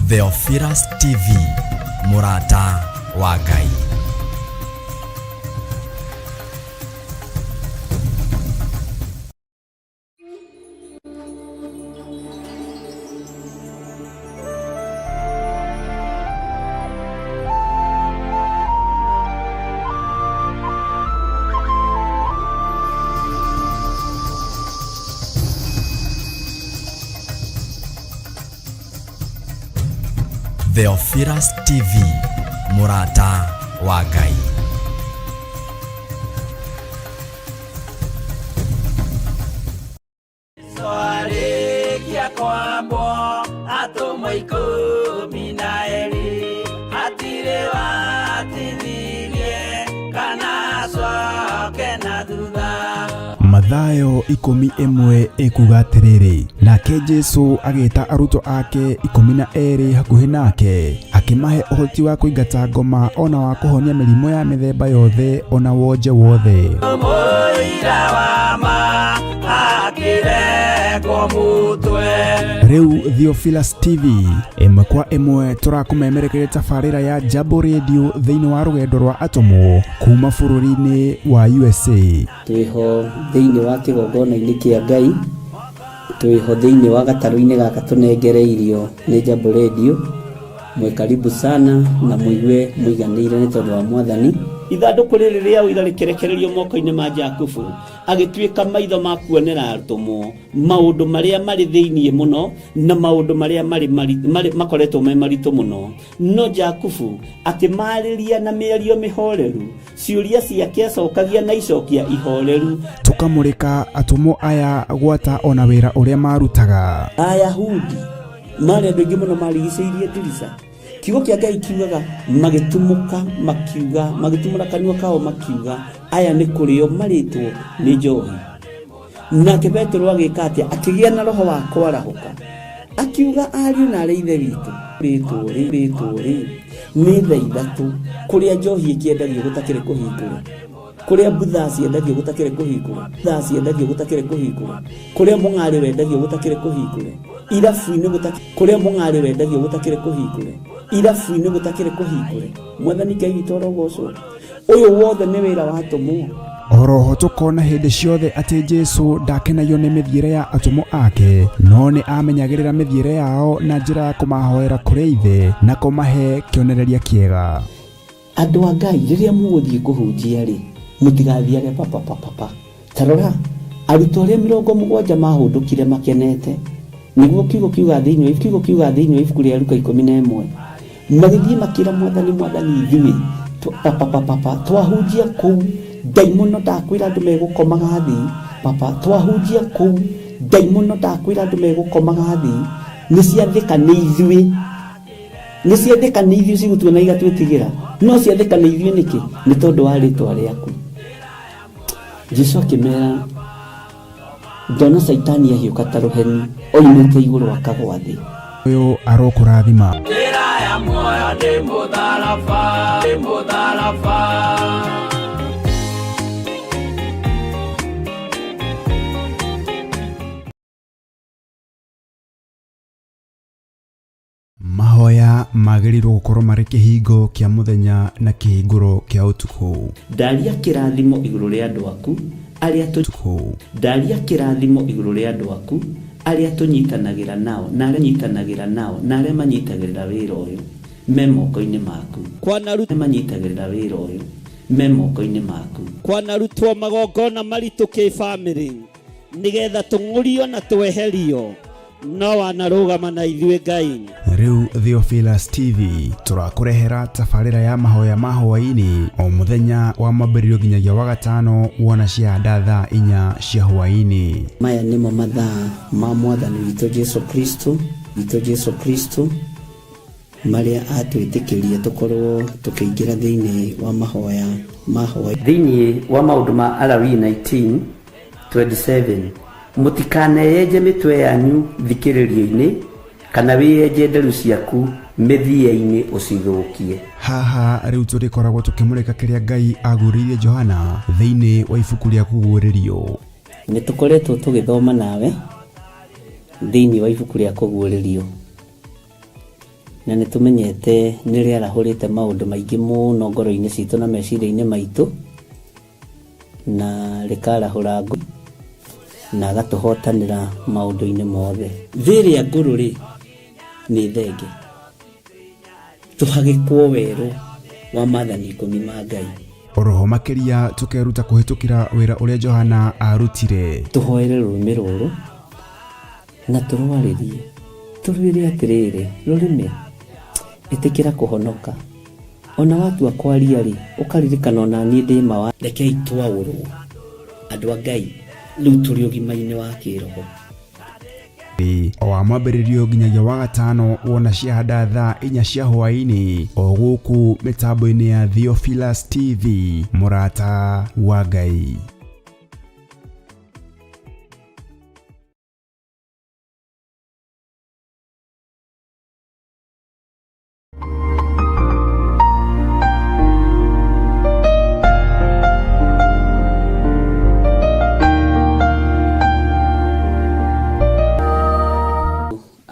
Theophilus TV, mũrata wa Ngai. Theophilus TV, mũrata wa Ngai. Arĩkia kwambwo atũmwo 12 hatirĩ watithirie kana acoke na thutha. Mathayo 11 ĩkuga atĩrĩrĩ, nake Jesu agĩta arutwo ake 12 hakuhĩ nake, akĩmahe ũhoti wa kũingata ngoma ona wa kũhonia mĩrimũ ya mĩthemba yothe ona wonje wothe. Mũira wa ma akĩrekwo mũtwe. Rĩu Theophilus TV ĩmwe kwa ĩmwe tũrakũmemerekeria tabarĩra ya Jambo Radio thĩinĩ wa rũgendo rwa atũmwo kuma bũrũri-inĩ wa USA. Twĩho thĩinĩ wa kĩgongona-inĩ kĩa Ngai, twĩho thĩinĩ wa gatarũ-inĩ gaka tũnengereirio nĩ Jambo Radio. Mwĩ karibu sana na mũigue mũiganĩire nĩ tondũ wa Mwathani. Ithandũkũ rĩrĩ rĩa ũira rĩkĩrekererio moko-inĩ ma Jakubu, agĩtuĩka maitho ma kuonera atũmwo maũndũ marĩa marĩ thĩinĩ mũno na maũndũ marĩa marĩ makoretwo me maritũ mũno. No Jakubu akĩmarĩria na mĩario mĩhoreru, ciũria ciake acokagia na icokia ihoreru. Tũkamũrĩka atũmwo aya gwata ona wĩra ũrĩa marutaga. Ayahudi marĩ andũ aingĩ mũno marigicĩirie ndirica. Kiugo kĩa Ngai kiugaga magĩtumũka makiuga, magĩtumũra kanua kao makiuga, aya nĩ kũrĩo marĩtwo nĩ njohi. Nake Petero agĩka atĩa? Akĩgĩa na roho wa kwarahũka, akiuga ariũ na arĩ ithe witũ, rĩtwo rĩ, rĩtwo rĩ, nĩ thaa ithatũ, kũrĩa njohi ĩkĩendagio gũtakĩrĩ kũhingũre, kũrĩa mbutha ciendagio gũtakĩrĩ kũhingũre, thaa ciendagio gũtakĩrĩ kũhingũre, kũrĩa mũng'arĩ wendagio gũtakĩrĩ kũhingũre, irabu-inĩ gũtakĩrĩ, kũrĩa mũng'arĩ wendagio gũtakĩrĩ kũhingũre, irabu-inĩ gũtakĩrĩ kũhingũre. Mwathani Ngai witũ arogocwo. Ũyũ wothe nĩ wĩra wa atũmwo. Oroho tũkona hĩndĩ ciothe atĩ Jesu ndakenagio nĩ mĩthiĩre ya atũmwo ake, no nĩ amenyagĩrĩra mĩthiĩre yao na njĩra ya kũmahoera kũrĩ Ithe na kũmahe kĩonereria kĩega. Andũ a Ngai, rĩrĩa mũgũthiĩ kũhunjia rĩ, mũtigathiage papapapapa. Ta rora, arutwo arĩa 70 mahũndũkire makenete, nĩguo kiugo kiuga thĩinĩ wa kiugo kiuga thĩinĩ wa ibuku rĩa Luka 11, magĩthiĩ makĩra Mwathani, Mwathani, ithuĩ papapapapa twahunjia kũu ndaimono ndakwĩra andũ megũkomaga thĩ, papa twahunjia kũu ndaimono ndakwĩra andũ megũkomaga thĩ, nĩ ciathĩka nĩ ithuĩ, nĩ ciathĩka nĩ ithuĩ cigũtuona igatwĩtigĩra, no ciathĩka nĩ ithuĩ nĩkĩ? Nĩ tondũ wa rĩtwa rĩaku. Jesu akĩmera, ndona Caitani ahiũka ta rũheni oimĩte igũrũ akagwa thĩ. Ũyũ arokũrathima. Njĩra ya muoyo nĩ mũtharaba, nĩ mũtharaba. Mahoya magĩrĩirwo gũkorwo marĩ kĩhingo kĩa mũthenya na kĩhingũro kĩa ũtukũ. Ndaria kĩrathimo igũrũ rĩa andũ aku arĩa Ũtukũ. Ndaria kĩrathimo igũrũ rĩa andũ aku arĩa tũnyitanagĩra nao na arĩa nyitanagĩra nao na arĩa manyitagĩrĩra wĩra ũyũ me moko-inĩ maku. Manyitagĩrĩra wĩra ũyũ me moko-inĩ maku. Kwanarutwo magongona maritũ kĩbamĩrĩ nĩgetha tũng'ũrio na tweherio, no wanarũgama na ithuĩ Ngai. Rĩu Theophilus TV tũrakũrehera tabarĩra ya mahoya ma hwaĩ-inĩ o mũthenya wa mwambĩrĩrio nginyagia wa gatano wona ciahanda thaa 4 cia hwaĩ-inĩ. Maya nĩmo mathaa ma Mwathani witũ Jesu Kristo, witũ Jesu Kristo, marĩa atwĩtĩkĩrie tũkorwo tũkĩingĩra thĩinĩ wa mahoya ma hwaĩ. Thĩinĩ wa maũndũ ma Alawii 19:27, mũtikaneyenje mĩtwe yanyu thikĩrĩrio-inĩ, kana wĩyenje nderu ciaku mĩthia-inĩ ũcithũkie. Haha rĩu tũrĩkoragwo tũkĩmũrĩka kĩrĩa Ngai aguũrĩirie Johana thĩinĩ wa ibuku rĩa Kũguũrĩrio. Nĩ tũkoretwo tũgĩthoma nawe thĩinĩ wa ibuku rĩa Kũguũrĩrio. Na nĩ tũmenyete nĩ rĩarahũrĩte maũndũ maingĩ mũno ngoro-inĩ citũ na meciria-inĩ maitũ, na rĩkarahũra ngũ na agatũhotanĩra maũndũ-inĩ mothe. Thĩ ĩrĩa ngũrũ rĩ, nĩ thenge. Tũhagĩkwo werũ wa maathani ikũmi ma Ngai. Oroho makĩria tũkeruta kũhĩtũkĩra wĩra ũrĩa Johana aarutire. Tũhoere rũrĩmĩ rũrũ na tũrwarĩrie, tũrwĩre atĩrĩrĩ, rũrĩmĩ, ĩtĩkĩra kũhonoka. Ona watua kwaria-rĩ, ũkaririkana ona niĩ ndĩ ma. Rekei twaũrwo, andũ a Ngai, rĩu tũrĩ ũgima-inĩ wa kĩroho. O wa mwambĩrĩrio nginyagia wa gatano wona ciahanda thaa inya cia hwaĩ-inĩ o gũkũ mĩtambo-inĩ ya Theophilus TV mũrata wa Ngai.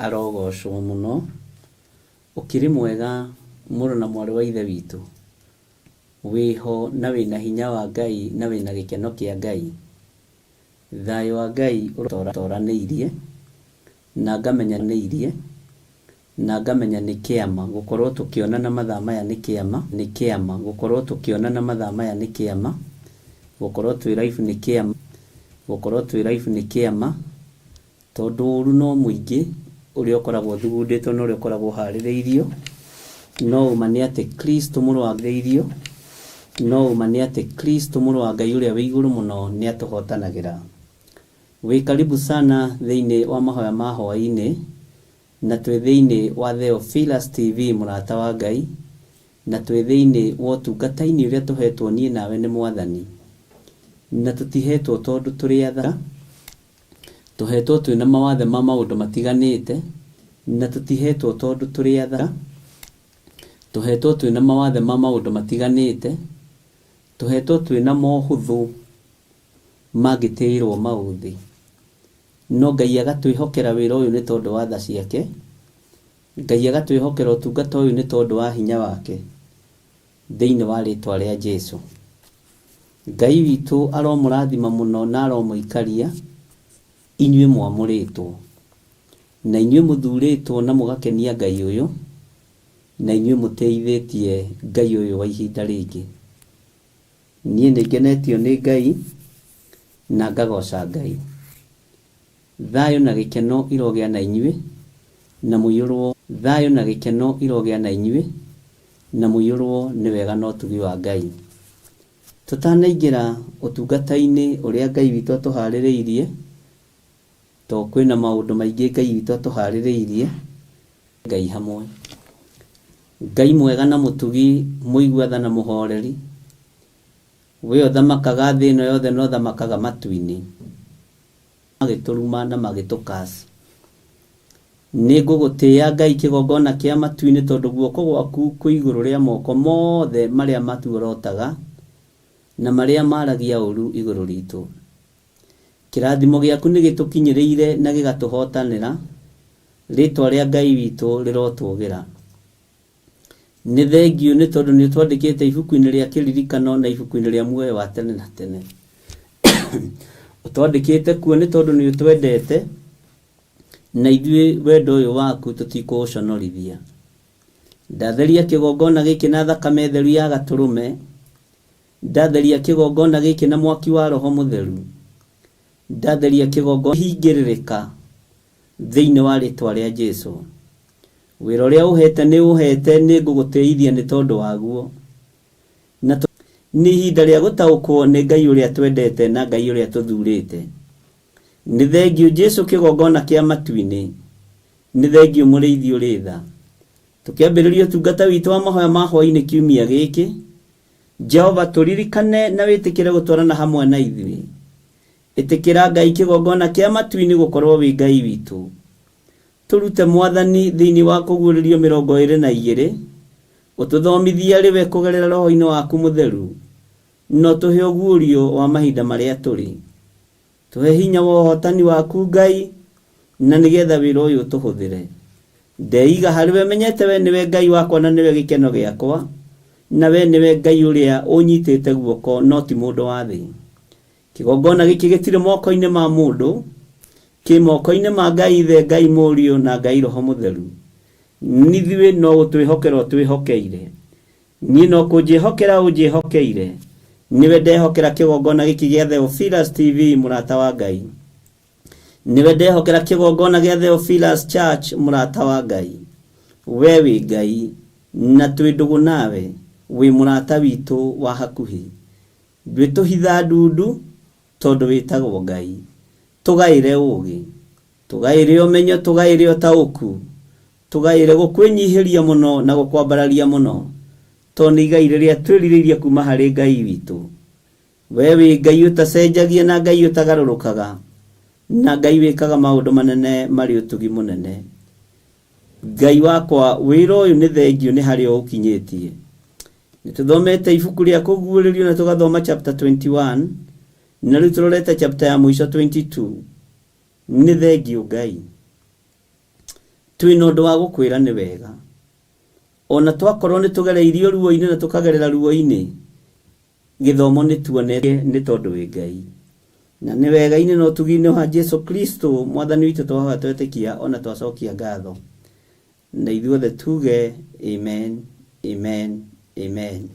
Arogocwo mũno. Ũkĩrĩ mwega mũrũ na mwarĩ wa ithe witũ? Wĩho na wĩna hinya wa Ngai na wĩna gĩkeno kĩa Ngai? Thayũ wa Ngai ũrotoranĩirie na ngamenya nĩirie na ngamenya nĩ kĩama gũkorwo tũkĩonana mathaa maya nĩ kĩama nĩ kĩama gũkorwo tũkĩonana mathaa maya nĩ kĩama gũkorwo twĩ live nĩ kĩama gũkorwo twĩ live nĩ kĩama tondũ ũru no mũingĩ ũrĩa ũkoragwo ũthugundĩtwo na ũrĩa ũkoragwo ũharĩrĩirio no ũma nĩ atĩ Kristo mũrũ wa rĩirio no ũma nĩ atĩ Kristo mũrũ wa Ngai ũrĩa wĩ igũrũ mũno nĩ atũhotanagĩra. Wĩ karibu sana thĩinĩ wa mahoya ma hwaĩ-inĩ, na twĩ thĩinĩ wa Theophilus TV mũrata wa Ngai, na twĩ thĩinĩ wa ũtungata-inĩ ũrĩa tũhetwo niĩ nawe nĩ Mwathani. Na tũtihetwo tondũ tũrĩ athaka, tũhetwo twĩ na mawathe ma maũndũ matiganĩte, na tũtihetwo tondũ tũrĩ athaka, tũhetwo twĩ na mawathe ma maũndũ matiganĩte, tũhetwo twĩ na mohũthũ mangĩtĩĩrwo maũthĩ. No Ngai agatwĩhokera wĩra ũyũ nĩ tondũ wa tha ciake, Ngai agatwĩhokera ũtungata ũyũ nĩ tondũ wa hinya wake, thĩinĩ wa rĩtwa rĩa Jesu. Ngai witũ aromũrathima mũno na aromũikaria, inyuĩ mwamũrĩtwo, na inyuĩ mũthurĩtwo na mũgakenia Ngai ũyũ, na inyuĩ mũtĩithĩtie Ngai ũyũ wa ihinda rĩngĩ. Niĩ nĩ ngenetio nĩ Ngai na ngagoca Ngai. Thayũ na gĩkeno irogĩa na inyuĩ, na mũiyũrwo Thayũ na gĩkeno irogĩa na inyuĩ, na mũiyũrwo nĩ wega na ũtugi wa Ngai. Tũtanaingĩra ũtungata-inĩ ũrĩa Ngai witũ atũharĩrĩirie, to kwĩna maũndũ maingĩ Ngai witũ atũharĩrĩirie, Ngai hamwe. Ngai mwega na mũtugi, mũigua tha na mũhoreri, we ũthamakaga thĩ ĩno yothe na ũthamakaga matu-inĩ. Magĩtũruma na magĩtũcurse. Nĩ ngũgũtĩĩa Ngai kĩgongona kĩa matu-inĩ tondũ guoko gwaku kwĩ igũrũ rĩa moko mothe marĩa matuorotaga na marĩa maragia ũru igũrũ ritũ. Kĩrathimo gĩaku nĩ gĩtũkinyĩrĩire na gĩgatũhotanĩra, rĩtwa rĩa Ngai witũ rĩrotũgĩra. Nĩ thengiũ nĩ tondũ nĩ ũtwandĩkĩte ibuku-inĩ rĩa kĩririkano na ibuku-inĩ rĩa muoyo wa tene na tene. Ũtwandĩkĩte kuo nĩ tondũ nĩ ũtwendete, na ithuĩ wendo ũyũ waku tũtikũũconorithia. Ndatheria kĩgongona gĩkĩ na thakame theru ya gatũrũme, ndatheria kĩgongona gĩkĩ na mwaki wa Roho Mũtheru, ndatheria kĩgongona hingĩrĩrĩka thĩinĩ wa rĩtwa rĩa Jesu. Wĩra ũrĩa ũhete nĩ ũhete nĩ ngũgũtĩithia nĩ tondũ waguo. Na nĩ ihinda rĩa gũtaũkwo nĩ Ngai ũrĩa twendete na Ngai ũrĩa tũthurĩte. Nĩ thengiũ Jesu kĩgongona kĩa matu-inĩ, nĩ thengiũ mũrĩithi ũrĩ tha. Tũkĩambĩrĩria ũtungata witũ wa mahoya ma hwaĩ-inĩ kiumia gĩkĩ, Jehova tũririkane na wĩtĩkĩre gũtwarana hamwe na ithuĩ. Ĩtĩkĩra Ngai kĩgongona kĩa matu-inĩ gũkorwo wĩ Ngai witũ. Tũrute Mwathani thĩinĩ wa kũguũrĩrio 22, ũtũthomithie arĩ we kũgerera Roho-inĩ waku Mũtheru, na ũtũhe ũguũrio wa mahinda marĩa tũrĩ. Tũhe hinya wa ũhotani waku Ngai, na nĩgetha wĩra ũyũ ũtũhũthĩre. Ndeiga harĩ we menyete we nĩwe Ngai wakwa na nĩwe gĩkeno gĩakwa, na we nĩwe Ngai ũrĩa ũnyitĩte guoko no ti mũndũ wa thĩ. Kĩgongona gĩkĩ gĩtirĩ moko-inĩ ma mũndũ, kĩ moko-inĩ ma Ngai Ithe, Ngai Mũriũ na Ngai Roho Mũtheru. Nithuĩ no gũtwĩhokera ũtwĩhokeire, niĩ no kũnjĩhokera ũnjĩhokeire, nĩwe ndehokera kĩgongona gĩkĩ gĩa Theophilus TV mũrata wa Ngai. Nĩwe ndehokera kĩgongona gĩa Theophilus Church mũrata wa Ngai. We wĩ Ngai na twĩ ndũgũ nawe, wĩ mũrata witũ wa hakuhĩ. Ndwĩtũhitha ndundu tondũ wĩtagwo Ngai. Tũgaĩre ũũgĩ, tũgaĩre ũmenyo, tũgaĩre ũtaũku, tũgaĩre gũkwĩnyihĩria mũno na gũkwambararia mũno, tondũ nĩ igai rĩrĩa twĩrirĩirie kuma harĩ Ngai witũ. We wĩ Ngai ũtacenjagia na Ngai ũtagarũrũkaga, na Ngai wĩkaga maũndũ manene marĩ ũtugi mũnene. Ngai wakwa, wĩra ũyũ nĩ thengiũ nĩ harĩa ũkinyĩtie. Nĩ tũthomete ibuku rĩa kũguũrĩrio na tũgathoma chapter 21, na rĩu tũrorete chapter ya mũico 22. Nĩ thengiũ Ngai. Twĩna ũndũ wa gũkwĩra nĩ wega. Ona twakorwo nĩ tũgereirio ruo-inĩ na tũkagerera ruo-inĩ, gĩthomo nĩ tuonete nĩ tondũ wĩ Ngai. Na nĩ wega-inĩ na ũtugi-inĩ wa Jesu Kristo mwathani witũ twahoya twetĩkia ona twacokia ngatho. Na ithuothe tuge amen, amen, amen.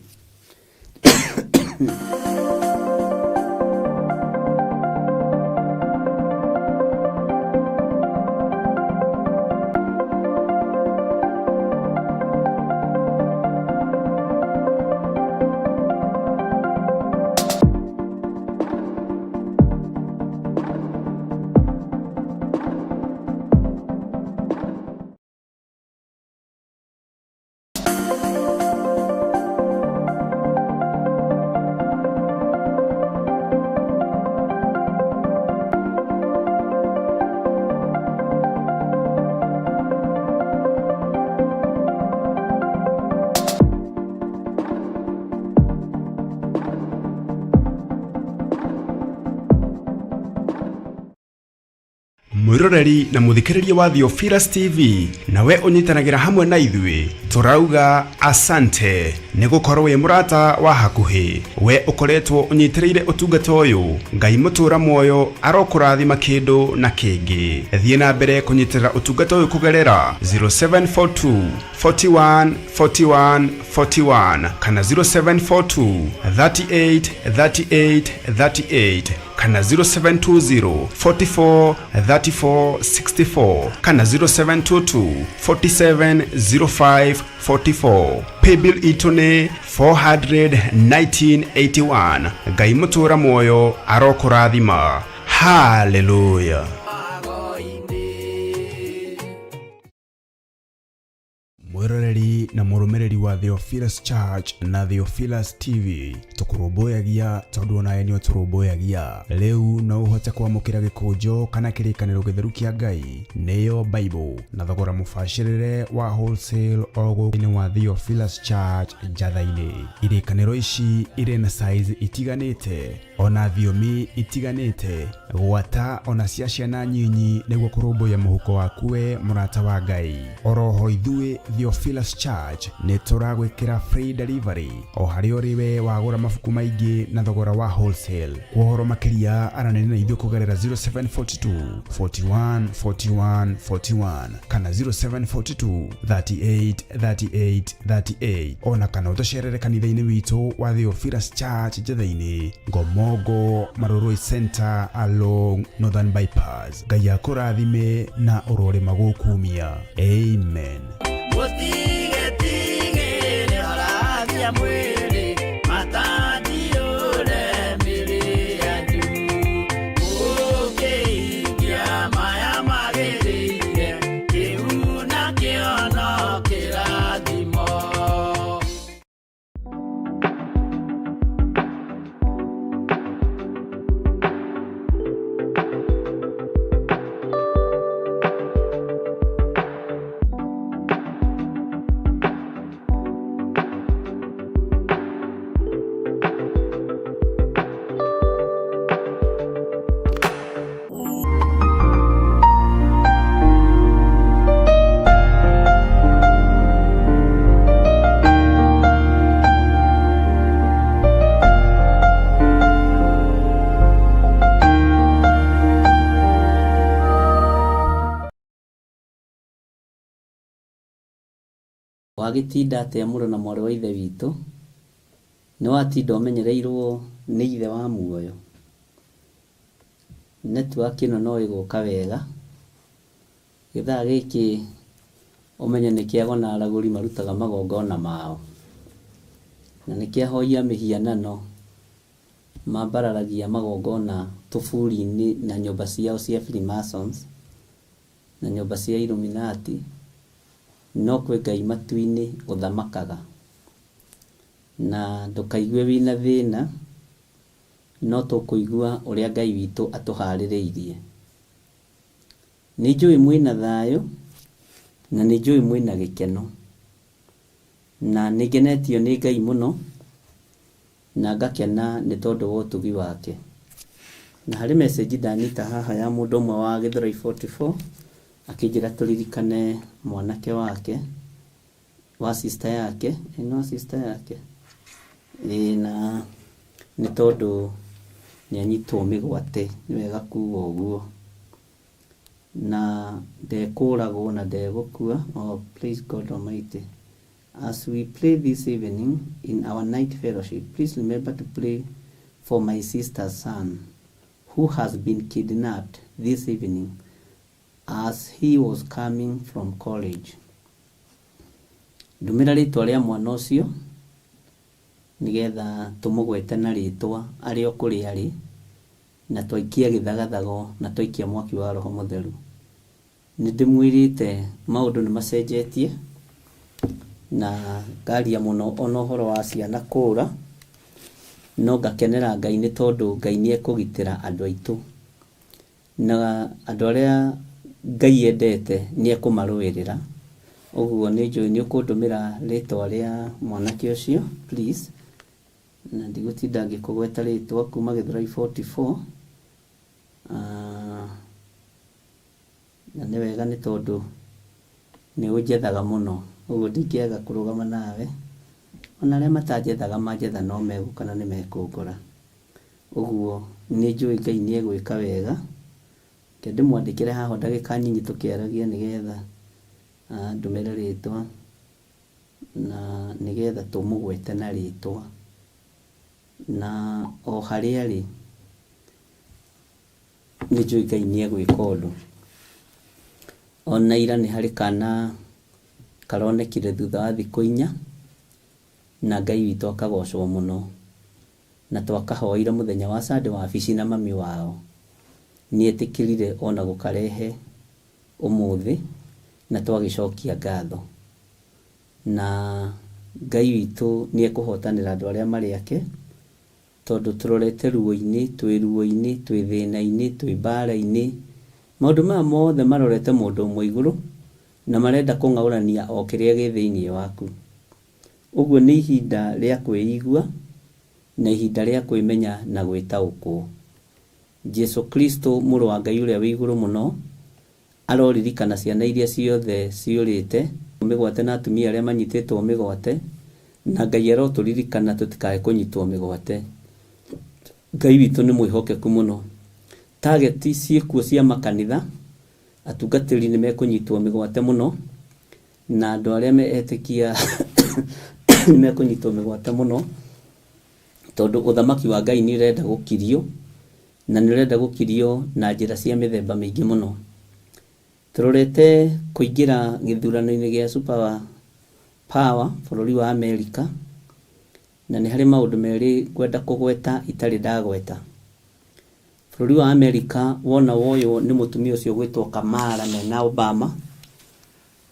Mwiroreri na muthikiriria wa Theophilus TV, nawe ũnyitanagĩra hamwe na ithuĩ, tũrauga asante nĩ gũkorwo wĩ mũrata wa hakuhĩ. We ũkoretwo ũnyitĩrĩire ũtungata ũyũ, Ngai mũtũra muoyo arokũrathima kĩndũ na kĩngĩ. Thiĩ na mbere kũnyitĩrĩra ũtungata ũyũ kũgerera 0742 41 41 41 kana 0742 38 38 38 kana 0720 44 34 64 kana 0722 47 05 44. Paybill itũ nĩ 41981. Ngai mũtũra muoyo arokũrathima. Haleluya. Mwiroreri na mũrũmĩrĩri wa Theophilus Church na Theophilus TV, tũkũrũmbũyagia tondũ onawe nĩ ũtũrũmbũyagia. Rĩu no ũhote kwamũkĩra gĩkũnjo kana kĩrĩkanĩro gĩtheru kĩa Ngai, nĩyo Bible, na thogora mũbacĩrĩre wa wholesale o gũkũ wa Theophilus Church Njatha-inĩ. Irĩkanĩro ici irĩ na size itiganĩte ona thiomi itiganĩte, gwata ona cia ciana nyinyi, nĩguo kũrũmbũiya mũhuko waku we mũrata wa Ngai. Oroho ithuĩ Theophilus Church nĩ tũragwĩkĩra free delivery o harĩa ũrĩ we wagũra mabuku maingĩ na thogora wa wholesale. Kwa ũhoro makĩria aranĩria na ithuĩ kũgerera 0742 41 41 41 kana 0742 38 38 38, ona kana ũtũcerere kanitha-inĩ witũ wa Theophilus Church Njatha-inĩ, Ngomongo Marurui Center along Northern Bypass. Ngai akũrathime na ũrorĩma gũkumia. Amen. Mũtigetigĩre ũrathia mwĩrĩ, matandiũre mĩrĩ yanyu. Mũkĩhingia maya magĩrĩire, kĩu nakĩo no kĩrathimo. Wagĩtinda atĩa mũrũ na mwarĩ wa ithe witũ? Nĩ watinda ũmenyereirwo nĩ ithe wa muoyo? Network ĩno no ĩgũka wega. Gĩthaa gĩkĩ ũmenye nĩ kĩa ago na aragũri marutaga magongona mao. Na nĩ kĩa ahoi a mĩhianano mambararagia magongona tũburi-inĩ na nyũmba ciao cia Freemasons na nyũmba cia Illuminati. No kwĩ Ngai matu-inĩ ũthamakaga. Na ndũkaigue wĩna thĩna, no tũkũigua ũrĩa Ngai witũ atũharĩrĩirie. Nĩ njũĩ mwĩna thayũ, na nĩ njũĩ mwĩna gĩkeno. Na nĩ ngenetio nĩ Ngai mũno, na ngakena nĩ tondũ wa ũtugi wake. Na harĩ message ndanyita haha ya mũndũ ũmwe wa Gĩthũrai 44, akĩnjĩra tũririkane mwanake wake, wa sister yake, ĩ no sister yake, ĩ na nĩ tondũ nĩ anyitwo mĩgwate, nĩ wega kuga ũguo. Na ndekũragwo na ndegũkua, oh please God Almighty. As we pray this evening in our night fellowship, please remember to pray for my sister's son who has been kidnapped this evening as he was coming from college. Ndũmĩra rĩtwa rĩa mwana ũcio nĩgetha tũmũgwete na rĩtwa arĩ o kũrĩa arĩ, na twaikia gĩthagathago na twaikia mwaki wa Roho Mũtheru. Nĩ ndĩmwĩrĩte maũndũ nĩ macenjetie na ngaria mũno ona ũhoro wa ciana kũra, no ngakenera Ngai nĩ tondũ Ngai nĩ ekũgitĩra andũ aitũ na andũ arĩa Ngai endete nĩ ekũmarũĩrĩra. Ũguo nĩ njũĩ nĩ ũkũndũmĩra rĩtwa rĩa mwanake ũcio please, na ndigũtinda ngĩkũgweta rĩtwa kuma Gĩthũrai 44. Na nĩ wega nĩ tondũ nĩ ũnjethaga mũno, ũguo ndingĩaga kũrũgama nawe. Ona arĩa matanjethaga manjetha no megũka na nĩ mekũngora. Ũguo nĩ njũĩ Ngai nĩ egwĩka wega. Reke ndĩmwandĩkĩre haha o ndagĩka nyinyi tũkĩaragia nĩgetha andũmĩre rĩtwa na nĩgetha tũmũgwete na rĩtwa. Na o harĩa arĩ nĩ njũĩ Ngai nĩ egwĩka ũndũ. Ona ira nĩ harĩ kana karonekire thutha wa thikũ inya, na Ngai witũ akagocwo mũno. Na twakahoeire mũthenya wa Sunday wabici na mami wao. Nĩ etĩkĩrire ona gũkarehe ũmũthĩ na twagĩcokia ngatho. Na Ngai witũ nĩ ekũhotanĩra andũ arĩa marĩ ake, tondũ tũrorete ruo-inĩ, twĩ ruo-inĩ, twĩ thĩna-inĩ, twĩ mbara-inĩ. Maũndũ maya mothe marorete mũndũ ũmwe igũrũ, na marenda kũng'aũrania o kĩrĩa gĩ thĩinĩ waku. Ũguo nĩ ihinda rĩa kwĩigua, na ihinda rĩa kwĩmenya na gwĩtaũkwo. Jesu Kristo mũrũ wa Ngai ũrĩa wĩ igũrũ mũno, aroririkana ciana iria ciothe ciũrĩte mĩgwate na atumia arĩa manyitĩtwo mĩgwate, na Ngai arotũririkana tũtikae kũnyitwo mĩgwate. Ngai witũ nĩ mwĩhokeku mũno. Target ciĩkuo cia makanitha, atungatĩri nĩ mekũnyitwo mĩgwate mũno, na andũ arĩa me etĩkia nĩ mekũnyitwo mĩgwate mũno, tondũ ũthamaki wa Ngai nĩ ũrenda gũkirio, na nĩ ũrenda gũkirio na njĩra cia mĩthemba mĩingĩ mũno. Tũrorete kũingĩra gĩthurano-inĩ gĩa super power bũrũri wa Amerika, na nĩ harĩ maũndũ merĩ ngwenda kũgweta itarĩ ndagweta. Bũrũri wa Amerika wona woywo nĩ mũtumia ũcio ũgwĩtwo Kamala mena Obama,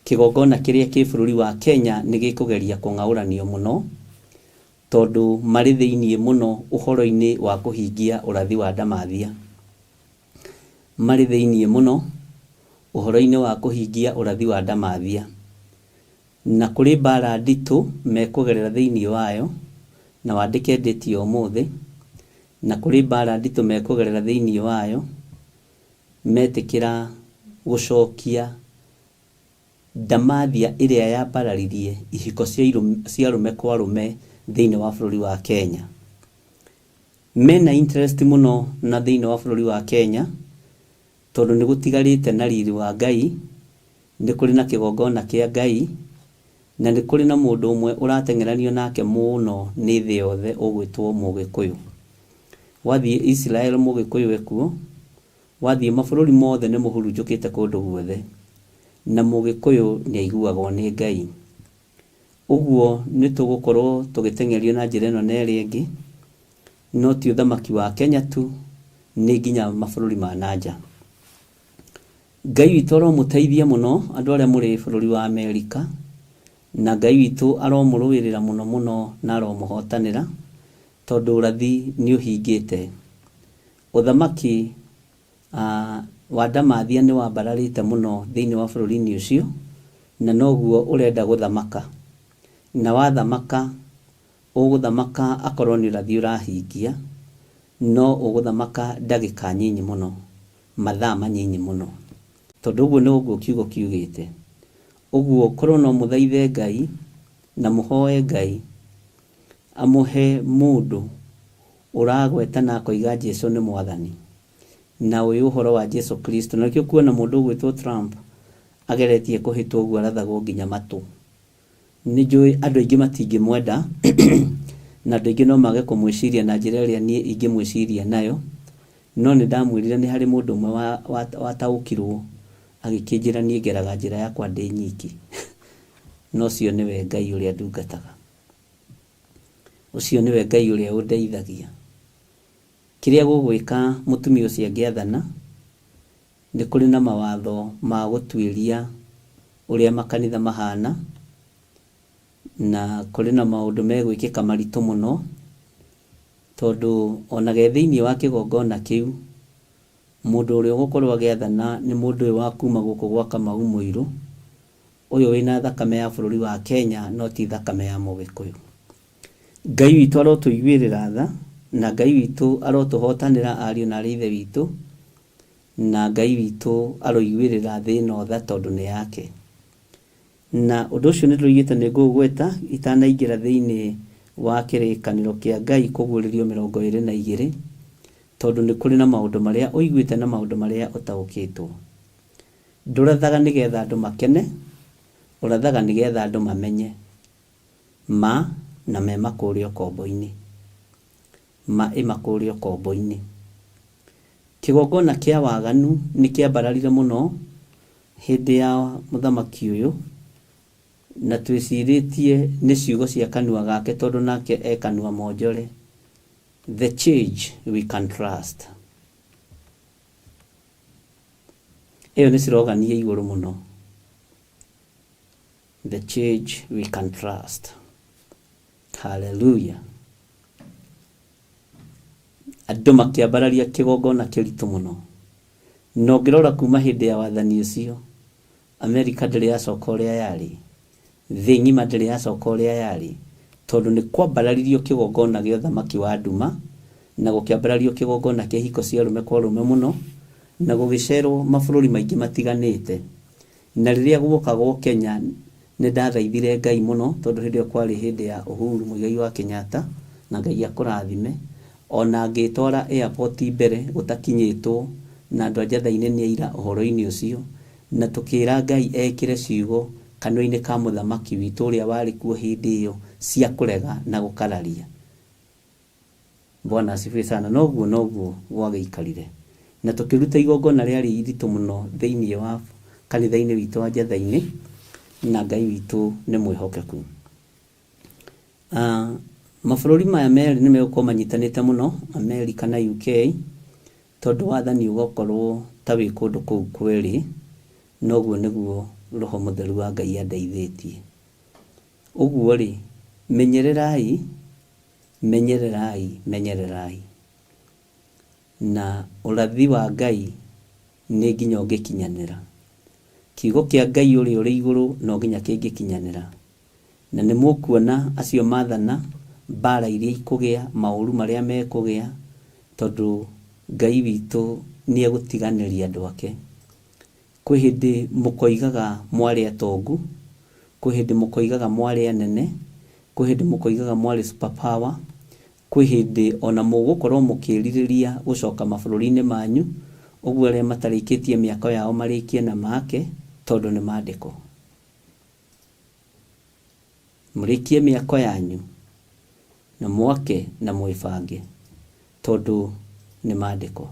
kĩgongona kĩrĩa kĩ bũrũri wa Kenya nĩ gĩkũgeria kũng'aũranio mũno, tondũ marĩ thĩinĩ mũno ũhoro-inĩ wa kũhingia ũrathi wa Ndamathia. Marĩ thĩinĩ mũno ũhoro-inĩ wa kũhingia ũrathi wa Ndamathia. Na kũrĩ mbara nditũ mekũgerera thĩinĩ wayo, na wandĩke date ya ũmũthĩ, na kũrĩ mbara nditũ mekũgerera thĩinĩ wayo, metĩkĩra gũcokia Ndamathia ĩrĩa yambararirie ihiko cia arũme kwa arũme thĩinĩ wa bũrũri wa Kenya. Mena interest mũno na thĩinĩ wa bũrũri wa Kenya, tondũ nĩ gũtigarĩte na riri wa Ngai, nĩ kũrĩ na kĩgongona kĩa Ngai, Na nĩ kũrĩ na mũndũ ũmwe ũrateng'eranio nake mũno nĩ thĩ yothe ũgwĩtwo Mũgĩkũyũ. Wathiĩ Israel Mũgĩkũyũ ekuo, wathiĩ mabũrũri mothe nĩ mũhurunjũkĩte kũndũ guothe. Na Mũgĩkũyũ nĩ aiguagwo nĩ Ngai. Ũguo nĩ tũgũkorwo tũgĩteng'erio na njĩra ĩno na ĩrĩa ĩngĩ, no ti ũthamaki wa Kenya tu, nĩ nginya mabũrũri ma na nja. Ngai witũ aromũteithia mũno andũ arĩa mũrĩ bũrũri wa Amerika, na Ngai witũ aromũrũĩrĩra mũno mũno na aromũhotanĩra, tondũ ũrathi nĩ ũhingĩte. Ũthamaki wa Ndamathia nĩ wambararĩte mũno thĩinĩ wa bũrũri-inĩ ũcio, na noguo ũrenda gũthamaka. Na wathamaka, ũgũthamaka akorwo nĩ ũrathi ũrahingia, no ũgũthamaka ndagĩka nyinyi mũno, mathaa manyinyi mũno. Tondũ ũguo noguo kiugo kiugĩte. Ũguo korwo no mũthaithe Ngai na mũhoe Ngai amũhe mũndũ ũragweta na akoiga Jesu nĩ Mwathani, na ũĩ ũhoro wa Jesu Kristo. Na nĩkĩo ũkuona mũndũ ũgwĩtwo Trump ageretie kũhĩtwo ũguo arathagwo nginya matũ. Nĩ njũĩ andũ aingĩ matingĩmwenda na andũ aingĩ no mage kũmwĩciria na njĩra ĩrĩa niĩ ingĩmwĩciria nayo, no nĩ ndamwĩrire nĩ harĩ mũndũ ũmwe wataũkirwo agĩkĩnjĩra niĩ ngeraga njĩra yakwa ndĩ nyiki. Na ũcio nĩwe Ngai ũrĩa ndungataga. Ũcio nĩwe Ngai ũrĩa ũndeithagia. Kĩrĩa gũgwĩka mũtumia ũcio angĩathana, nĩ kũrĩ na mawatho ma gũtuĩria ũrĩa makanitha mahana, na kũrĩ na maũndũ megwĩkĩka maritũ mũno, tondũ ona ge thĩinĩ wa kĩgongona kĩu, mũndũ ũrĩa ũgũkorwo agĩathana nĩ mũndũ ũyũ wa kuma gũkũ gwa Kamau Mũirũ, ũyũ wĩna thakame ya bũrũri wa Kenya no ti thakame ya Mũgĩkũyũ. Ngai witũ arotũiguĩrĩra tha, na Ngai witũ arotũhotanĩra ariũ na arĩ ithe witũ, na Ngai witũ aroiguĩrĩra thĩ ĩno tha tondũ nĩ yake. Na ũndũ ũcio nĩ ndĩroigĩte nĩ ngũũgweta itanaingĩra thĩinĩ wa kĩrĩkanĩro kĩa Ngai kũguũrĩrio 22, tondũ nĩ kũrĩ na maũndũ marĩa ũiguĩte na maũndũ marĩa ũtaũkĩtwo. Ndũrathaga nĩgetha andũ makene, ũrathaga nĩgetha andũ mamenye ma na memakũũre ũkombo-inĩ. Ma ĩmakũũre ũkombo-inĩ. Kĩgongona kĩa waganu nĩ kĩambararire mũno hĩndĩ ya mũthamaki ũyũ, na twĩcirĩtie nĩ ciugo cia kanua gake tondũ nake e kanua monjore. The change we can trust. Ĩyo nĩ slogan ya igũrũ mũno. The change we can trust. Hallelujah. Andũ makĩambararia kĩgongona kĩritũ mũno. Na ũngĩrora kuma hĩndĩ ya wathani ũcio, Amerika ndĩrĩ yacoka ũrĩa yarĩ, thĩ ng'ima ndĩrĩ yacoka ũrĩa yarĩ, tondũ nĩ kwambararirio kĩgongona gĩa ũthamaki wa nduma, na gũkĩambarario kĩgongona kĩa ihiko cia arũme kwa arũme mũno, na gũgĩcerwo mabũrũri maingĩ matiganĩte. Na rĩrĩa guokagwo Kenya nĩ ndathaithire Ngai mũno tondũ hĩndĩ ĩyo kwarĩ hĩndĩ ya Uhuru Muigai wa Kenyatta, na Ngai akũrathime. O na ngĩtwara airport mbere gũtakinyĩtwo, na andũ a Njatha-inĩ nĩ aira ũhoro-inĩ ũcio, na tũkĩra Ngai ekĩre ciugo kanua-inĩ ka mũthamaki witũ ũrĩa warĩ kuo hĩndĩ ĩyo cia kũrega na gũkararia. Bwana asifiwe sana. Noguo noguo gwagĩikarire. Na tũkĩruta igongona rĩarĩ iritũ mũno thĩinĩ wa kanitha-inĩ witũ wa Njatha-inĩ, na Ngai witũ nĩ mwĩhokeku. Mabũrũri maya merĩ nĩ megũkorwo manyitanĩte mũno, Amerika na UK, tondũ wathani ũgakorwo ta wĩ kũndũ kũu kwerĩ, noguo nĩguo Roho Mũtheru wa Ngai andeithĩtie. Ũguo-rĩ, menyererai Menyererai, menyererai. Na ũrathi wa Ngai nĩ nginya ũngĩkinyanĩra. Kiugo kĩa Ngai ũrĩa ũrĩ igũrũ no nginya kĩngĩkinyanĩra. Na nĩ mũkuona acio mathana, mbara iria ikũgĩa, maũru marĩa mekũgĩa, tondũ Ngai witũ nĩ egũtiganĩria andũ ake. Kwĩ hĩndĩ mũkoigaga mwarĩ atongu, kwĩ hĩndĩ mũkoigaga mwarĩ anene, kwĩ hĩndĩ mũkoigaga mwarĩ super power, kwĩ hĩndĩ o na mũgũkorwo mũkĩĩrirĩria gũcoka mabũrũri-inĩ manyu, ũguo arĩa matarĩkĩtie mĩako yao marĩkie na make, tondũ nĩ maandĩko. Mũrĩkie mĩako yanyu na mwake na mwĩbange tondũ nĩ maandĩko.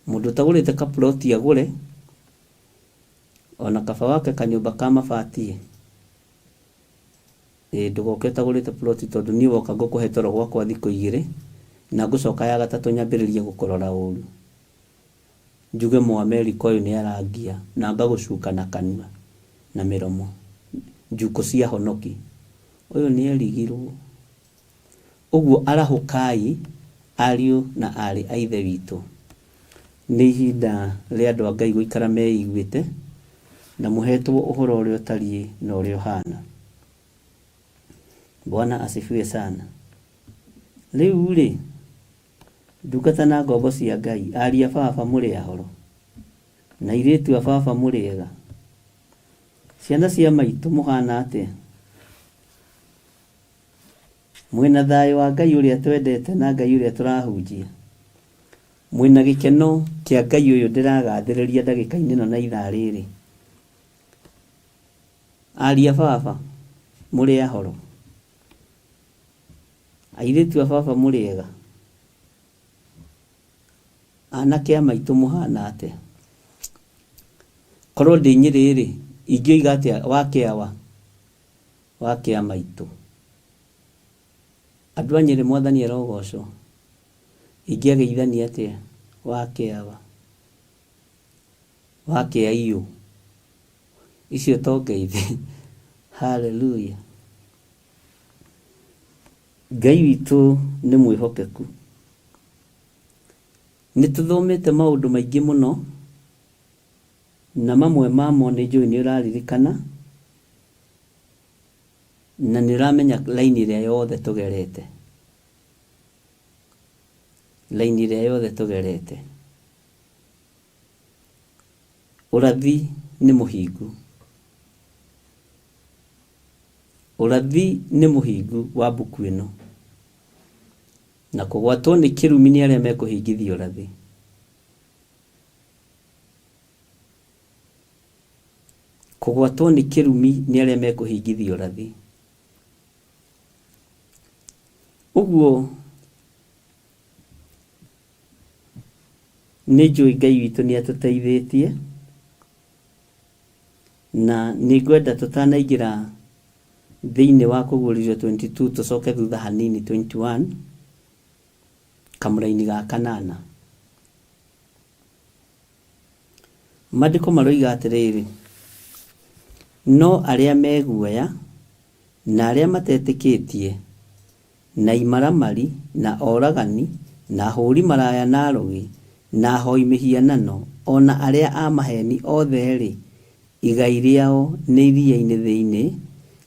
Mũndũ ũtagũrĩte kaploti agũre, ona kaba wake kanyũmba ka mabati ĩ. Ĩ ndũgoke ũtagũrĩte ploti tondũ niĩ woka ngũkũhe toro gwakwa thikũ igĩrĩ na ngũcoka ya gatatũ nyambĩrĩrie gũkũrora ũru. Njuge Mũamerika ũyũ nĩ arangia na ngagũcuka na kanua na mĩromo. Njukũ cia honoki. Ũyũ nĩ erigirwo. Ũguo arahũkai ariũ na aarĩ a Ithe witũ. Nĩ ihinda rĩa andũ a Ngai gũikara meiguĩte na mũhetwo ũhoro ũrĩa ũtariĩ na ũrĩa ũhana. Bwana asifiwe sana. Rĩu-rĩ, ndungata na ngombo cia Ngai, ariũ a baba mũrĩ ahoro? Na airĩtu a baba mũrĩ ega? Ciana cia maitũ mũhana atĩa? Mwĩna thayũ wa Ngai ũrĩa twendete na Ngai ũrĩa tũrahunjia? Mwĩna gĩkeno kĩa Ngai ũyũ ndĩragathĩrĩria ndagĩka-inĩ ĩno na ithaa rĩrĩ? Ariũ a baba, mũrĩ ahoro? Airĩtu a baba mũrĩ ega? Anake a maitũ mũhana atĩa? Korwo ndĩ Nyĩrĩ-rĩ, ingĩoiga atĩa wa kĩawa? Wa kĩa maitũ. Andũ a Nyĩrĩ Mwathani arogocwo. Ingĩageithania atĩa? Wa kĩawa. Wa kĩa iyũ. Icio to ngeithi. Hallelujah. Ngai witũ nĩ mwĩhokeku. Nĩ tũthomete maũndũ maingĩ mũno, na mamwe mamo nĩ njũĩ nĩ ũraririkana, na nĩ ũramenya raini ĩrĩa yothe tũgerete. Raini ĩrĩa yothe tũgerete. Ũrathi nĩ mũhingu. Ũrathi nĩ mũhingu wa mbuku ĩno. Na kũgwatwo nĩ kĩrumi nĩ arĩa mekũhingithia ũrathi. Kũgwatwo nĩ kĩrumi nĩ arĩa mekũhingithia ũrathi. Ũguo nĩ njũĩ Ngai witũ nĩ atũteithĩtie na nĩ ngwenda tũtanaingĩra thĩinĩ wa kũguũrĩrio 22 tũcoke thutha hanini 21 kamũraini ga kanana. Maandĩko maroiga atĩrĩrĩ, No arĩa me guoya, na arĩa matetĩkĩtie, na imaramari, na oragani, na ahũri maraya na arogi, na ahoi mĩhianano, o na arĩa a maheeni othe-rĩ, igai rĩao nĩ iria-inĩ thĩinĩ,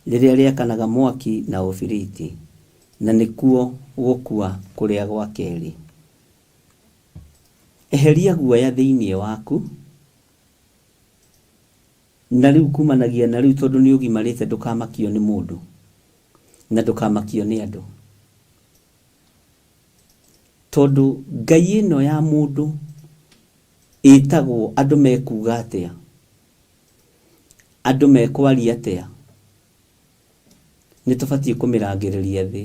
rĩrĩa rĩakanaga mwaki na ũbiriti, na nĩkuo gũkua kũrĩa gwa kerĩ. Eheria guoya thĩinĩ waku, na rĩu kumanagia na rĩu tondũ nĩ ũgimarĩte ndũkamakio nĩ mũndũ na ndũkamakio nĩ andũ. Tondũ Ngai ĩno ya mũndũ ĩtagwo andũ mekuga atĩa, andũ mekwaria atĩa, nĩ tũbatiĩ kũmĩrangĩrĩria thĩ.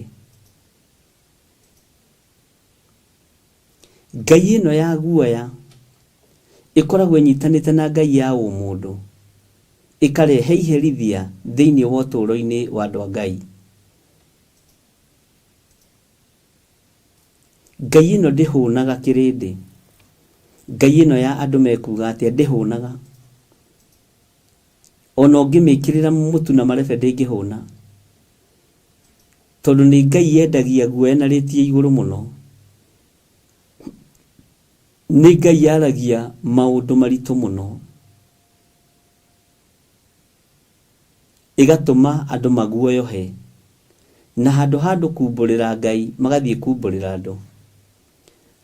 Ngai ĩno ya guoya ĩkoragwo ĩnyitanĩte na Ngai ya ũmũndũ, ĩkarehe iherithia thĩinĩ wa ũtũũro-inĩ wa andũ a Ngai. Ngai ĩno ndĩhũnaga kĩrĩndĩ. Ngai ĩno ya andũ mekuga atĩa ndĩhũnaga. Ona ũngĩmĩkĩrĩra mũtu na marebe ndĩngĩhũna. Tondũ nĩ Ngai yendagia guoya na rĩti ya igũrũ mũno. Nĩ Ngai yaragia maũndũ maritũ mũno. Ĩgatũma andũ maguoyohe. Na handũ ha andũ kumbũrĩra Ngai, magathiĩ kumbũrĩra andũ.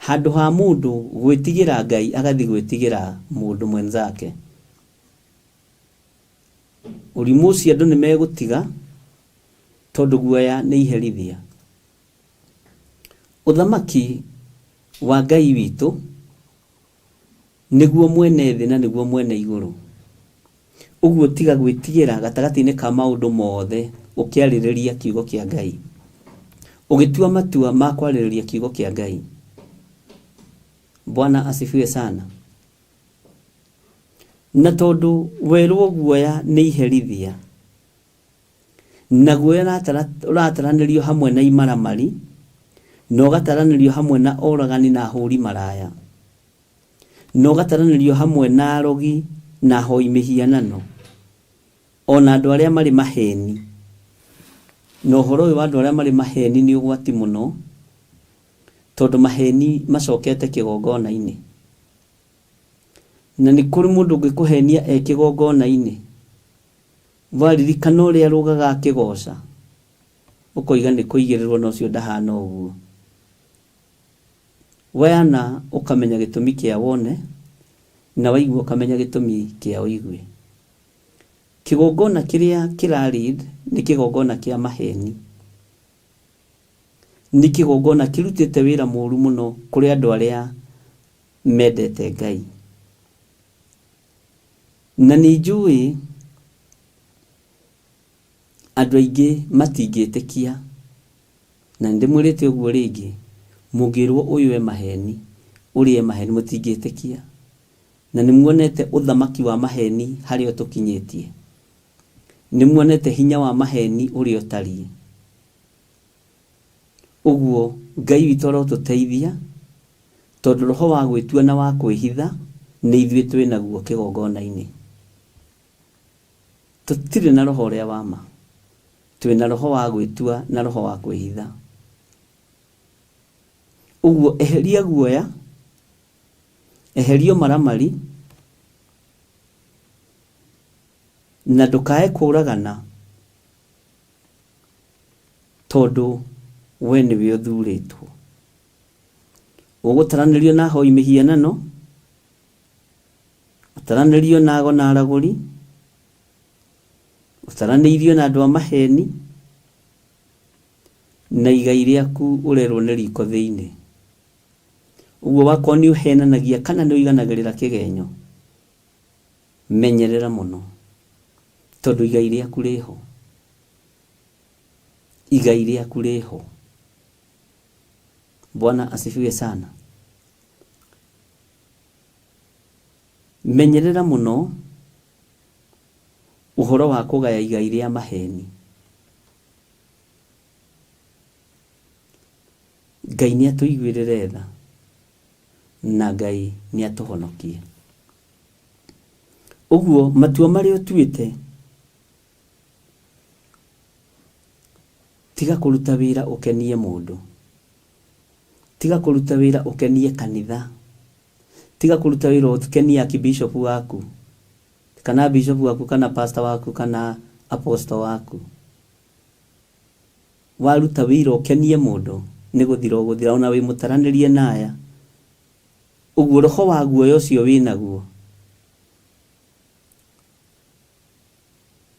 Handũ ha mũndũ gwĩtigĩra Ngai, agathiĩ gwĩtigĩra mũndũ mwenzake. Ũrimũ ũcio andũ nĩ megũtiga tondũ guoya nĩ iherithia. Ũthamaki wa Ngai witũ nĩguo mwene thĩ na nĩguo mwene igũrũ. Ũguo tiga gwĩtigĩra gatagatĩ-inĩ ka maũndũ mothe ũkĩarĩrĩria kiugo kĩa Ngai. Ũgĩtua matua ma kwarĩrĩria kiugo kĩa Ngai. Bwana asifiwe sana. Na tondũ werwo guoya nĩ iherithia, na guoya ũrataranĩrio hamwe na imaramari, na ũgataranĩrio hamwe na oragani na ahũri maraya, na ũgataranĩrio hamwe na arogi na ahoi mĩhianano, ona andũ arĩa marĩ maheni. Na ũhoro ũyũ wa andũ arĩa marĩ maheni nĩ ũgwati mũno, tondũ maheni macokete kĩgongona-inĩ. Na nĩ kũrĩ mũndũ ũngĩkũhenia e kĩgongona-inĩ, waririkana ũrĩa arũgaga akĩgoca, ũkoiga nĩ kũigĩrĩrwo na ũcio ndahana ũguo. Wayana ũkamenya gĩtũmi kĩa wone, na waigua ũkamenya gĩtũmi kĩa ũigue. Kĩgongona kĩrĩa kĩra lead nĩ kĩgongona kĩa maheni. Nĩ kĩgongona kĩrutĩte wĩra mũru mũno kũrĩ andũ arĩa mendete Ngai. Na nĩ njũĩ andũ aingĩ matingĩtĩkia, na nĩ ndĩmwĩrĩte ũguo rĩngĩ, mũngĩrwo ũyũ e maheni, ũrĩa e maheni, mũtingĩtĩkia. Na nĩ muonete ũthamaki wa maheni harĩa ũtũkinyĩtie. Nĩ muonete hinya wa maheni ũrĩa ũtariĩ. Ũguo Ngai witũ arotũteithia, tondũ roho wa gwĩtua na wa kwĩhitha nĩ ithuĩ twĩ naguo kĩgongona-inĩ. Tũtirĩ na roho ũrĩa wa ma. Twĩ na roho wa gwĩtua na roho wa kwĩhitha. Ũguo eheria guoya, eheria ũmaramari, na ndũkae kũragana, tondũ we nĩwe ũthurĩtwo. Ũgũtaranĩrio na ahoi mĩhianano, ũtaranĩrio na ago na aragũri, ũtaranĩirio na andũ a maheni, na igai rĩaku ũrerwo nĩ riko thĩinĩ. Ũguo wakorwo nĩ ũhenanagia kana nĩ ũiganagĩrĩra kĩgenyo, menyerera mũno, tondũ igai rĩaku rĩho. Igai rĩaku rĩho. Bwana asifiwe sana. Menyerera mũno ũhoro wa kũgaya igai rĩa maheni. Ngai nĩ atũiguĩrĩre tha na Ngai nĩ atũhonokie. Ũguo matua marĩa ũtuĩte, tiga kũruta wĩra ũkenie mũndũ, tiga kũruta wĩra ũkenie kanitha, tiga kũruta wĩra ũkenie archbishop waku, kana bishop waku, kana pastor waku, kana apostle waku. Waruta wĩra ũkenie mũndũ, nĩ gũthira ũgũthira, ona wĩ mũtaranĩrie na aya. Ũguo roho wa guoya ũcio wĩnaguo,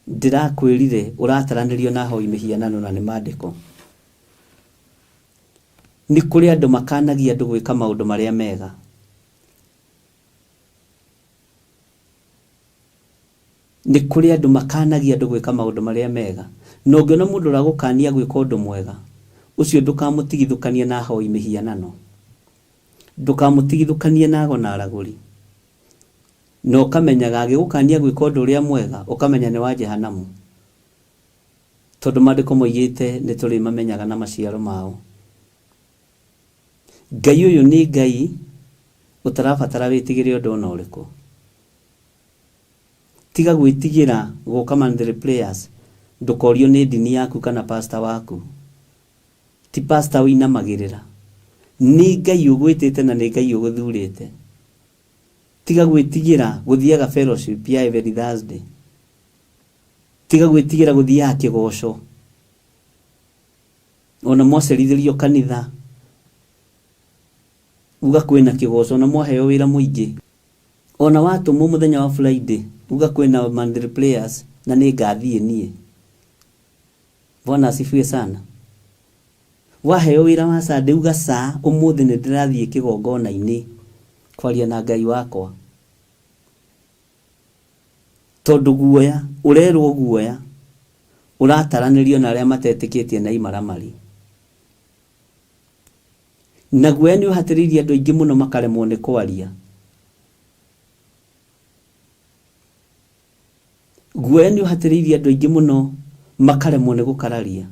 ndĩrakwĩrire ũrataranĩrio na ahoi mĩhianano na nĩ maandĩko. Nĩ kũrĩ andũ makanagia andũ gwĩka maũndũ marĩa mega. Nĩ kũrĩ andũ makanagia andũ gwĩka maũndũ marĩa mega. Na ũngĩona mũndũ ũragũkania gwĩka ũndũ mwega, ũcio ndũkamũtigithũkanie na ahoi mĩhianano. Ndũkamũtigithũkanie na ago na aragũri. Na ũkamenyaga agĩgũkania gwĩka ũndũ ũrĩa mwega, ũkamenya nĩ wa Jehanamu. Tondũ maandĩko moigĩte nĩ tũrĩmamenyaga na maciaro mao. Ngai ũyũ nĩ Ngai ũtarabatara wĩtigĩre ũndũ ona ũrĩkũ. Tiga gwĩtigĩra gũka monthly prayers, ndũkorio nĩ ndini yaku kana pastor waku. Ti pastor ũinamagĩrĩra. Nĩ Ngai ũgwĩtĩte na nĩ Ngai ũgũthurĩte. Tiga gwĩtigĩra gũthiaga fellowship ya every Thursday. Tiga gwĩtigĩra gũthiaga kĩgoco. Ona mwacerithĩrio kanitha, uga kwĩna kĩgoco, ona mwaheo wĩra mũingĩ. Ona watũmwo mũthenya wa Friday, uga kwĩna monthly prayers na nĩ ngathiĩ niĩ. Bwana asifiwe sana. Waheo wĩra wa Sunday, uga ca ũmũthĩ nĩ ndĩrathiĩ kĩgongona-inĩ kwaria na Ngai wakwa. Tondũ guoya, ũrerwo guoya, ũrataranĩrio na arĩa matetĩkĩtie na imaramari. Na guoya nĩ ũhatĩrĩirie andũ aingĩ mũno makaremwo nĩ kwaria. Guoya nĩ ũhatĩrĩirie andũ aingĩ mũno makaremwo nĩ gũkararia.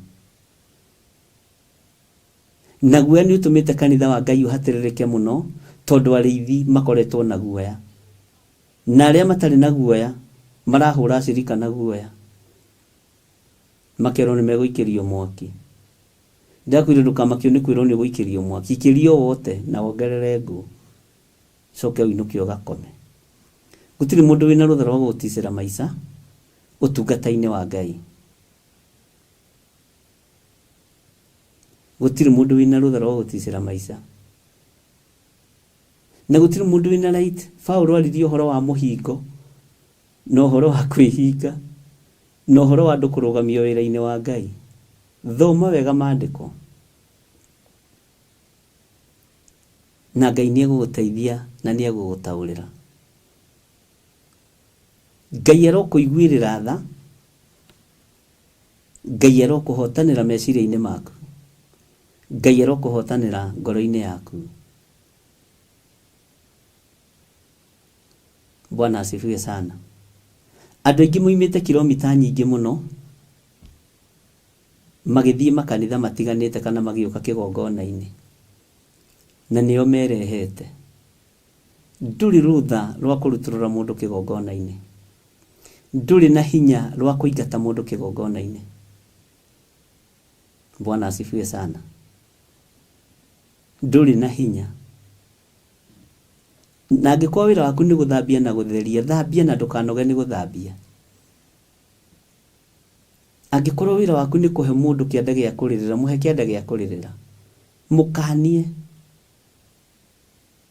Na guoya nĩ ũtũmĩte kanitha wa Ngai ũhatĩrĩrĩke mũno tondũ arĩithi makoretwo na guoya. Na arĩa matarĩ na guoya marahũra acirika na guoya. Makerwo nĩ megũikĩrio mwaki. Ndakwĩrire ndũkamakio nĩ kwĩrwo nĩ ũgũikĩrio mwaki. Ikĩrio wote na wongerere ngũ. Ũcoke ũinũke ũgakome. Gũtirĩ mũndũ wĩna rũtha rwa gũgũticĩra maica ũtungata-inĩ wa Ngai. Gũtirĩ mũndũ wĩna rũtha rwa gũgũticĩra maica. Na gũtirĩ mũndũ wĩna right. Paũlũ aririe ũhoro wa mũhingo na ũhoro wa kwĩhinga na ũhoro wa andũ kũrũgamio wĩra-inĩ wa Ngai. Thoma wega maandĩko na Ngai nĩ egũgũteithia na nĩ egũgũtaũrĩra. Ngai arokũiguĩrĩra tha. Ngai arokũhotanĩra meciria-inĩ maku. Ngai arokũhotanĩra ngoro-inĩ yaku. Bwana asifiwe sana. Andũ aingĩ moimĩte kilomita nyingĩ mũno magĩthiĩ makanitha matiganĩte kana magĩũka kĩgongona-inĩ, na nĩo merehete. Ndũrĩ rũtha rwa kũrutũrũra mũndũ kĩgongona-inĩ. Ndũrĩ na hinya rwa kũingata mũndũ kĩgongona-inĩ. Bwana asifiwe sana. Ndũrĩ na hinya. Na angĩkorwo wĩra waku nĩ gũthambia na gũtheria, thambia na ndũkanoge nĩ gũthambia. Angĩkorwo wĩra waku nĩ kũhe mũndũ kĩanda gĩa kũrĩrĩra, mũhe kĩanda gĩa kũrĩrĩra. Mũkanie.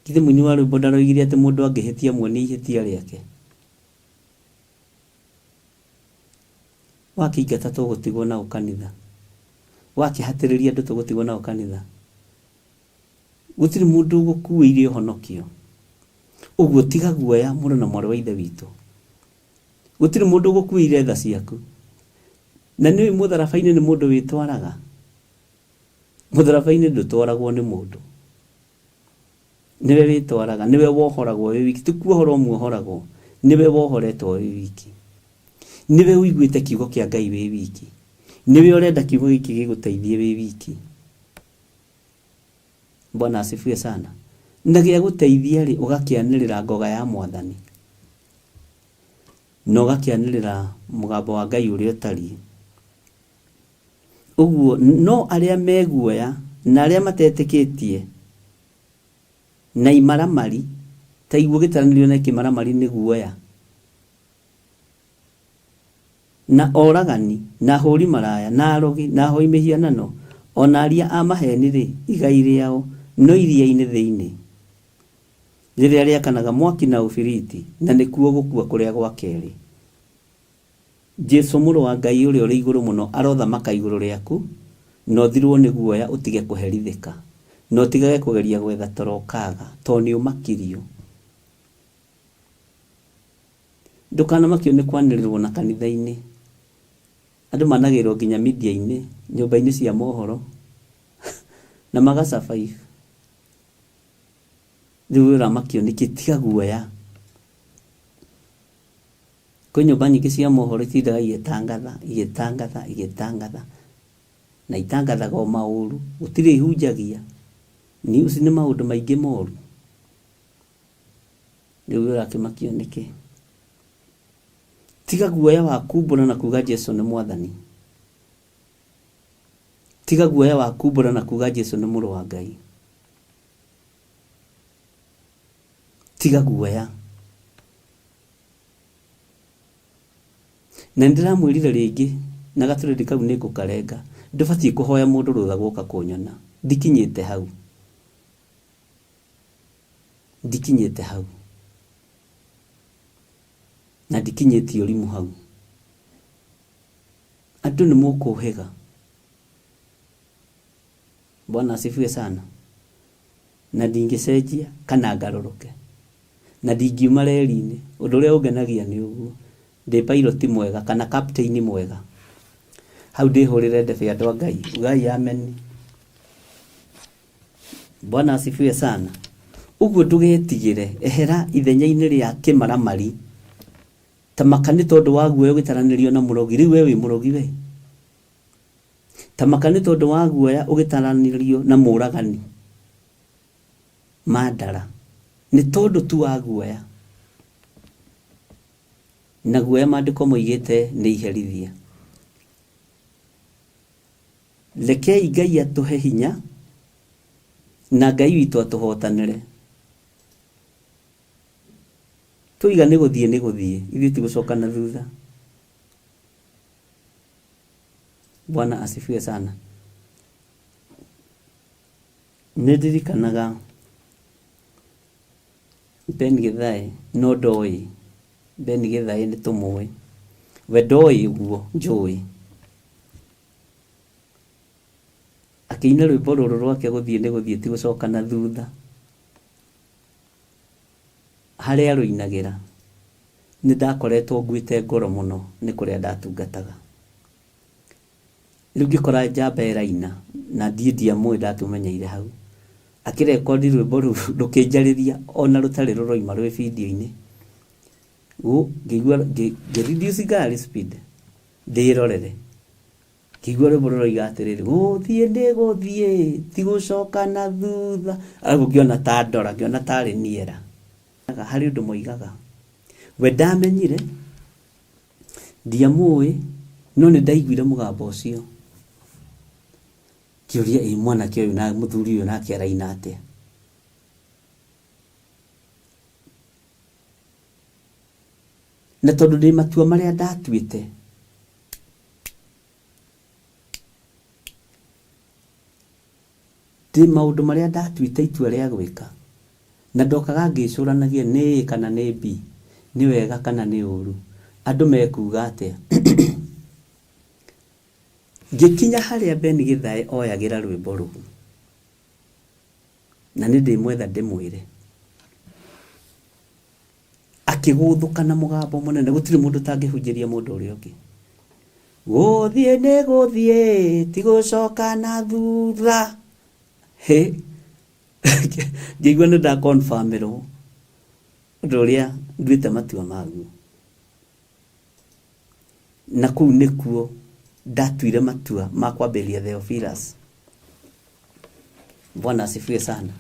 Githĩ mũini wa rwĩmbo ndaroigire atĩ mũndũ angĩhĩtia muonie ihĩtia rĩake? Wakĩingata tũgũtigwo na ũ kanitha? Wakĩhatĩrĩria andũ tũgũtigwo na ũ kanitha? Gũtirĩ mũndũ ũgũkuĩire ũhonokio. Ũguo tiga guoya mũrũ na mwarĩ wa ithe witũ. Gũtirĩ mũndũ ũgũkuĩire tha ciaku. Na nĩũĩ mũtharaba-inĩ nĩ mũndũ wĩtwaraga? Mũtharaba-inĩ ndũtwaragwo nĩ mũndũ. Nĩwe wĩtwaraga, nĩwe wohoragwo wĩ wiki. Ti kuohorwo muohoragwo, nĩwe wohoretwo wĩ wiki. Nĩwe ũiguĩte kiugo kĩa Ngai wĩ wiki. Nĩwe ũrenda kiugo gĩkĩ gĩgũteithie wĩ wiki. Bwana asifiwe sana. Na gĩa gũteithia rĩ, ũgakĩanĩrĩra ngoga ya mwathani. Na ũgakĩanĩrĩra mũgambo wa Ngai ũrĩa ũtariĩ. Ũguo no arĩa me guoya na arĩa matetĩkĩtie na imaramari, ta iguo gĩtaranĩrio na kĩmaramari nĩ guoya, na oragani, na ahũri maraya, na arogi, na ahoi mĩhianano, o na aria a maheni-rĩ, igai rĩao no iria-inĩ thĩinĩ, rĩrĩa rĩakanaga mwaki na ũbiriti, na nĩkuo gũkua kũrĩa gwa kerĩ. Jesu Mũrũ wa Ngai Ũrĩa ũrĩ Igũrũ Mũno arothamaka igũrũ rĩaku, na ũthirũo nĩ guoya ũtige kũherithĩka, na ũtigage kũgeria gwetha toro ũkaaga, tondũ nĩ ũmakirio. Ndũkanamakio nĩ kwanĩrĩrũo na kanitha-inĩ. Andũ managĩrĩrũo nginya media-inĩ, nyũmba-inĩ cia mohoro, na maga survive. Rĩu we ũramakio nĩkĩ? Tiga guoya. Kwĩ nyũmba nyingĩ cia mohoro itindaga igĩtangatha, igĩtangatha, igĩtangatha, na itangathaga o maũru, gũtirĩ ihunjagia. News nĩ maũndũ maingĩ moru. Rĩu we ũrakĩmakio nĩkĩ? Tiga guoya wa kumbũra na kuga Jesu nĩ mwathani. Tiga guoya wa kumbũra na kuga Jesu nĩ mũrũ wa Ngai. Tiga guoya. Na nĩndĩramwĩrire rĩngĩ na gatũrĩndĩ kau nĩngũkarenga, ndũbatiĩ kũhoya mũndũ rũtha gũka kũnyona. Ndikinyĩte hau. Ndikinyĩte hau. Na ndikinyĩtie ũrimũ hau. Andũ nĩmũkũhĩga. Bwana asifiwe sana. Na ndingĩcenjia kana ngarũrũke. Na ndingiuma reri-inĩ. Ũndũ ũrĩa ũngenagia nĩ ũguo. Ndĩ pilot mwega kana captain mwega. Hau ndĩhũrĩre ndebe andũ a Ngai. Ugai amen. Bwana asifiwe sana. Ũguo ndũgetigĩre, ehera ithenya-inĩ rĩa kĩmaramari. Ta maka nĩ tondũ wa guoya ũgĩtaranĩrio na mũrogi. Rĩu we wĩ mũrogi we. Ta maka nĩ tondũ wa guoya ũgĩtaranĩrio na mũragani. Mandara. Nĩ tondũ tu wa guoya. Na guoya maandĩko moigĩte nĩ iherithia. Rekei Ngai atũhe hinya na Ngai witũ atũhotanĩre. Twoiga nĩ gũthiĩ nĩ gũthiĩ, ithuĩ ti gũcoka na thutha. Bwana asifiwe sana. Nĩ ndirikanaga Ben Githae no ndoĩ Ben Githae nĩ tũmũĩ we ndoĩ ũguo njũĩ akĩina rwĩmbo rũrũ rwake gũthiĩ nĩ gũthiĩ ti gũcoka na thutha harĩa arũinagĩra nĩ ndakoretwo nguĩte ngoro mũno nĩ kũrĩa ndatungataga. Rĩu ngĩkora njamba ĩraina na ndiĩ ndiamũĩ ndakĩmũmenyeire hau. Akĩrekondi rwĩmbo rũu rũkĩnjarĩria ona rũtarĩ rũroima rwĩ video-inĩ. Ngĩigua ngĩ reduce ngari speed ndĩrorere. Ngĩigua rwĩmbo rũroiga atĩrĩrĩ, gũthiĩ nĩ gũthiĩ ti gũcoka na thutha. Arabu ngĩona ta ndora, ngĩona tarĩ niĩ era. Harĩ ũndũ moigaga. We ndamenyire Ndiamũĩ, no nĩ ndaiguire mũgambo ũcio. Ngĩũria, ĩ mwanake ũyũ na mũthuri ũyũ nake araina atĩa? Na tondũ ndĩ matua marĩa ndatuĩte, Ndĩ maũndũ marĩa ndatuĩte itua rĩa gwĩka, na ndokaga ngĩĩcũranagia nĩ A kana nĩ B, nĩ wega kana nĩ ũũru, andũ mekuuga atĩa. Ngĩkinya harĩa Ben Githae oyagĩra rwĩmbo rũu, na nĩ ndĩmwetha ndĩmwĩre. Akĩgũthũka na mũgambo mũnene, gũtirĩ mũndũ ũtangĩhunjĩria mũndũ ũrĩa ũngĩ. Gũthiĩ nĩ gũthiĩ, ti gũcoka na thutha. Hĩ, ngĩigua nĩ nda confirm-ĩrwo ũndũ ũrĩa nduĩte matua maguo. Na kũu nĩkuo ndatuire matua ma kwambĩrĩria Theophilus. Bwana asifiwe sana.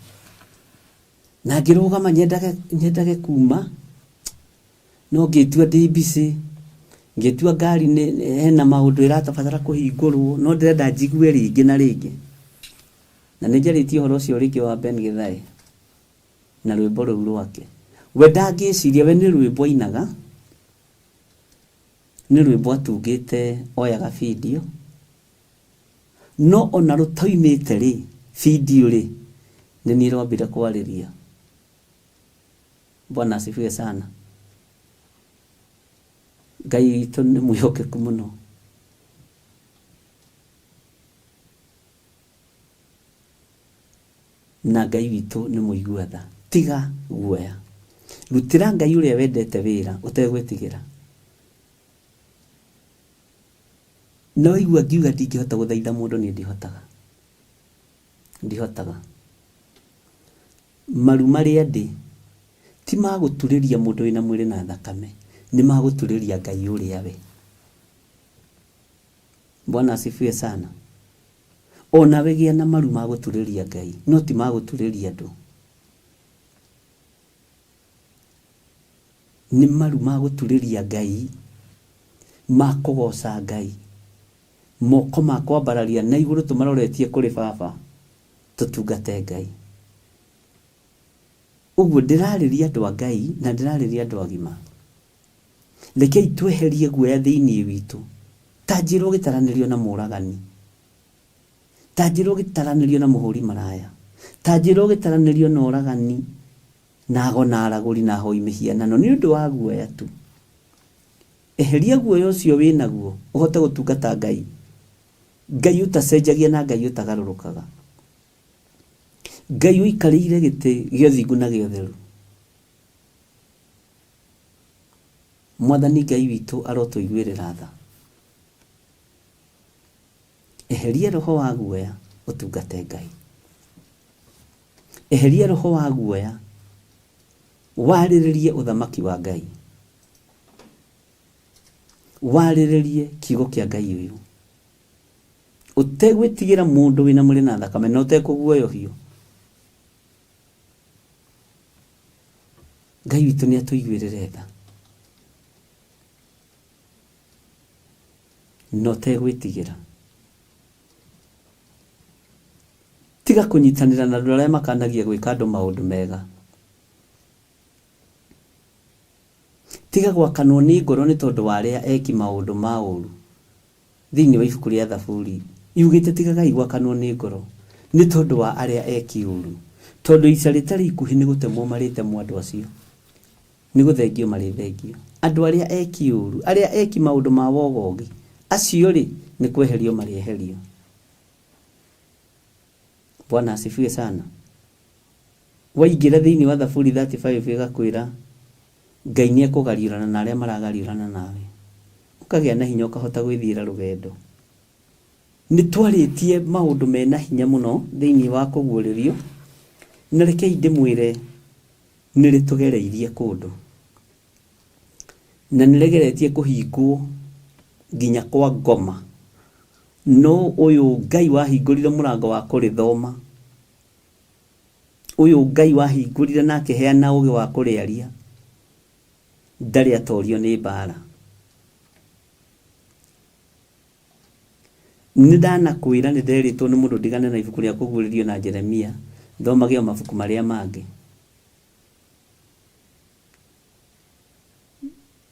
Na ngĩrũgama nyendage, nyendage kuma no ngĩtua ndĩ busy ngĩtua ngari nĩ hena maũndũ ĩrabatara kũhingũrwo no ndĩrenda njigue rĩngĩ na rĩngĩ na nĩ njarĩtie ũhoro ũcio rĩngĩ wa Ben Githae na rwĩmbo rũu rwake we ndangĩciria we nĩ rwĩmbo ainaga nĩ rwĩmbo atungĩte oyaga video No o na rũtoimĩte-rĩ, video-rĩ, nĩ niĩ rwambire kwarĩria. Bwana asifiwe sana. Ngai witũ nĩ mwĩhokeku mũno. Na Ngai witũ nĩ mũigua tha. Tiga guoya. Rutĩra Ngai ũrĩa wendete wĩra ũtegwĩtigĩra. Na waigua ngiuga ndingĩhota gũthaitha mũndũ niĩ ndihotaga. Ndihotaga. Maru marĩa ndĩ ti ma gũturĩria mũndũ wĩna mwĩrĩ na thakame, nĩ ma gũturĩria Ngai ũrĩa we. Bwana asifiwe sana. Onawe gĩa na maru ma gũturĩria Ngai, no ti ma gũturĩria andũ. Nĩ maru ma gũturĩria Ngai, ma kũgooca Ngai, moko ma kwambararia na igũrũ tũmaroretie kũrĩ Baba, tũtungate Ngai. Ũguo ndĩrarĩria andũ a Ngai na ndĩrarĩria andũ agima. Rekei tweherie guoya thĩinĩ witũ. Ta njĩra ũgĩtaranĩrio na mũragani. Ta njĩra ũgĩtaranĩrio na mũhũri maraya. Ta njĩra ũgĩtaranĩrio na oragani. Na ago na aragũri na ahoi mĩhianano nĩ ũndũ wa guoya tu. Eheria guoya ũcio wĩ naguo ũhote gũtungata Ngai, Ngai ũtacenjagia na Ngai ũtagarũrũkaga, Ngai ũikarĩire gĩtĩ gĩa ũthingu na gĩa ũtheru. Mwathani Ngai witũ arotũiguĩrĩra tha. Eheria roho wa guoya ũtungate Ngai. Eheria roho wa guoya warĩrĩrie ũthamaki wa Ngai. Warĩrĩrie kiugo kĩa Ngai ũyũ. Ũtegwĩtigĩra mũndũ wĩna mwĩrĩ na thakame na ũtekũguoyohio. Ngai witũ nĩ atũiguĩrĩre tha. Na ũtegwĩtigĩra. Tiga kũnyitanĩra na andũ arĩa makanagia gwĩka andũ maũndũ mega. Tiga gwakanwo nĩ ngoro nĩ tondũ wa arĩa eki maũndũ ma ũũru. Thĩinĩ wa ibuku rĩa Thaburi yugĩte tigagai gwakanwo nĩ ngoro nĩ tondũ wa arĩa eki ũũru, tondũ ica rĩtarĩ ikuhĩ nĩ gũtemwo marĩtemwo andũ acio, nĩ gũthengio marĩthengio. Andũ arĩa eki ũũru, arĩa eki maũndũ ma wogogi, acio-rĩ, nĩ kweherio marĩeherio. Bwana asifiwe sana. Waingĩra thĩinĩ wa Thaburi 35 ĩgakwĩra Ngai nĩ ekũgariũrana na arĩa maragariũrana nawe. Ũkagĩa na hinya ũkahota gwĩthiĩra rũgendo. Nĩ twarĩtie maũndũ mena hinya mũno thĩinĩ wa kũguũrĩrio, na rekei ndĩmwĩre nĩ rĩtũgereirie kũndũ. Na nĩ rĩgeretie kũhingwo nginya kwa ngoma. No ũyũ Ngai wahingũrire mũrango wa kũrĩthoma, ũyũ Ngai wahingũrire na akĩheana ũgĩ wa kũrĩaria, ndarĩ atorio nĩ mbara. Nĩ ndanakwĩra nĩ nderĩtwo nĩ mũndũ ndigane na ibuku rĩa kũguũrĩrio na Jeremia, thomage o mabuku marĩa mangĩ.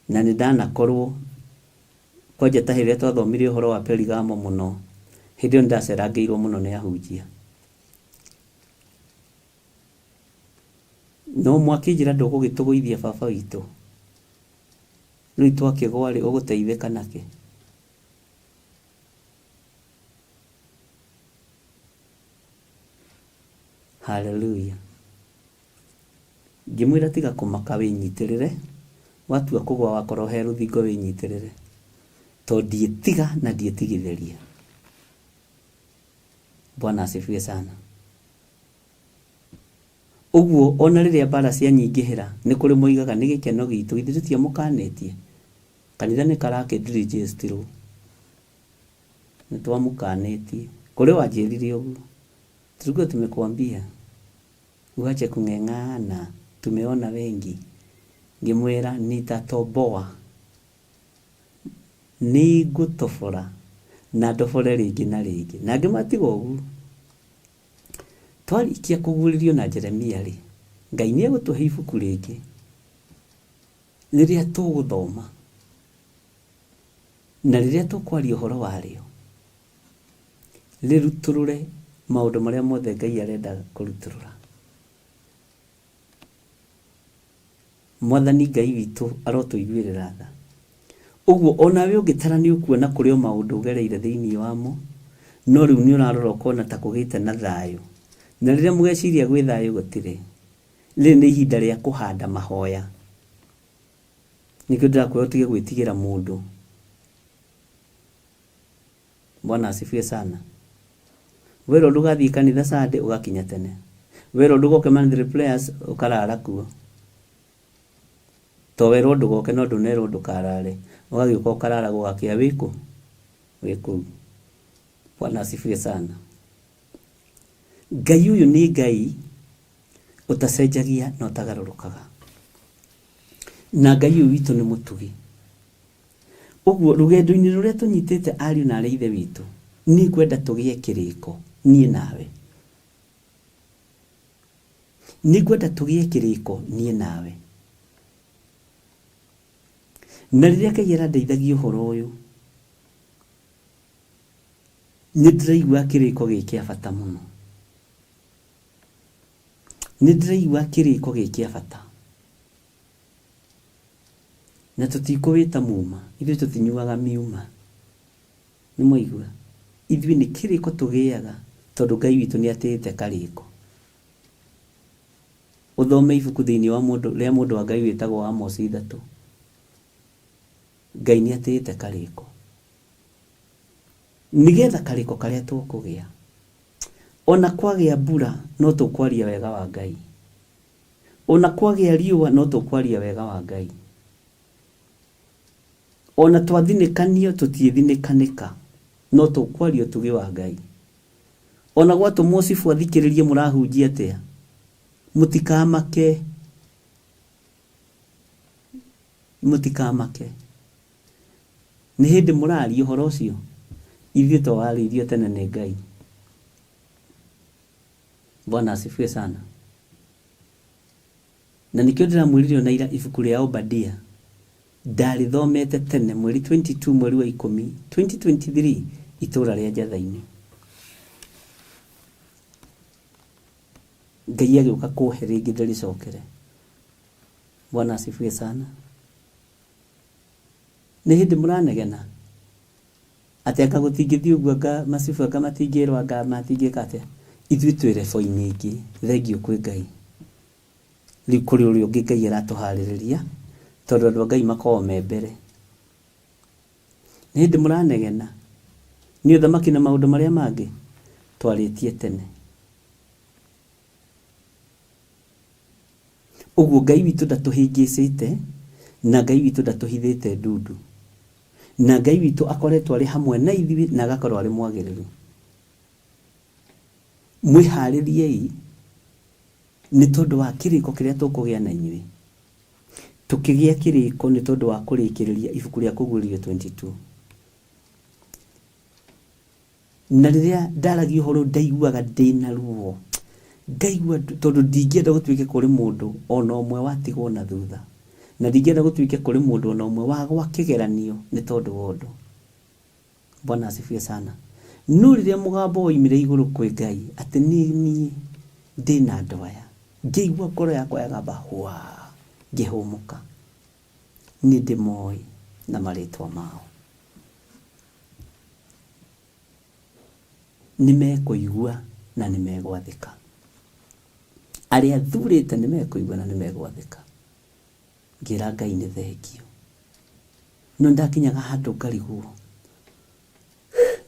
Na nĩ ndanakorwo, kwanja ta hĩndĩ ĩrĩa twathomire ũhoro wa Perigamo mũno, hĩndĩ ĩyo nĩ ndacerangĩirwo mũno nĩ ahunjia. No mwakĩnjĩra ndũgũgĩtũgũithia baba witũ, rĩu twakĩgwa rĩ, ũgũteithĩka nakĩ? Haleluya. Ngĩmwĩra tiga kũmaka wĩnyitĩrĩre, watua kũgwa wakorwo he rũthingo wĩnyitĩrĩre, tondũ ndiĩtiga na ndiĩtigithĩria. Bwana asifiwe sana. Ũguo ona rĩrĩa mbara cianyingĩhĩra nĩ kũrĩ moigaga nĩ gĩkeno gitũ, githĩ tũtiamũkanĩtie? Kanitha nĩ karakĩndirijĩstirwo. Nĩ twamũkanĩtie. Kũrĩ wanjĩrire ũguo. Tulikuwa tumekuambia uache kung'eng'ana, tumeona wengi. Ngĩmwĩra nitatoboa, nĩngũtobora na ndobore rĩngĩ na rĩngĩ. Na ngĩmwĩra tiga ũguo. Twarĩkia kũguũrĩrio na Jeremia-rĩ, Ngai nĩ egũtũhe ibuku rĩngĩ rĩrĩa tũgũthoma na rĩrĩa tũkwaria ũhoro warĩo, rĩrutũrũre maũndũ marĩa mothe Ngai arenda kũrutũrũra. Mwathani Ngai witũ arotũiguĩrĩra tha. Ũguo onawe ũngĩtara nĩ ũkuona kũrĩ o maũndũ ũgereire thĩinĩ wamo, no rĩu nĩ ũrarora ũkona ta kũgĩte na thayũ. Na rĩrĩa mũgeciria gwĩ thayũ gũtirĩ. Rĩrĩ nĩ ihinda rĩa kũhanda mahoya. Nĩkĩo ndĩrakwĩra ũtige gwĩtigĩra mũndũ. Bwana asifiwe sana. Werwo ndũgathiĩ kanitha Sunday ũgakinya tene. Werwo ndũgoke monthly prayers ũkarara kuo. To werwo ndũgoke no ndũnerwo ndũkarare. Ũgagĩũka ũkarara gũgakĩa wĩ kũ? Wĩ kũu. Bwana asifiwe sana. Ngai ũyũ nĩ Ngai ũtacenjagia na ũtagarũrũkaga. Na Ngai ũyũ witũ nĩ mũtugi. Ũguo rũgendo-inĩ rũrĩa tũnyitĩte ariũ na arĩ ithe witũ, nĩ ngwenda tũgĩe kĩrĩko niĩ nawe. Nĩ ngwenda tũgĩe kĩrĩko niĩ nawe. Na rĩrĩa Ngai arandeithagia ũhoro ũyũ, nĩ ndĩraigua kĩrĩko gĩ kĩa bata mũno. Nĩ ndĩraigua kĩrĩko gĩ kĩa bata. Na tũtikũwĩta muma, ithuĩ tũtinyuaga miuma. Nĩ mwaigua? Ithuĩ nĩ kĩrĩko tũgĩaga tondũ Ngai witũ nĩ atĩĩte karĩko. Ũthome ibuku thĩinĩ wa mũndũ, rĩa mũndũ wa Ngai wĩtagwo Amosi ithatũ. Ngai nĩ atĩĩte karĩko nĩgetha karĩko karĩa tũkũgĩa ona kwagĩa mbura no tũkwaria wega wa Ngai, ona kwagĩa riũa no tũkwaria wega wa Ngai, ona twathinĩkanio tũtiĩthinĩkanĩka no tũkwaria ũtugi wa Ngai, ona gwatũmwo cibũ athikĩrĩrie mũrahunjia atĩa, mũtikamake, mũtikamake. Nĩ hĩndĩ mũraria ũhoro ũcio, ithuĩ twawarĩirio tene nĩ Ngai. Bwana asifiwe sana. Na nĩkĩo ndĩramwĩrire ona ira ibuku rĩa Obadia ndarĩthomete tene mweri 22 mweri wa ikũmi 2023 itũra rĩa Njatha-inĩ. Ngai agĩũka kũhe rĩngĩ ndĩrĩcokere. Bwana asifiwe sana. Nĩ hĩndĩ mũranegena atĩ anga gũtingĩthiĩ ũguo, anga macibu anga matingĩrwo, anga matingĩka atĩa. Ithuĩ twĩ rebo-inĩ ĩngĩ, thengiũ kwĩ Ngai. Rĩu kũrĩ ũrĩa ũngĩ Ngai aratũharĩrĩria tondũ andũ a Ngai makoragwo me mbere. Nĩ hĩndĩ mũranegena nĩ ũthamaki na maũndũ marĩa mangĩ twarĩtie tene. Ũguo Ngai witũ ndatũhĩngĩcĩte na Ngai witũ ndatũhithĩte ndundu, na Ngai witũ akoretwo arĩ hamwe na ithuĩ na agakorwo arĩ mwagĩrĩru. Mwĩharĩriei nĩ tondũ wa kĩrĩko kĩrĩa tũkũgĩa na inyuĩ. Tũkĩgĩa kĩrĩko nĩ tondũ wa kũrĩkĩrĩria ibuku rĩa Kũguũrĩrio 22. Na rĩrĩa ndaragia ũhoro ndaiguaga ndĩna ruo, ngaigua tondũ ndingĩenda gũtuĩke kũrĩ mũndũ ona ũmwe watigwo na thutha, na ndingĩenda gũtuĩke kũrĩ mũndũ ona ũmwe wagwa kĩgeranio nĩ tondũ wa ũndũ. Bwana asifiwe sana. No rĩrĩa mũgambo woimire igũrũ kwĩ Ngai atĩ nĩ niĩ ndĩna andũ aya, ngĩigua ngoro yakwa yagamba hwa, ngĩhũmũka. Nĩ ndĩmoĩ na marĩtwa mao. Nĩ mekũigua na nĩ megwathĩka. Arĩa thurĩte nĩ mekũigua na nĩ megwathĩka. Ngĩra Ngai nĩ thengiũ. No ndakinyaga handũ ngarigwo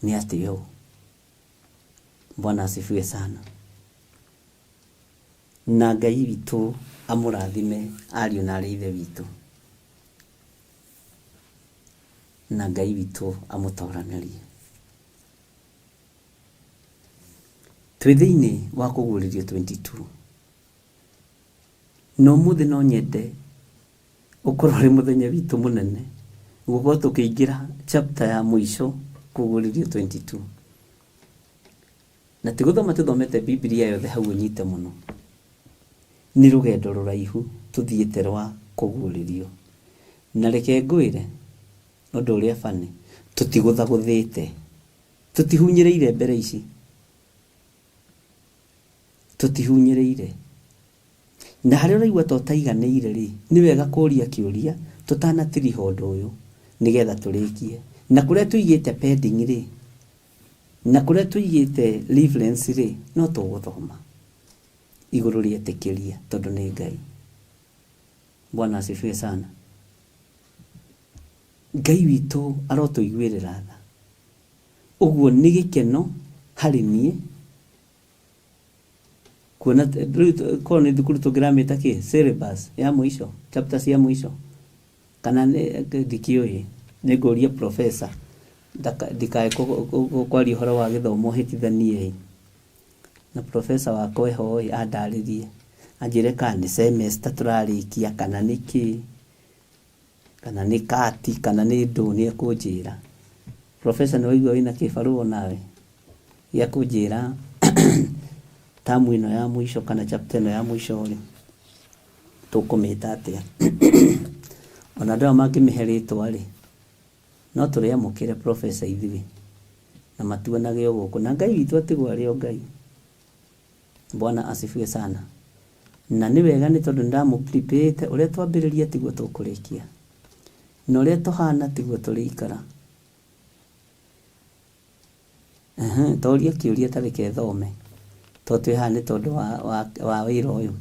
nĩ atĩa ũũ. Bwana asifiwe sana. Na Ngai witũ amũrathime ariũ na arĩ ithe witũ. Na Ngai witũ amũtoranĩrie. Twĩ thĩinĩ wa Kũguũrĩrio 22. Na ũmũthĩ no nyende ũkorwo ũrĩ mũthenya witũ mũnene gũkorwo tũkĩingĩra chapter ya mũico Kũguũrĩrio 22. Na ti gũthoma tũthomete Bibilia yothe hau ũnyite mũno. Nĩ rũgendo rũraihu tũthiĩte rwa kũguũrĩrio. Na reke ngwĩre ũndũ ũrĩa bani, tũtigũthagũthĩte, tũtihunyĩrĩire mbere ici, tũtihunyĩrĩire. Na harĩa ũraigua ta ũtaiganĩire rĩ, nĩ wega kũria kĩũria tũtanatiriha ũndũ ũyũ nĩgetha tũrĩkie. Na kũrĩa tũigĩte pending rĩ, na kũrĩa tũigĩte reference rĩ, no tũgũthoma igũrũ rĩetĩkĩria tondũ nĩ Ngai. Bwana asifiwe sana. Ngai witũ arotũiguĩrĩra tha. Ũguo nĩ gĩkeno harĩ niĩ kuona rĩu korwo nĩ thukuru tũngĩramĩta kĩ syllabus ya mũico, chapter cia mũico, kana ndikĩũĩ, nĩ ngũria professor ndikae kwaria ũhoro wa gĩthomo hĩtithanie. Na professor wakwa eho ĩ andarĩrie, anjĩre kana nĩ semester tũrarĩkia kana nĩ kĩ, kana nĩ kati, kana nĩ ndũ, nĩ ekũnjĩra. Professor nĩ waigua wĩna kĩbarũa nawe gĩa kũnjĩra tamu ĩno ya mũico kana chapter ĩno ya mũico rĩ, tũkũmĩta atĩa? Ona andũ aya mangĩmĩhe rĩtwa rĩ, no tũrĩamũkĩre professor ithuĩ na matuonage o gũkũ. Na Ngai witũ atigwo arĩ o Ngai. Bwana asifiwe sana. Na nĩ wega nĩ tondũ nĩndamũ-prepare-ĩte ũrĩa twambĩrĩria tiguo tũkũrĩkia, na ũrĩa tũhana tiguo tũrĩikara. Toria kĩũria ta reke thome to twĩ haha nĩ tondũ wa wĩra ũyũ.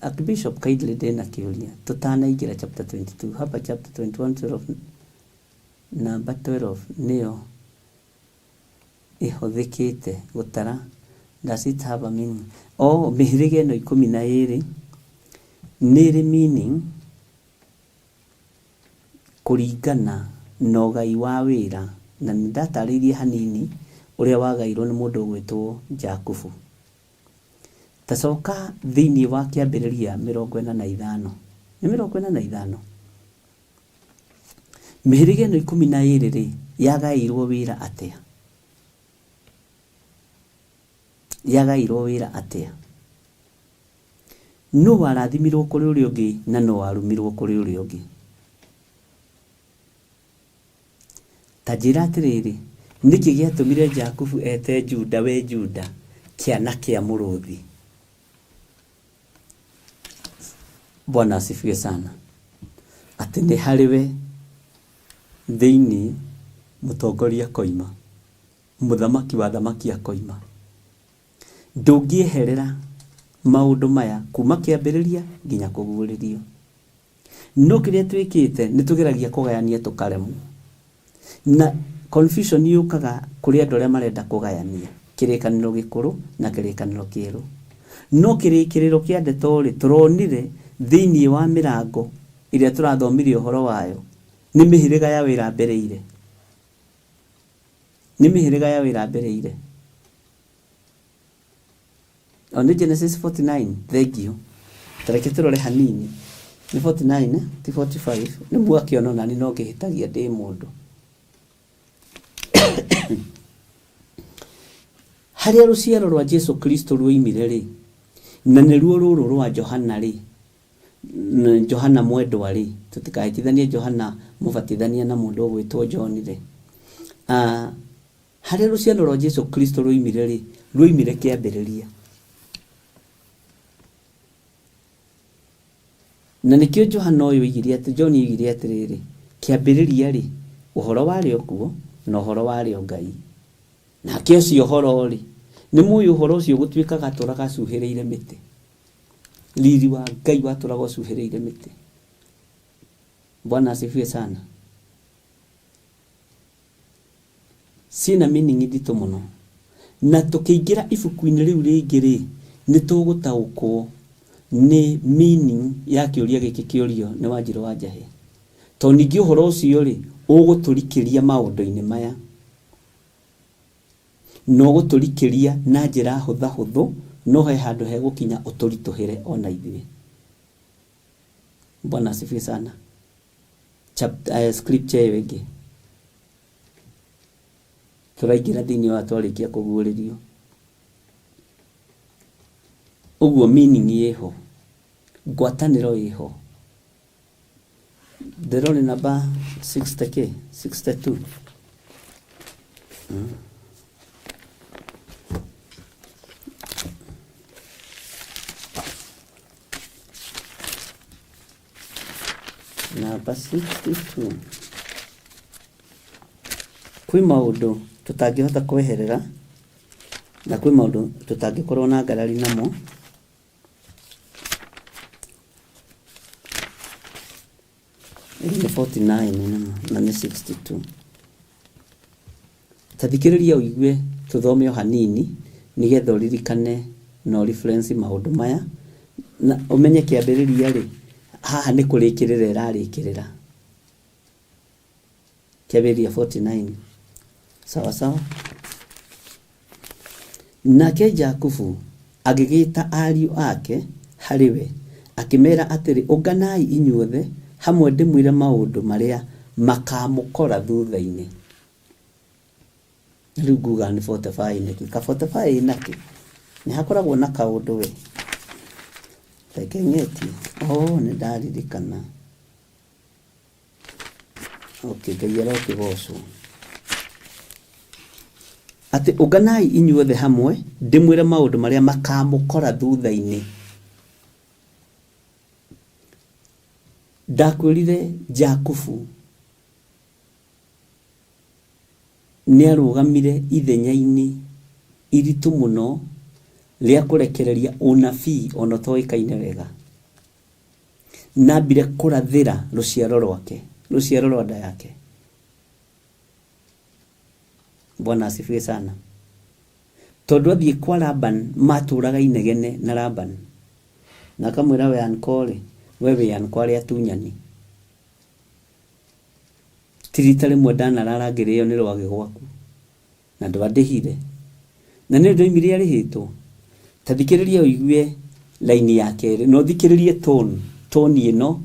Archbishop kindly ndĩna kĩũria tũtanaingĩra chapter 22 hapa chapter 21 12. Namba 12 nĩyo ĩhũthĩkĩte gũtara? Does it have a meaning? Oh, mĩhĩrĩga ĩno 12 nĩ ĩrĩ meaning kũringana na ũgai wa wĩra, na nĩ ndatarĩirie hanini ũrĩa wagairwo nĩ mũndũ ũgwĩtwo Jakubu. Ta coka thĩinĩ wa Kĩambĩrĩria 45, nĩ 45? Mĩhĩrĩga ĩno 12-rĩ, yagaĩirwo wĩra atĩa? Yagaĩirwo wĩra atĩa? Nũ warathimirwo kũrĩ ũrĩa ũngĩ na nũ warumirwo kũrĩ ũrĩa ũngĩ? Ta njĩra atĩrĩrĩ, nĩkĩ gĩatũmire Jakubu ete Juda we Juda, kĩana kĩa mũrũthi? Bwana asifiwe sana. Atĩ nĩ harĩ we thĩinĩ mũtongoria akoima, mũthamaki wa athamaki akoima. Ndũngĩeherera maũndũ maya kuma kĩambĩrĩria nginya kũguũrĩrio. No kĩrĩa twĩkĩte nĩ tũgeragia kũgayania tũkaremwo. Na confusion yũkaga kũrĩ andũ arĩa marenda kũgayania kĩrĩkanĩro gĩkũrũ na kĩrĩkanĩro kĩerũ. No kĩrĩkĩrĩro kĩa ndeto rĩ, tũronire thĩinĩ wa mĩrango ĩrĩa tũrathomire ũhoro wayo, nĩ mĩhĩrĩga ya wĩra mbereire. Nĩ mĩhĩrĩga ya wĩra mbereire. O nĩ Genesis 49, thengiũ. Ta reke tũrore hanini. Nĩ 49, eh? Ti 45. Nĩ mwakĩona ona niĩ no ngĩhĩtagia ndĩ mũndũ. Harĩa rũciaro rwa Jesu Kristo ruoimire rĩ, na nĩruo rũrũ rwa Johana rĩ, Johana mwendwa rĩ, tũtikahĩtithanie Johana mũbatithania na mũndũ ũgwĩtwo John rĩ. Ah, Harĩa rũciaro rwa Jesu Kristo rwoimire-rĩ, rwoimire kĩambĩrĩria. Na nĩkĩo Johana ũyũ oigire atĩ, John oigire atĩrĩrĩ, kĩambĩrĩria-rĩ, ũhoro warĩ o kuo, na ũhoro warĩ o Ngai. Nake ũcio ũhoro-rĩ, nĩ mũĩ ũhoro ũcio gũtuĩkaga atũraga acuhĩrĩire mĩtĩ. Riri wa Ngai watũraga ũcuhĩrĩire mĩtĩ. Bwana asifiwe sana. Ciĩna meaning nditũ mũno. Na tũkĩingĩra ibuku-inĩ rĩu rĩngĩ rĩ, nĩ tũgũtaũkwo nĩ meaning ya kĩũria gĩkĩ kĩorio nĩ Wanjirũ wa Njahĩ. Tondũ ningĩ ũhoro ũcio rĩ, ũgũtũrikĩria maũndũ-inĩ maya. Na ũgũtũrikĩria na njĩra hũthahũthũ, no he handũ hegũkinya ũtũritũhĩre ona ithuĩ. Bwana asifiwe sana. Chapter, eh, scripture ĩyo ĩngĩ. Tũraingĩra thĩinĩ wa twarĩkia kũguũrĩrio. Ũguo meaning ĩho. Ngwatanĩro ĩho. Ndĩrona namba 60 k 62. Namba 62. Kwĩ maũndũ tũtangĩhota kweherera na kwĩ maũndũ tũtangĩkorwo na ngarari namo. Ĩno nĩ 49 nĩma na nĩ 62. Ta thikĩrĩria ũigue tũthome o hanini nĩgetha ũririkane na ũ reference maũndũ maya na ũmenye kĩambĩrĩria rĩ, haha nĩ kũrĩkĩrĩra ĩrarĩkĩrĩra. Kĩambĩrĩria 49. Sawa sawa. Nake Jakubu agĩgĩĩta ariũ ake harĩ we, akĩmera atĩrĩ, Ũnganai inyuothe hamwe ndĩmwĩre maũndũ marĩa makamũkora thutha-inĩ. Rĩu nguga nĩ 45 nĩkĩ? Ka 45 nakĩ? Nĩ hakoragwo na kaũndũ we. Reke ng'etie. Oh, nĩ ndaririkana. Okay, Ngai arokĩgocwo. Atĩ ũnganai inyuothe hamwe ndĩmwĩre maũndũ marĩa makamũkora thutha-inĩ. Ndakwĩrire Jakubu nĩarũgamire ithenya-inĩ iritũ mũno rĩa kũrekereria ũnabii ona ũtoĩkaine wega. Nambire kũrathĩra rũciaro rwake, rũciaro rwa nda yake. Bwana asifiwe sana. Tondũ athiĩ kwa Laban matũraga inegene na Laban. Na akamwĩra we uncle rĩ, we wĩ uncle arĩa atunyani. Ti rita rĩmwe ndanarara ngĩrĩo nĩ rwagĩ gwaku na ndwandĩhire. Na nĩ ndoimire arĩhĩtwo. Ta thikĩrĩria ũigue laini ya kerĩ na ũthikĩrĩrie tone, tone ĩno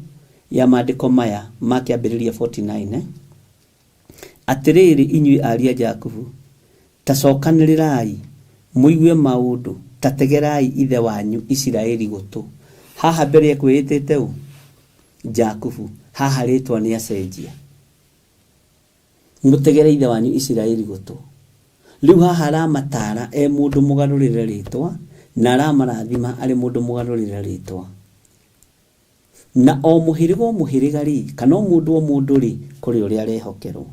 ya maandĩko maya ma kĩambĩrĩria 49 eh? Atĩrĩrĩ inyuĩ ariũ a Jakubu, ta cokanĩrĩrai, mũigue maũndũ, ta tegerai ithe wanyu Isiraeli gũtũ. Haha mbere ekwĩĩtĩte ũ? Jakubu. Haha rĩtwa nĩ acenjia. Mũtegere ithe wanyu Isiraeli gũtũ. Rĩu haha aramataara e mũndũ mũgarũrĩre rĩtwa, na aramarathima arĩ mũndũ mũgarũrĩre rĩtwa. Na o mũhĩrĩga o mũhĩrĩga-rĩ, kana o mũndũ o mũndũ-rĩ, kũrĩ ũrĩa arehokerwo.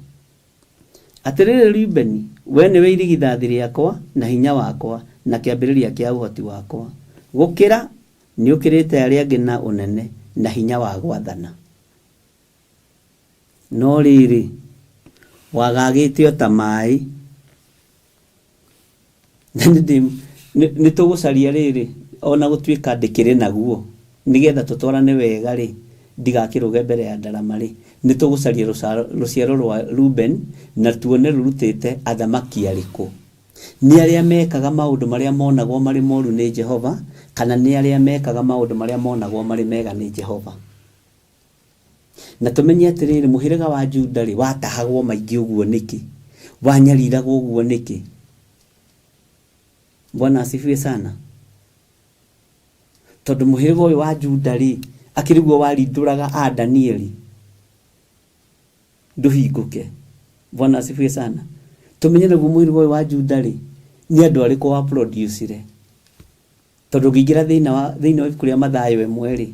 Atĩrĩrĩ Rubeni, wee nĩwe irigithathi rĩakwa, na hinya wakwa, na kĩambĩrĩria kĩa ũhoti wakwa. Gũkĩra, nĩũkĩrĩte arĩa angĩ na ũnene, na hinya wa gwathana. No rĩrĩ, wagagĩte o ta maĩ. Na nĩ tũgũcaria rĩrĩ, ona gũtuĩka ndĩkĩrĩ naguo, nĩgetha tũtwarane wega rĩ, ndigakĩrũge mbere ya ndarama rĩ, nĩ tũgũcaria rũciaro rwa Reuben na tuone rũrutĩte athamaki arĩkũ. Nĩ arĩa mekaga maũndũ marĩa monagwo marĩ moru nĩ Jehova, kana nĩ arĩa mekaga maũndũ marĩa monagwo marĩ mega nĩ Jehova. Na tũmenye atĩrĩrĩ, mũhĩrĩga wa Juda-rĩ, watahagwo maingĩ ũguo nĩkĩ? Wanyariragwo ũguo nĩkĩ? Bwana asifiwe sana. Tondũ mũhĩrĩga ũyũ wa Juda-rĩ, akĩrĩ guo warindũraga a Danieli ndũhingũke. Bwana asifiwe sana. Tũmenye naguo mũhĩrĩga ũyũ wa Juda-rĩ, nĩ andũ arĩkũ wa produce-ire? Tondũ ũngĩingĩra thĩinĩ wa thĩinĩ wa ibuku rĩa Mathayo ĩmwe-rĩ,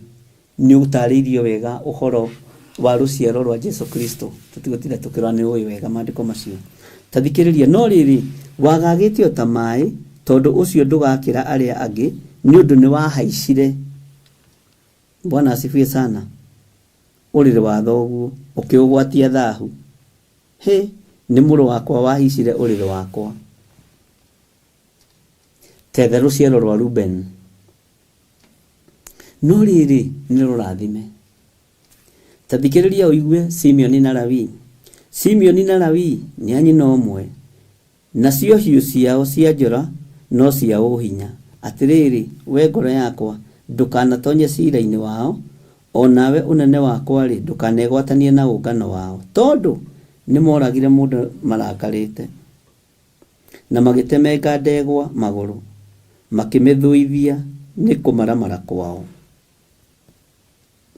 nĩ ũtarĩirio wega ũhoro wa rũciaro rwa Jesu Kristo. Tũtigũtinda tũkĩrora nĩ ũĩ wega maandĩko macio. Ta thikĩrĩria, no rĩrĩ, wagagĩte o ta maĩ, tondũ ũcio ndũgakĩra arĩa angĩ, nĩ ũndũ nĩwahaicire, Bwana asifiwe sana, ũrĩrĩ wa thoguo, ũkĩũgwatia thahu. Hĩ, nĩ mũrũ wakwa wahaicire ũrĩrĩ wakwa. Tethe rũciaro rwa Rubeni. No rĩrĩ, nĩ rũrathime. Ta thikĩrĩria ũigue Simeoni na Lawi. Simeoni na Lawi nĩ a nyina ũmwe, nacio hiũ ciao cia njora no cia ũhinya. Atĩrĩrĩ, wee ngoro yakwa, ndũkanatonye ciira-inĩ wao, o nawe ũnene wakwa-rĩ, ndũkanegwatanie na ũngano wao, tondũ nĩmoragire mũndũ marakarĩte. Na magĩtemenga ndegwa magũrũ, makĩmĩthũithia nĩ kũmaramara kwao.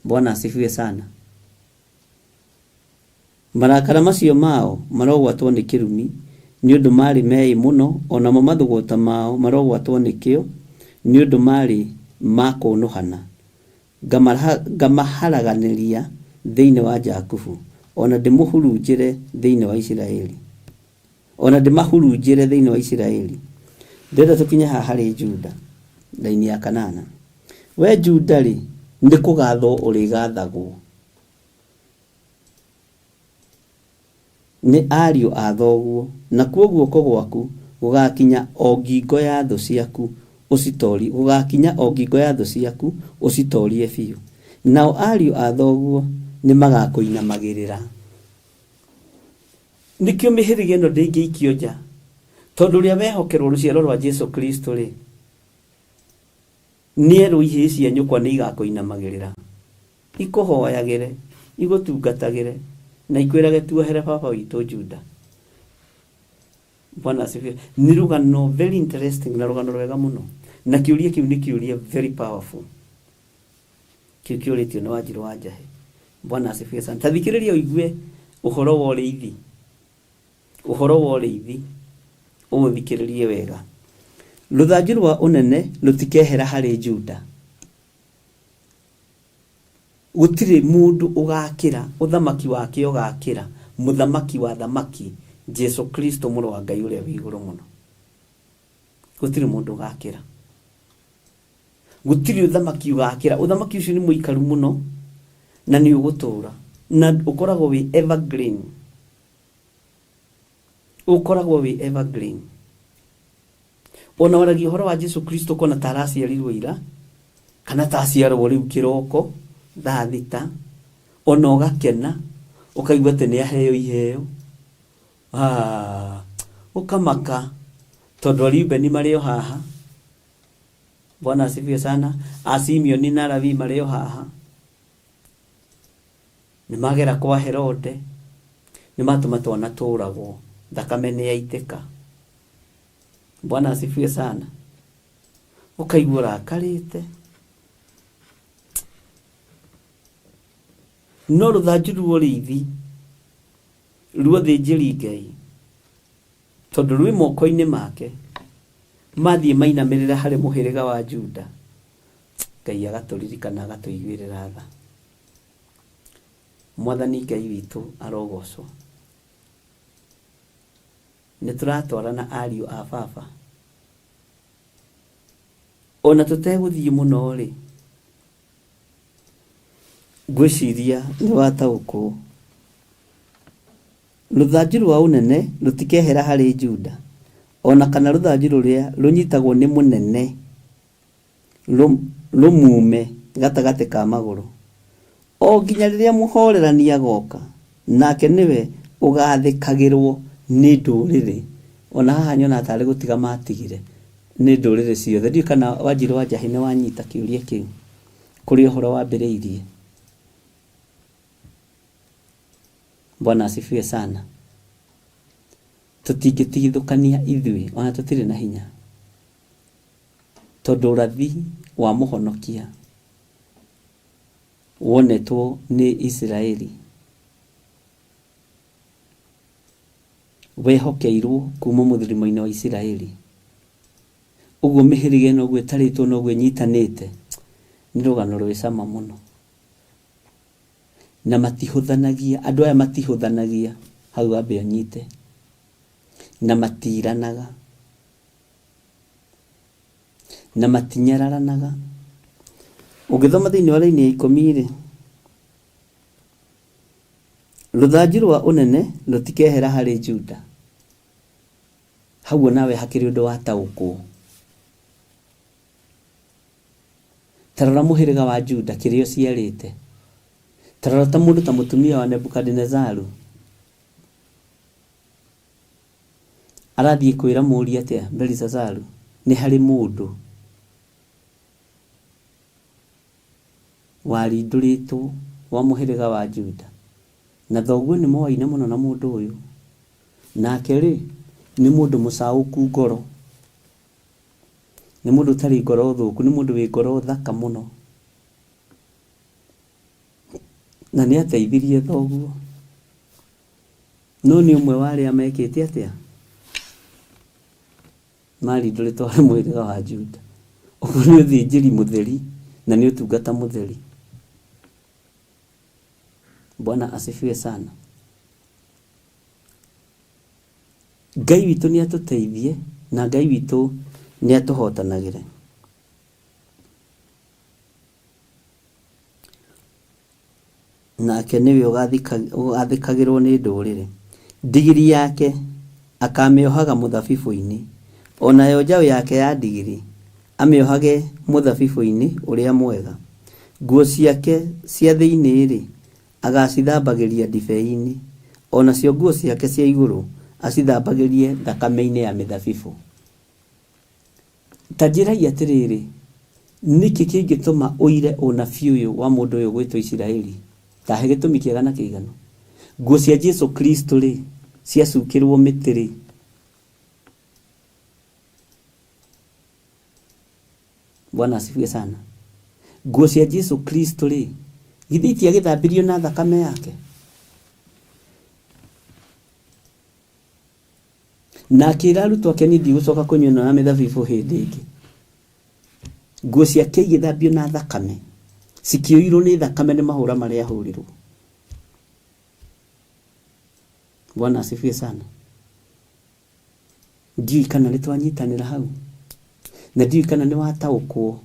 Bwana asifiwe sana. Marakara macio mao marogwatwo nĩ kĩrumi, nĩ ũndũ maarĩ meĩ mũno, o namo mathũgũta mao marogwatwo nĩkĩo, nĩ ũndũ maarĩ ma kũũnũhana. Ngamaharaganĩria thĩinĩ wa Jakubu, o na ndĩmũhurunjĩre thĩinĩ wa Isiraeli. O na ndĩmahurunjĩre thĩinĩ wa Isiraeli. Ndĩrenda tũkinye haha harĩ Juda, raini ya kanana. We Juda-rĩ, nĩ kũgathwo ũrĩgathagwo nĩ ariũ a thoguo, nakuo guoko gwaku gũgakinya o ngingo ya thũ ciaku ũcitorie, gũgakinya o ngingo ya thũ ciaku ũcitorie biũ. Nao ariũ a thoguo nĩmagakũinamagĩrĩra. Nĩkĩo mĩhĩrĩga ĩno ndĩngĩikio nja, tondũ ũrĩa wehokerwo rũciaro rwa Jesu Kristo rĩ, nĩerwo ihĩĩ cia nyũkwa nĩ igakũinamagĩrĩra, ikũhoyagĩre, igũtungatagĩre, na ikwĩrage tuohere baba witũ Juda. Bwana asifiwe. Nĩ rũgano very interesting na rũgano rwega mũno, na kĩũria kĩu nĩ kĩũria very powerful. Kĩu kĩũrĩtio nĩ Wanjirũ wa Njahĩ. Bwana asifiwe sana. Ta thikĩrĩria ũigue ũhoro wa ũrĩithi. Ũhoro wa ũrĩithi. Ũũthikĩrĩrie wega. Rũthanju rwa ũnene rũtikehera harĩ Juda. Gũtirĩ mũndũ ũgakĩra, ũthamaki wake ũgakĩra, mũthamaki wa athamaki, Jesu Kristo mũrũ wa Ngai ũrĩa wĩ igũrũ mũno. Gũtirĩ mũndũ ũgakĩra. Gũtirĩ ũthamaki ũgakĩra. Ũthamaki ũcio nĩ mũikaru mũno na nĩ ũgũtũra na ũkoragwo wĩ evergreen. Ũkoragwo wĩ evergreen. Ona waragia ũhoro wa Jesu Kristo ũkona ta araciarirwo ira, kana ta aciarwo rĩu kĩroko thaa thita, ona ũgakena, ũkaigua atĩ nĩ aheo iheo. Ah, ũkamaka tondũ Ariubeni marĩ o haha. Bwana asifiwe sana. Asimeoni na Lawi marĩ o haha. Nĩ magera kwa Herode, nĩ matũma twana tũragwo, thakame nĩ yaitĩka. Bwana asifiwe sana. Ũkaigua ũrakarĩte. No rũthanju rwa ũrĩithi rwa ũthĩnjĩri Ngai, tondũ rwĩ moko-inĩ make, mathiĩ mainamĩrĩra harĩ mũhĩrĩga wa Juda, Ngai agatũririkana agatũiguĩrĩra tha. Mwathani Ngai witũ arogocwo. Nĩ tũratwarana ariũ a baba. Ona tũtegũthiĩ mũno rĩ, ngwĩciria nĩ wataũkwo. Rũthanju rwa ũnene rũtikehera harĩ Juda, o na kana rũthanju rũrĩa rũnyitagwo nĩ mũnene rũmuume gatagatĩ ka magũrũ, o nginya rĩrĩa mũhoorerania agooka, nake nĩwe ũgaathĩkagĩrũo nĩ ndũrĩrĩ. O na haha nyonaga tarĩ gũtiga maatigire nĩ ndũrĩrĩ ciothe. Ndiũĩ kana Wanjirũ wa Njahĩ nĩ wanyita kĩũria kĩu kũrĩa ũhoro wambĩrĩirie. Bwana asifiwe sana. Tũtingĩtigithũkania ithuĩ, ona tũtirĩ na hinya. Tondũ ũrathi wa mũhonokia wonetwo nĩ Isiraeli, wehokeirwo kuma mũthirimo-inĩ wa Isiraeli. Ũguo mĩhĩrĩga ĩno ũguo ĩtarĩtwo na ũguo ĩnyitanĩte, nĩ rũgano rwĩ cama mũno. Na matihũthanagia, andũ aya matihũthanagia, hau wambe ũnyite, na matiranaga. Na matinyararanaga. Ũngĩthoma thĩinĩ wa raini ya ikũmi-rĩ, rũthanju rwa ũnene rũtikehera harĩ Juda. Hau onawe hakĩrĩ ũndũ wataũkwo. Ta rora mũhĩrĩga wa Juda kĩrĩa ũciarĩte. Ta rora ta mũndũ ta mũtumia wa Nebukadinezaru. Arathiĩ kwĩra mũriũ atĩa Belishazaru? Nĩ harĩ mũndũ warindũrĩtwo wa mũhĩrĩga wa Juda, na thoguo nĩ moaine mũno na mũndũ ũyũ, nake-rĩ, nĩ mũndũ mũcaũku ngoro, nĩ mũndũ ũtarĩ ngoro thũku, nĩ mũndũ wĩ ngoro thaka mũno, na nĩ ateithirie thoguo. No nĩ ũmwe wa arĩa mekĩte atĩa? Marindũrĩtwo harĩ mũhĩrĩga wa Juda. Ũguo nĩ ũthĩnjĩri mũtheri na nĩ ũtungata mũtheri. Bwana asifiwe sana. Ngai witũ nĩ atũteithie na Ngai witũ nĩ atũhotanagĩre. Nake nĩwe ũgaathĩkagĩrũo nĩ ndũrĩrĩ. Ndigiri yake akaamĩohaga mũthabibũ-inĩ, o nayo njaũ yake ya ndigiri amĩohage mũthabibũ-inĩ ũrĩa mwega. Nguo ciake cia thĩinĩ-rĩ, agaacithambagĩria ndibei-inĩ, o nacio nguo ciake cia igũrũ acithambagĩrie thakame-inĩ ya mĩthabibũ. Ta njĩrai atĩrĩrĩ, nĩkĩ kĩngĩtũma ũire ũnabii ũyũ wa mũndũ ũyũ ũgwĩtwo Isiraeli? Ta he gĩtũmi kĩega na kĩiganu. Nguo cia Jesu Kristo-rĩ, ciacukĩrwo mĩtĩ-rĩ, Bwana asifiwe sana. Nguo cia Jesu Kristo-rĩ, githĩ itiagĩthambirio na thakame yake? Na akĩra arutwo ake, niĩ ndigũcoka kũnyua ĩno ya mĩthabibũ hĩndĩ ĩngĩ. Nguo ciake igĩthambio na thakame, cikĩũirwo nĩ thakame nĩ mahũra marĩa ahũrirwo. Bwana asifiwe sana. Ndiũĩ kana nĩ twanyitanĩra hau, na ndiũĩ kana nĩ wataũkwo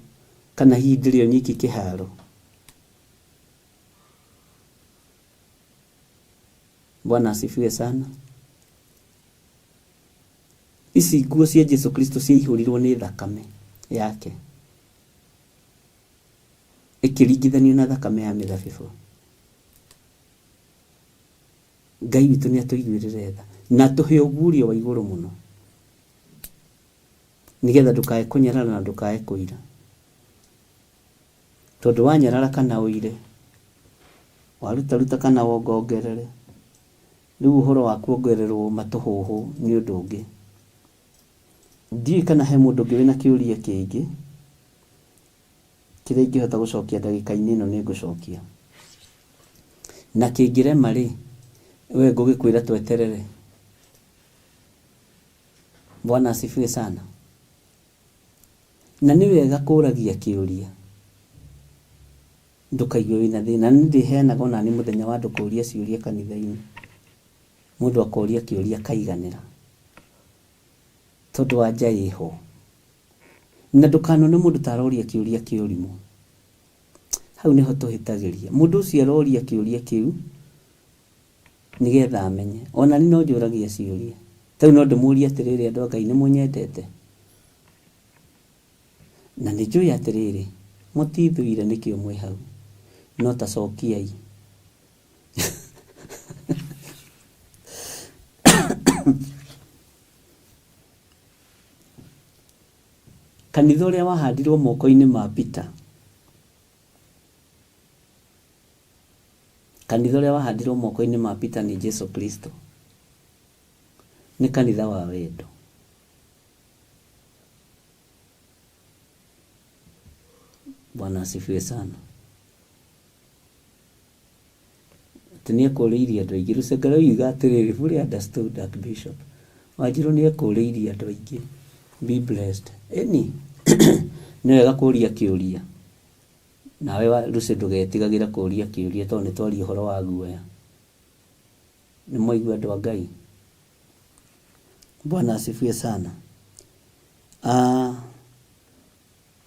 kana hihi ndĩrĩ o nyiki kĩharo. Bwana asifiwe sana. Ici nguo cia Jesu Kristo ciaihũrirwo nĩ thakame yake ĩkĩringithanio na thakame ya mĩthabibũ. Ngai witũ nĩ atũiguĩrĩre tha na atũhe ũguũrio wa igũrũ mũno nĩgetha ndũkae kũnyarara na ndũkae kũira, tondũ wanyarara kana ũire, warutaruta kana wongongerere, rĩu ũhoro wa kuongererwo matũhũhũ nĩ ũndũ ũngĩ. Ndiũĩ kana he mũndũ ũngĩ wĩna kĩũria kĩngĩ kĩrĩa ingĩhota gũcokia ndagĩka-inĩ ĩno nĩ ngũcokia. Na kĩngĩrema rĩ, we ngũgĩkwĩra tweterere. Bwana asifiwe sana. Na nĩ wega kũragia kĩũria ndũkaigue wĩna thĩna. Nĩ ndĩheanaga ona nĩ mũthenya wa andũ kũria ciũria kanitha-inĩ. Mũndũ akoria kĩũria akaiganĩra tondũ anja ĩho. Na ndũkanone mũndũ ta aroria kĩũria kĩa ũrimũ. Hau nĩho tũhĩtagĩria. Mũndũ ũcio aroria kĩũria kĩu nĩgetha amenye. Ona niĩ no njũragia ciũria. Ta rĩu no ndĩmũrie atĩrĩrĩ, andũ a Ngai nĩ mũnyendete? Na nĩ njũĩ atĩrĩrĩ, mũtithũire nĩkĩo mwĩ hau. No ta cokiai. Kanitha ũrĩa wahandirwo moko-inĩ ma Peter. Kanitha ũrĩa wahandirwo moko-inĩ ma Peter nĩ Jesu Kristo. Nĩ kanitha wa wendo. Bwana asifiwe sana. Atĩ nĩ ekũrĩirie andũ aingĩ. Rũcenga rũiga atĩrĩrĩ, fully understood Archbishop. Wanjirũ nĩ ekũrĩirie andũ aingĩ. Be blessed. Ĩni, nĩ wega kũria kĩũria. Nawe Lucy ndũgetigagĩre kũria kĩũria tondũ nĩ twaria ũhoro wa guoya. Nĩ mwaigua andũ a Ngai? Bwana asifiwe sana. Ah,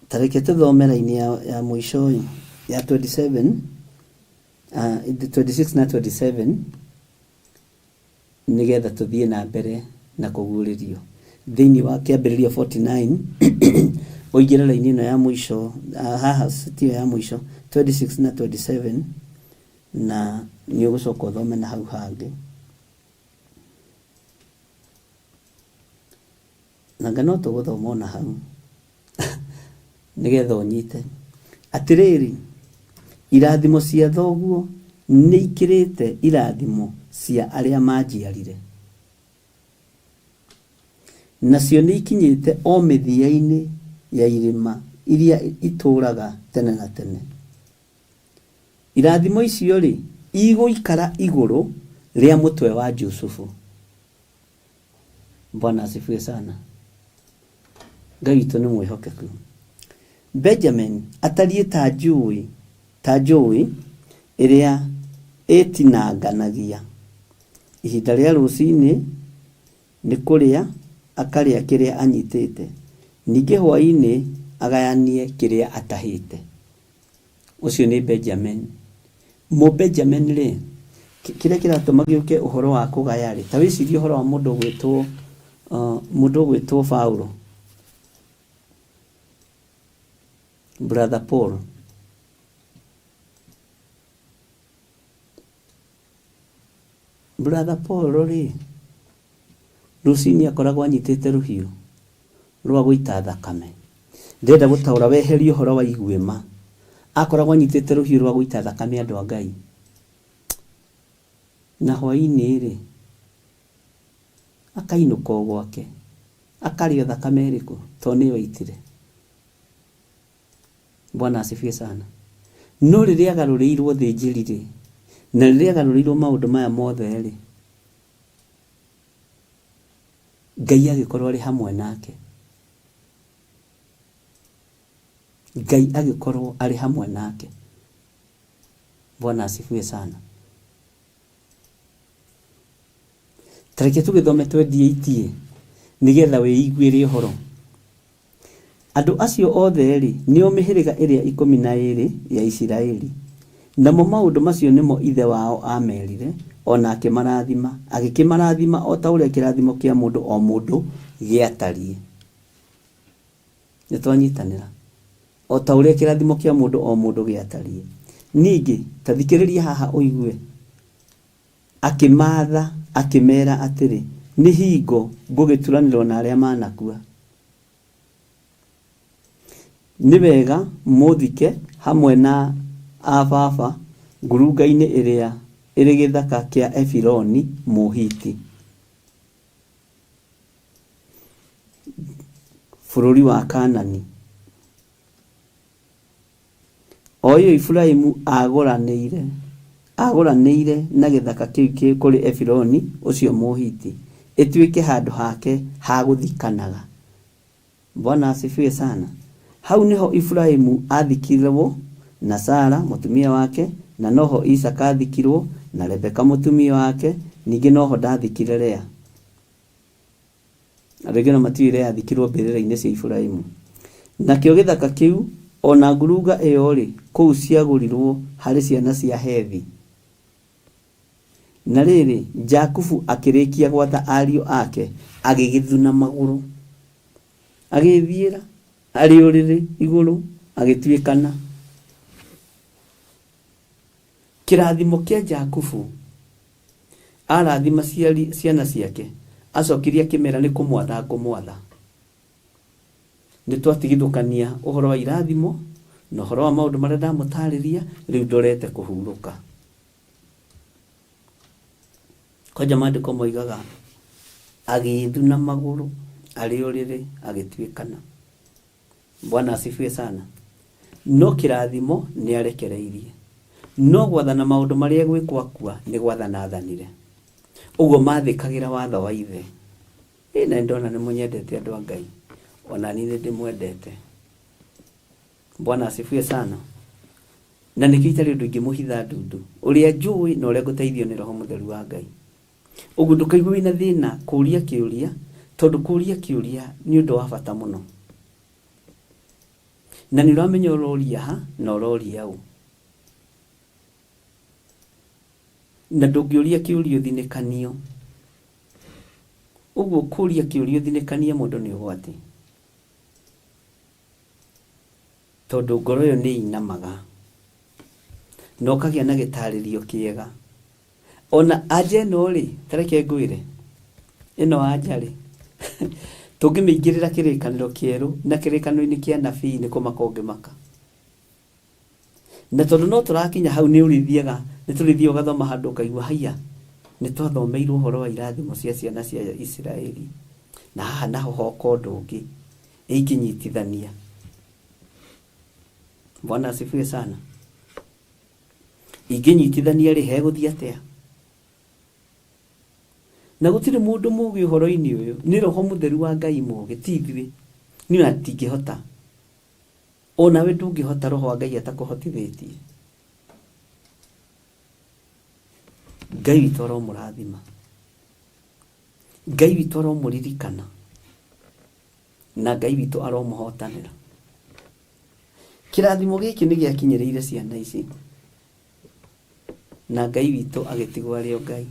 ta reke tũthome raini ya, ya mũico ĩ, ya 27 26 na 27 nĩgetha tũthiĩ na mbere na kũguũrĩrio thĩinĩ wa kĩambĩrĩria 49 ũingĩre raini ĩno ya mũico haha tiyo ya mũico 26 na 27 na nĩ ũgũcoka ũthome na hau hangĩ. Nanga no tũgũthoma ona hau nĩgetha ũnyite. Atĩrĩrĩ, irathimo cia thoguo nĩ ikĩrĩte irathimo cia arĩa manjiarire, nacio nĩ ikinyĩte o mĩthia-inĩ ya irĩma iria itũũraga tene na tene. Irathimo icio-rĩ, igũikara igũrũ rĩa mũtwe wa Jusufu. Bwana asifiwe sana. Ngai witũ nĩ mwĩhokeku. Benjamin atariĩ ta njũĩ, ta njũĩ ĩrĩa ĩtinanganagia. Ihinda rĩa rũcinĩ nĩ kũrĩa akarĩa kĩrĩa anyitĩte, ningĩ hwaĩ-inĩ agayanie kĩrĩa atahĩte. Ũcio nĩ Benjamin. Mũbenjamin rĩ, kĩrĩa kĩratũma gĩũke ũhoro wa kũgaya rĩ, ta wĩcirie ũhoro wa mũndũ ũgwĩtwo mũndũ ũgwĩtwo Paulo, Brother Paul. Brother Paul rĩ, rũcinĩ akoragwo anyitĩte rũhiũ rwa gũita thakame. Ndĩrenda gũtaũra weherie ũhoro wa iguĩma. Akoragwo anyitĩte rũhiũ rwa gũita thakame andũ a Ngai. Na hwaĩ-inĩ-rĩ, akainũka o gwake. Akarĩo thakame ĩrĩkũ? Tondũ nĩyo aitire. Bwana asifiwe sana. No rĩrĩa agarũrĩirwo thĩnjĩri-rĩ, na rĩrĩa agarũrĩirwo maũndũ maya mothe-rĩ, Ngai agĩkorwo arĩ hamwe nake. Ngai agĩkorwo arĩ hamwe nake. Bwana asifiwe sana. Ta reke tũgĩthome 28 nĩgetha wĩiguĩre ũhoro. Andũ acio othe-rĩ, nĩo mĩhĩrĩga ĩrĩa 12 ya Isiraeli, namo maũndũ macio nĩmo ithe wao aamerire o na akĩmarathima, agĩkĩmarathima o ta ũrĩa kĩrathimo kĩa mũndũ o mũndũ gĩatariĩ. Nĩ twanyitanĩra? O ta ũrĩa kĩrathimo kĩa mũndũ o mũndũ gĩatariĩ. Ningĩ, ta thikĩrĩria haha ũigue, akĩmaatha akĩmeera atĩrĩ, Nĩ hingo ngũgĩturanĩrũo na arĩa maanakua. Nĩ wega mũ'thike hamwe na aa baba ngurunga-inĩ ĩrĩa ĩrĩ gĩthaka kĩa Efironi, Mũhiti, bũrũri wa Kaanani, o ĩo Iburahimu aagũranĩire na gĩthaka kĩu kũrĩ Efironi ũcio Mũhiti, ĩtuĩke handũ hake ha gũthikanaga. Bwana asifiwe sana. Hau nĩho Iburahimu athikirwo na Sara mũtumia wake, na noho Isaaka athikirwo na Rebeka mũtumia wake, ningĩ noho ndathikire Lea. Andũ aingĩ ona matiũĩ Lea athikirwo mbĩrĩra-inĩ cia Iburahimu. Nakĩo gĩthaka kĩu o na ngurunga ĩyo-rĩ, kũu ciagũrirwo harĩ ciana cia Hethi. Na rĩrĩ, Jakubu akĩrĩkia gwatha ariũ ake, agĩgĩthuna magũrũ, agĩĩthiĩra arĩ ũrĩrĩ igũrũ, agĩtuĩkana. Kĩrathimo kĩa Jakubu aarathima ciana ciake, acokirie akĩmera nĩ kũmwatha ngũmwatha. Nĩ twatigithũkania ũhoro wa irathimo na ũhoro wa maũndũ marĩa ndamũtarĩria, rĩu ndorete kũhurũka. Kwanja maandĩko moigaga agĩĩthuna magũrũ arĩ ũrĩrĩ agĩtuĩkana. Bwana asifiwe sana. No kĩrathimo nĩ arekereirie. No gwathana maũndũ marĩa egwĩkwo akua nĩ gwathana athanire. Ũguo mathĩkagĩra watho wa ithe. Ĩ na nĩndona nĩ mũnyendete andũ a Ngai. Ona niĩ nĩ ndĩmwendete. Bwana asifiwe sana. Na nĩkĩo itarĩ ũndũ ingĩmũhitha ndundu, ũrĩa njũĩ na ũrĩa ngũteithio nĩ Roho Mũtheru wa Ngai. Ũguo ndũkaigue wĩna thĩna kũria kĩũria, tondũ kũria kĩũria nĩ ũndũ wa bata mũno. Na nĩ ũramenya ũroria ha na ũroria ũ. Na ndũngĩũria kĩũria ũthinĩkanio. Ũguo kũria kĩũria ũthinĩkanie mũndũ nĩ ũgwati. Tondũ ngoro ĩyo nĩ ĩinamaga. Na ũkagĩa na gĩtarĩrio kĩega. Ona anja ĩno rĩ, ta reke ngwĩre, ĩno anja rĩ, tũngĩmĩingĩrĩra kĩrĩkanĩro kĩerũ na kĩrĩkanĩro-inĩ kĩa anabii nĩ kũmaka ũngĩmaka. Na tondũ no tũrakinya hau nĩ ũrĩthiaga, nĩ tũrĩthiaga ũgathoma handũ ũkaigua haiya, nĩ twathomeirwo ũhoro wa irathimo cia ciana cia Isiraeli. Na haha naho hoka ũndũ ũngĩ. Ingĩnyitithania. Bwana asifiwe sana. Ingĩnyitithania rĩ, hegũthiĩ atĩa? Na gũtirĩ mũndũ mũgĩ ũhoro-inĩ ũyũ, nĩ Roho Mũtheru wa Ngai mũgĩ, ti ithuĩ. Niĩ ona ndingĩhota. O nawe ndũngĩhota Roho wa Ngai atakũhotithĩtie. Ngai witũ aromũrathima. Ngai witũ aromũririkana. Na Ngai witũ aromũhotanĩra. Kĩrathimo gĩkĩ nĩ gĩakinyĩrĩire ciana ici, na Ngai witũ agĩtigwo arĩ o Ngai.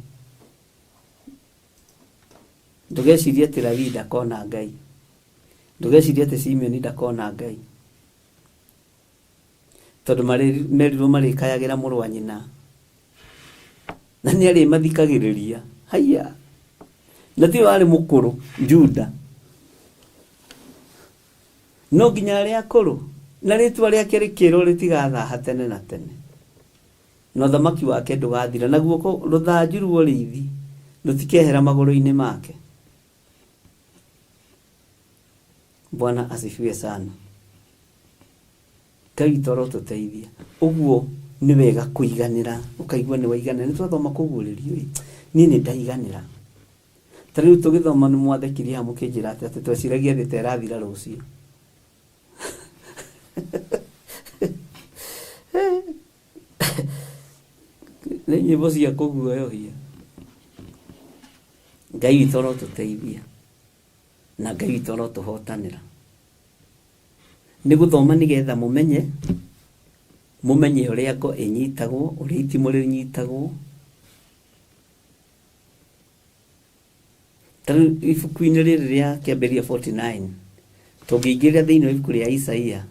Ndũgecirie atĩ Lawii ndakona Ngai. Ndũgecirie atĩ Simeoni ndakona Ngai. Tondũ merirwo marĩkayagĩra mũrũ wa nyina. Na nĩ arĩmathikagĩrĩria. Haiya! Na tiwe warĩ mũkũrũ, Juda. No nginya arĩa akũrũ, na rĩĩtwa rĩake rĩkĩĩrwo rĩtigathaha tene na tene, na ũthamaki wake ndũgathira, na guoko rũthanju rwa ũrĩithi rũtikehera magũrũ-inĩ make. Bwana asifiwe sana. Ngai witũ arotũteithia. Ũguo nĩ wega kũiganĩra, ũkaigua nĩ waiganĩra. Nĩ twathoma kũguũrĩrio ĩ, niĩ nĩ ndaiganĩra. Ta rĩu tũgĩthoma nĩ mwathekirie haha mũkĩnjĩra atĩ atĩ tweciragia thĩ ta ĩrathira rũciũ. Nĩ nyĩmbo cia kũguoyohia. Ngai witũ arotũteithia na Ngai witũ arotũhotanĩra. Nĩ gũthoma nĩgetha mũmenye, mũmenye ũrĩa ngo ĩnyitagwo, ũrĩa itimũ rĩnyitagwo. Ta rĩu ibuku-inĩ rĩrĩ rĩa Kĩambĩrĩria 49, tũngĩingĩrĩra thĩinĩ wa ibuku rĩa Isaia,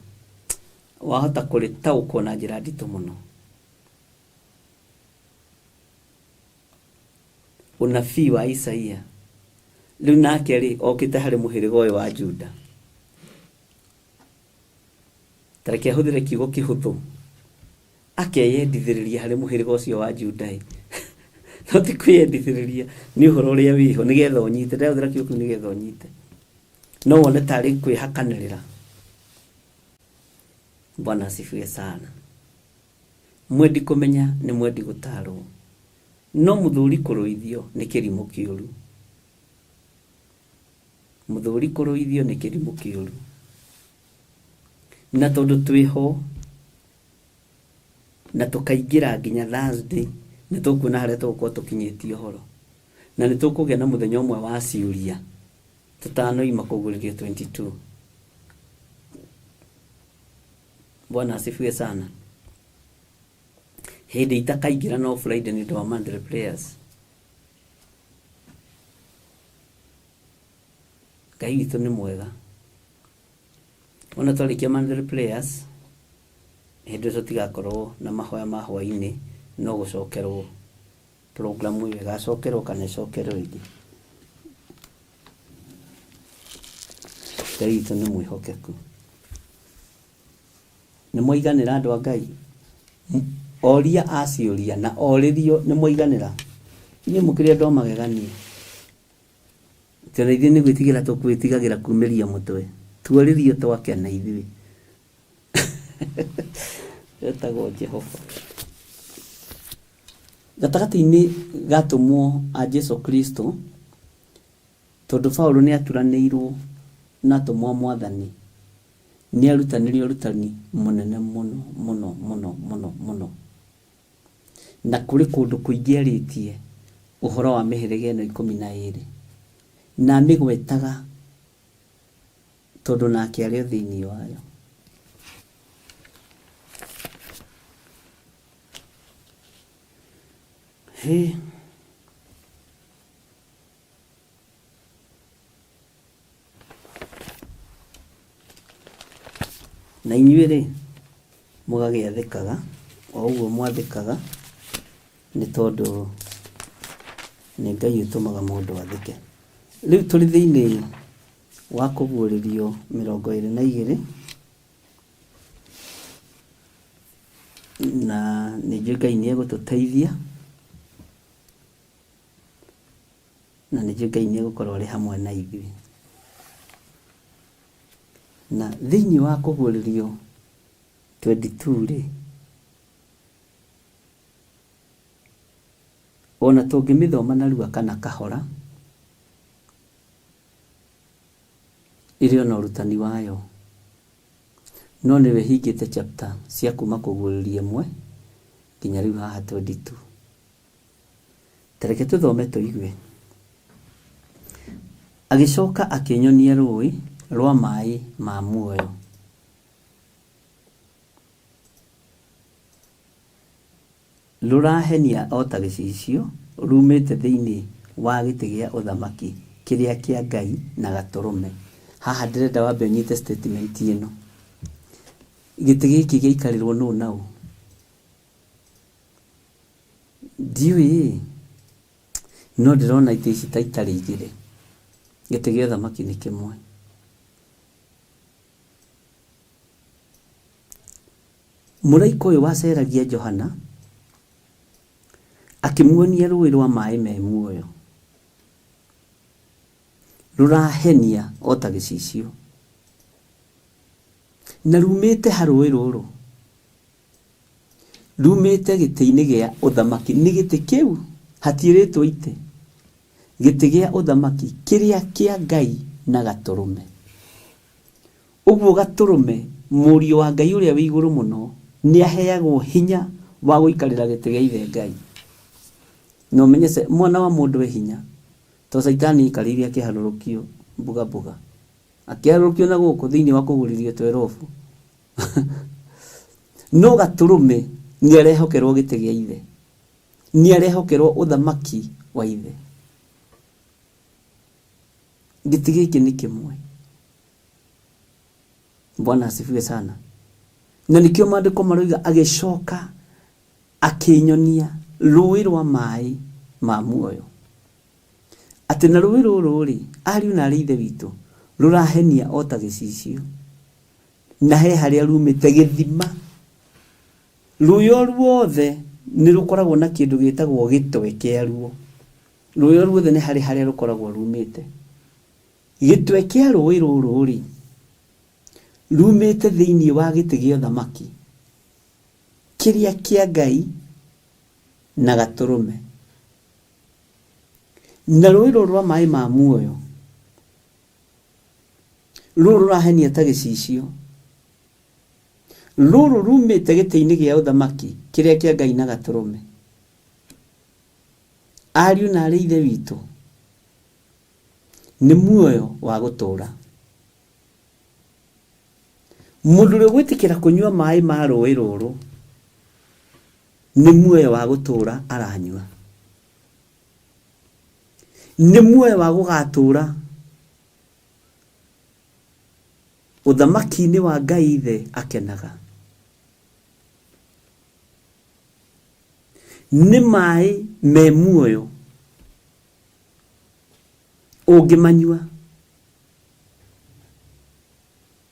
wahota kũrĩtaũkwo na njĩra nditũ mũno. Ũnabii wa Isaia. Rĩu nake rĩ, okĩte harĩ mũhĩrĩga ũyũ wa Juda. Ta reke ahũthĩre kiugo kĩhũthũ. Akeyendithĩrĩria harĩ mũhĩrĩga ũcio wa Juda ĩ. No ti kwĩyendithĩrĩria, nĩ ũhoro ũrĩa wĩho, nĩgetha ũnyite. Ndĩrahũthĩra kiugo kĩu nĩgetha ũnyite. No wone tarĩ kwĩhakanĩrĩra. Bwana asifiwe sana. Mwendi kũmenya nĩ mwendi gũtaarwo, no mũthũũri kũrũithio nĩ kĩrimũ kĩũru. Mũthũũri kũrũithio nĩ kĩrimũ kĩũru. Na tondũ twĩho na tũkaingĩra nginya Thursday, nĩ tũkuona harĩa tũgũkorwo tũkinyĩtie ũhoro. Na nĩ tũkũgĩa na mũthenya ũmwe wa ciũria tũtanoima kũguũrĩrio 22. Bwana asifiwe sana. Hĩndĩ itakaingĩra no Friday nĩ ũndũ wa monthly prayers. Ngai witũ nĩ mwega. Ona twarĩkia monthly prayers, hĩndĩ ĩyo tũtigakorwo na mahoya ma hwainĩ, no gũcokerwo program ĩyo ĩgacokerwo kana ĩcokerwo ĩngĩ. Ngai witũ nĩ mwĩhokeku. Nĩ mwaiganĩra andũ a Ngai? Oria a ciũria na orĩrio nĩ mwaiganĩra? Inyuĩ mũkĩrĩ andũ a magegania. Tondũ ithuĩ nĩ gwĩtigĩra tũkwĩtigagĩra kumĩria mũtwe. Tuorĩrio twakena ithuĩ. Etagwo Jehova. Gatagatĩ-inĩ ga atũmwo a Jesu Kristo, tondũ Paulo nĩ aturanĩirwo na atũmwo a Mwathani, nĩ arutanire ũrutani mũnene mũno mũno mũno mũno mũno. Na kũrĩ kũndũ kũingĩ arĩtie ũhoro wa mĩhĩrĩga ĩno 12, na amĩgwetaga tondũ nake arĩ o thĩinĩ wayo. Hĩ! Na inyuĩ-rĩ, mũgagĩathĩkaga o ũguo mwathĩkaga, nĩ tondũ nĩ Ngai ũtũmaga mũndũ athĩke. Rĩu tũrĩ thĩinĩ wa kũguũrĩrio 22, na nĩ njũĩ Ngai nĩ egũtũteithia. Na nĩ njũĩ Ngai nĩ egũkorwo arĩ hamwe na ithuĩ. Na thĩinĩ wa kũguũrĩrio 22 rĩ, ona tũngĩmĩthoma narua kana kahora, ĩrĩ ona ũrutani wayo. No nĩyo ĩhingĩte chapter cia kuma kũguũrĩrio ĩmwe nginya rĩu haha 22. Ta reke tũthome tũigue. Agĩcoka akĩnyonia rũũĩ rwa maĩ ma muoyo. Rũrahenia o ta gĩcicio ruumĩte thĩinĩ wa gĩtĩ gĩa ũthamaki kĩrĩa kĩa Ngai na Gatũrũme. Haha ndĩrenda wambe ũnyite statement ĩno. Gĩtĩ gĩkĩ gĩaikarĩrwo nũ na ũ? Ndiũĩ ĩ, no ndĩrona itĩ ici ta itarĩ igĩrĩ. Gĩtĩ gĩa ũthamaki nĩ kĩmwe. Mũraika ũyũ waceragia Johana akĩmuonia rũĩ rwa maĩ me muoyo, rũrahenia o ta gĩcicio, na rumĩte ha rũĩ rũrũ? Rumĩte gĩtĩ-inĩ gĩa ũthamaki. Nĩ gĩtĩ kĩu, hatiĩrĩtwo itĩ. Gĩtĩ gĩa ũthamaki kĩrĩa kĩa Ngai na Gatũrũme. Ũguo Gatũrũme, Mũriũ wa Ngai ũrĩa wĩ igũrũ mũno, nĩ aheagwo hinya wa gũikarĩra gĩtĩ gĩa Ithe Ngai. Na ũmenye mwana wa mũndũ e hinya, tondũ Caitani aikarĩire akĩharũrũkio mbuga mbuga. Akĩharũrũkio na gũkũ thĩinĩ wa kũgũrĩrio twerobu. No Gatũrũme nĩ arehokerwo gĩtĩ gĩa Ithe. Nĩ arehokerwo ũthamaki wa Ithe. Gĩtĩ gĩkĩ nĩ kĩmwe. Bwana asifiwe sana. Na nĩkĩo maandĩko maroiga agĩcoka akĩnyonia rũĩ rwa maĩ ma muoyo. Atĩ na rũĩ rũrũ rĩ, ariũ na arĩ ithe witũ, rũrahenia o ta gĩcicio. Na he harĩa rumĩte gĩthima. Rũĩ o ruothe nĩ rũkoragwo na kĩndũ gĩtagwo gĩtwe kĩaruo. Rũĩ o ruothe nĩ harĩ harĩa rũkoragwo rumĩte. Gĩtwe kĩa rũĩ rũrũ rĩ, rumĩte thĩinĩ wa gĩtĩ gĩa ũthamaki kĩrĩa kĩa Ngai na Gatũrũme. Na rũĩ rũrũ rwa maĩ ma muoyo, rũrũ rũrahenia ta gĩcicio, rũrũ rumĩte gĩtĩ-inĩ gĩa ũthamaki kĩrĩa kĩa Ngai na Gatũrũme. Ariũ na arĩ ithe witũ, nĩ muoyo wa gũtũũra. Mũndũ ũrĩa ũgwĩtĩkĩra kũnyua maĩ ma rũĩ rũrũ, nĩ muoyo wa gũtũũra aranyua. Nĩ muoyo wa gũgatũũra ũthamaki-inĩ wa Ngai Ithe akenaga. Nĩ maĩ me muoyo ũngĩmanyua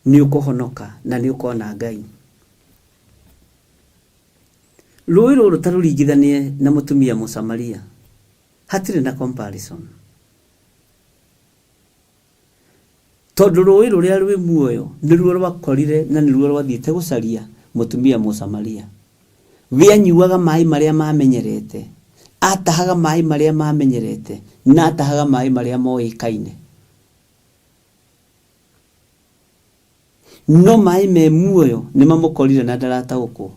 nĩ ũkũhonoka na nĩ ũkona Ngai. Rũĩ rũrũ ta rũringithanie na mũtumia Mũsamaria, hatirĩ na comparison. Tondũ rũĩ rũrĩa rwĩ muoyo nĩruo rwakorire na nĩruo rwathiĩte gũcaria mũtumia Mũsamaria. We anyuaga maĩ marĩa mamenyerete, atahaga maĩ marĩa mamenyerete, na atahaga maĩ marĩa moĩkaine. No maĩ me muoyo nĩ mamũkorire na ndarataũkwo.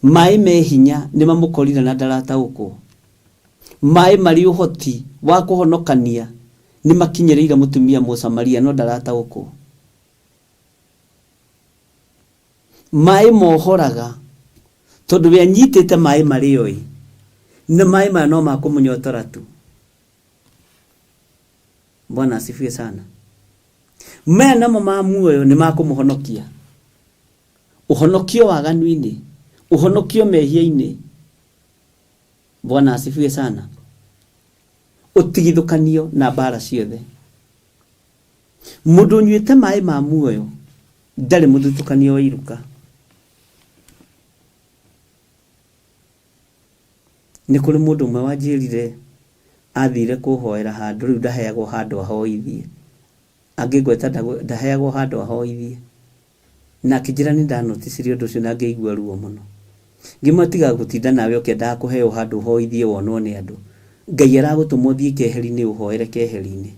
Maĩ me hinya nĩ mamũkorire na ndarataũkwo. Maĩ marĩ ũhoti wa kũhonokania nĩ makinyĩrĩire mũtumia Mũsamaria no ndarataũkwo. Maĩ mohoraga tondũ we anyitĩte maĩ marĩa oĩ, na maĩ maya no ma kũmũnyotora tu. Bwana asifiwe sana. Maya namo ma muoyo nĩ ma kũmũhonokia. Ũhonokio waganu-inĩ, ũhonokio mehia-inĩ. Bwana asifiwe sana. Ũtigithũkanio na mbara ciothe. Mũndũ ũnyuĩte maĩ ma muoyo ndarĩ mũthutũkanio wa iruka. Nĩ kũrĩ mũndũ ũmwe wanjĩrire athire kũhoera handũ rĩu ndaheagwo handũ ahoithie. Angĩngweta ndaheagwo handũ ahoithie. Na akĩnjĩra nĩ ndanoticirie ũndũ ũcio na ngĩigua ruo mũno. Ngĩmwĩra tiga gũtinda nawe ũkĩendaga kũheo handũ ũhoithie wonwo nĩ andũ. Ngai aragũtũma ũthiĩ keheri-inĩ ũhoere keheri-inĩ.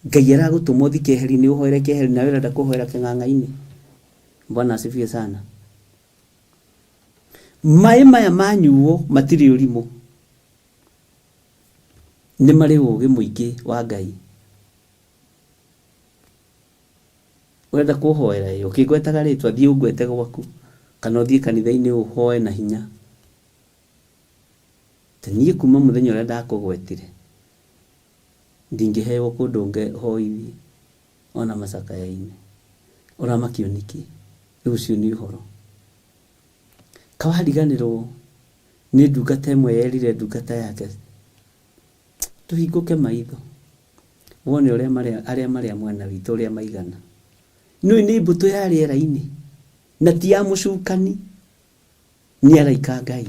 Ngai aragũtũma ũthiĩ keheri-inĩ ũhoere keheri-inĩ nawe ũrenda kũhoera kĩng'ang'a-inĩ. Bwana asifiwe sana. Maĩ maya manyuo matirĩ ũrimũ. Nĩ marĩ ũũgĩ mũingĩ wa Ngai. Ũrenda kũhoera ĩ, ũkĩngwetaga rĩtwa thiĩ ũngwete gwaku kana ũthiĩ kanitha-inĩ ũhoe na hinya. Ta niĩ kuma mũthenya ũrĩa ndakũgwetire ndingĩheo kũndũ hoithie ona macakaya-inĩ. Ũramakio nĩkĩ? Rĩu ũcio nĩ ũhoro. Kawariganĩrwo nĩ ndungata ĩmwe yerire ndungata yake tũhingũke maitho wone ũrĩa marĩa arĩa marĩa mwena witũ ũrĩa maigana. Nĩũĩ nĩ mbũtũ ya rĩera-inĩ na ti ya mũcukani, nĩ araika a Ngai.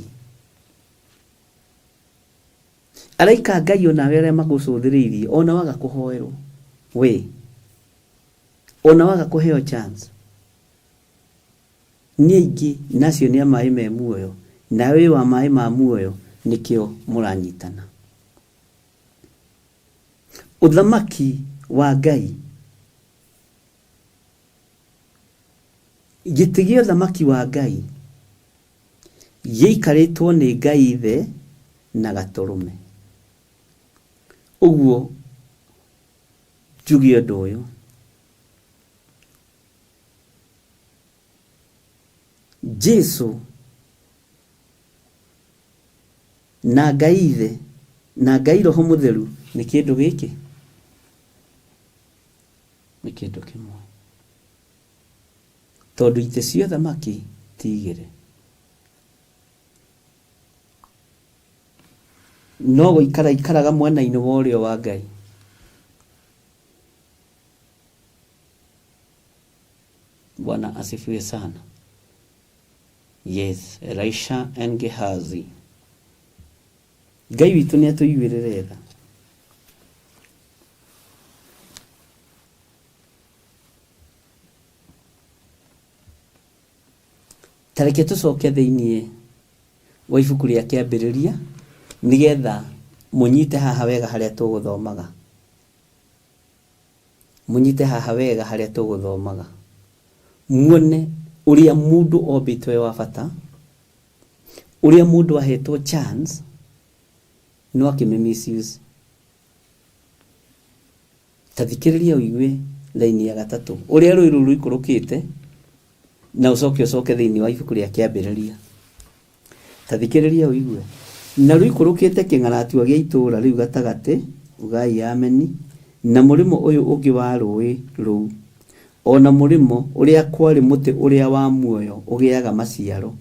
Araika a Ngai onawe arĩa magũcũthĩrĩirie ona waga kũhoerwo we ona waga kũheo chance nĩ aingĩ na acio nĩ a maĩ me muoyo nawe wĩ wa maĩ ma muoyo nĩkĩo mũranyitana. Ũthamaki wa Ngai, gĩtĩ gĩa ũthamaki wa Ngai gĩikarĩtwo nĩ Ngai Ithe na Gatũrũme. Ũguo njuge ũndũ ũyũ, Jesu na Ngai Ithe. Na Ngai Roho Mũtheru nĩ kĩndũ gĩkĩ, nĩ kĩndũ kĩmwe. Tondũ itĩ cia ũthamaki ti igĩrĩ. No gũikara aikaraga mwena-inĩ wa ũrĩo wa Ngai. Bwana asifiwe sana. Yes, Elisha and Gehazi. Ngai witũ nĩ atũiguĩrĩre tha. Ta reke tũcoke thĩinĩ wa ibuku rĩa Kĩambĩrĩria nĩgetha mũnyite haha wega harĩa tũgũthomaga. Mũnyite haha wega harĩa tũgũthomaga. Muone ũrĩa mũndũ ombĩtwo e wa bata, ũrĩa mũndũ ahetwo chance no akĩmĩ misuse. Ta thikĩrĩria ũigue raini ya gatatũ ũrĩa rũĩ rũu rũikũrũkĩte na ũcoke ũcoke thĩinĩ wa ibuku rĩa Kĩambĩrĩria. Ta thikĩrĩria ũigue. Na rũikũrũkĩte kĩng'aratua gĩa itũũra rĩu gatagatĩ, ugai ameni, na mũrĩmo ũyũ ũngĩ wa rũũĩ rũu, o na mũrĩmo ũrĩa kwarĩ mũtĩ ũrĩa wa muoyo ũgĩaga maciaro,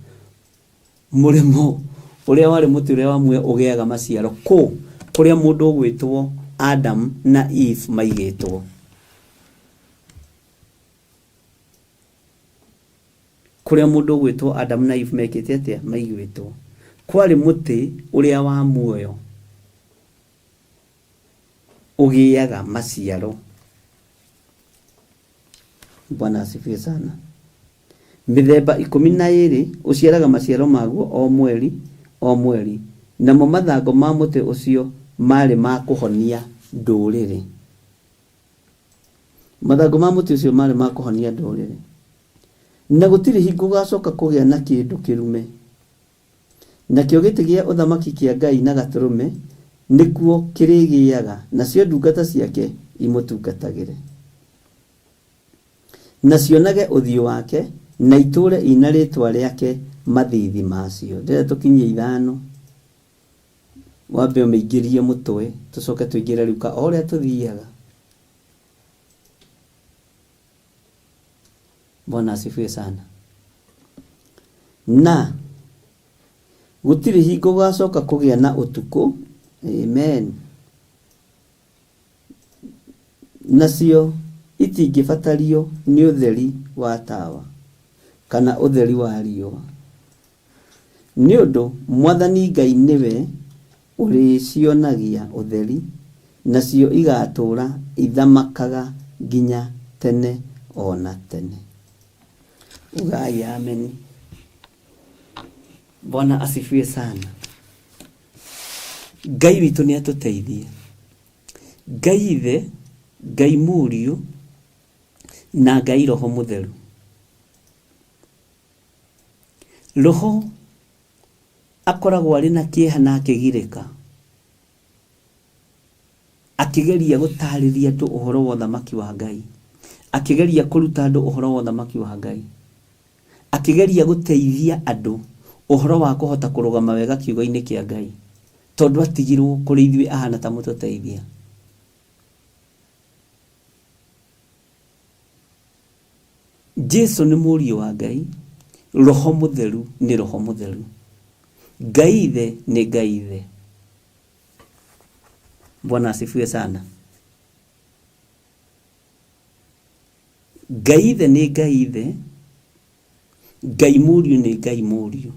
Mũrĩmo ũrĩa warĩ mũtĩ ũrĩa wa muoyo ũgĩaga maciaro kũ? Kũrĩa mũndũ ũgwĩtwo Adam na Eve maigĩtwo. Kũrĩa mũndũ ũgwĩtwo Adam na Eve mekĩte atĩa? Maigĩtwo. Kwarĩ mũtĩ ũrĩa wa muoyo ũgĩaga maciaro. Bwana asifiwe sana. Mĩthemba 12, ũciaraga maciaro maguo o mweri o mweri, namo mathangũ ma mũtĩ ũcio maarĩ ma kũhonia ndũrĩrĩ. Mathangũ ma mũtĩ ũcio maarĩ ma kũhonia ndũrĩrĩ. Na gũtirĩ hingo gũgacoka kũgĩa na kĩndũ kĩrume. Nakĩo gĩtĩ gĩa ũthamaki kĩa Ngai na Gatũrũme nĩkuo kĩrĩgĩaga, nacio ndungata ciake imũtungatagĩre. Na cionage ũthiũ wake, na itũũre i na rĩĩtwa rĩake mathiithi macio. Ndĩrenda tũkinyie ithano, wambe ũmĩingĩrie mũtwe, tũcoke tũingĩre rĩu ka o ũrĩa tũthiaga. Bwana asifiwe sana. Na gũtirĩ hingo gũgacoka kũgĩa na ũtukũ. Amen. Nacio itingĩbatario nĩ ũtheri wa tawa, kana ũtheri wa riũa, nĩ ũndũ Mwathani Ngai nĩwe ũrĩcionagia ũtheri, nacio igaatũũra ithamakaga nginya tene o na tene. Ugai ameni. Bwana asifiwe sana. Ngai witũ nĩ atũteithie. Ngai Ithe, Ngai Mũriũ, na Ngai Roho Mũtheru. Roho akoragwo arĩ na kĩeha na akĩgirĩka, akĩgeria gũtarĩria andũ ũhoro wa ũthamaki wa Ngai, akĩgeria kũruta andũ ũhoro wa ũthamaki wa Ngai, akĩgeria gũteithia andũ ũhoro wa kũhota kũrũgama wega kiugo-inĩ kĩa Ngai, tondũ atigirwo kũrĩ ithuĩ ahana ta mũtũteithia. Jesu nĩ Mũriũ wa Ngai, Roho Mũtheru nĩ Roho Mũtheru, Ngai Ithe nĩ Ngai Ithe. Bwana asifiwe sana. Ngai Ithe nĩ Ngai Ithe, Ngai Mũriũ nĩ Ngai Mũriũ.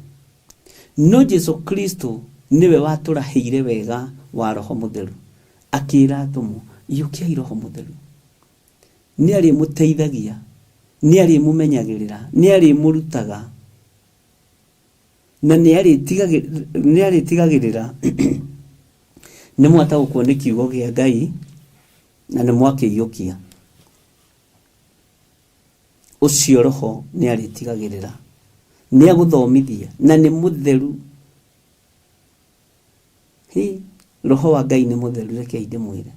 No Jesu Kristo nĩwe watũrahĩire wega wa Roho Mũtheru, akĩra atũmwo, iyũkiai Roho Mũtheru. Nĩ arĩmũteithagia, nĩ arĩmũmenyagĩrĩra, nĩ arĩmũrutaga, na nĩ arĩtigagĩrĩra nĩ mwataũkwo nĩ kiugo kĩa Ngai na nĩ mwakĩiyũkia. Ũcio Roho nĩ arĩtigagĩrĩra nĩ agũthomithia na nĩ mũtheru. Hi, Roho wa Ngai nĩ mũtheru, rekei ndĩmwĩre.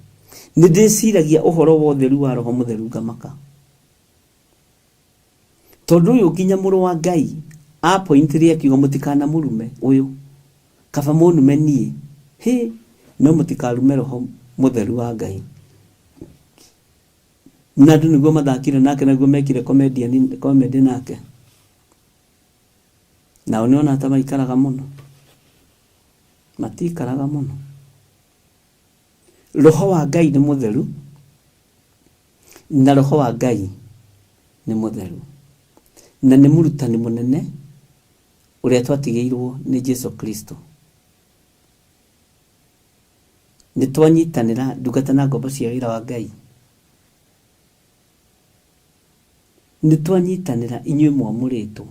Nĩ ndĩciragia ũhoro wa ũtheru wa Roho Mũtheru ngamaka. Tondũ ũyũ nginya mũrũ wa Ngai apointire akiuga mũtikanamũrume ũyũ, kaba mũnume niĩ. Hĩ, No mũtikarume Roho Mũtheru wa Ngai. Na andũ nĩguo mathakire nake, naguo mekire comedian comedy nake. Nao nĩona ta maikaraga mũno. Matikaraga mũno. Roho wa Ngai nĩ mũtheru, na Roho wa Ngai nĩ mũtheru. Na nĩ mũrutani mũnene ũrĩa twatigĩirwo nĩ Jesu Kristo. Nĩ twanyitanĩra ndungata na ngombo cia wĩra wa Ngai. Nĩ twanyitanĩra inyuĩ mwamũrĩtwo.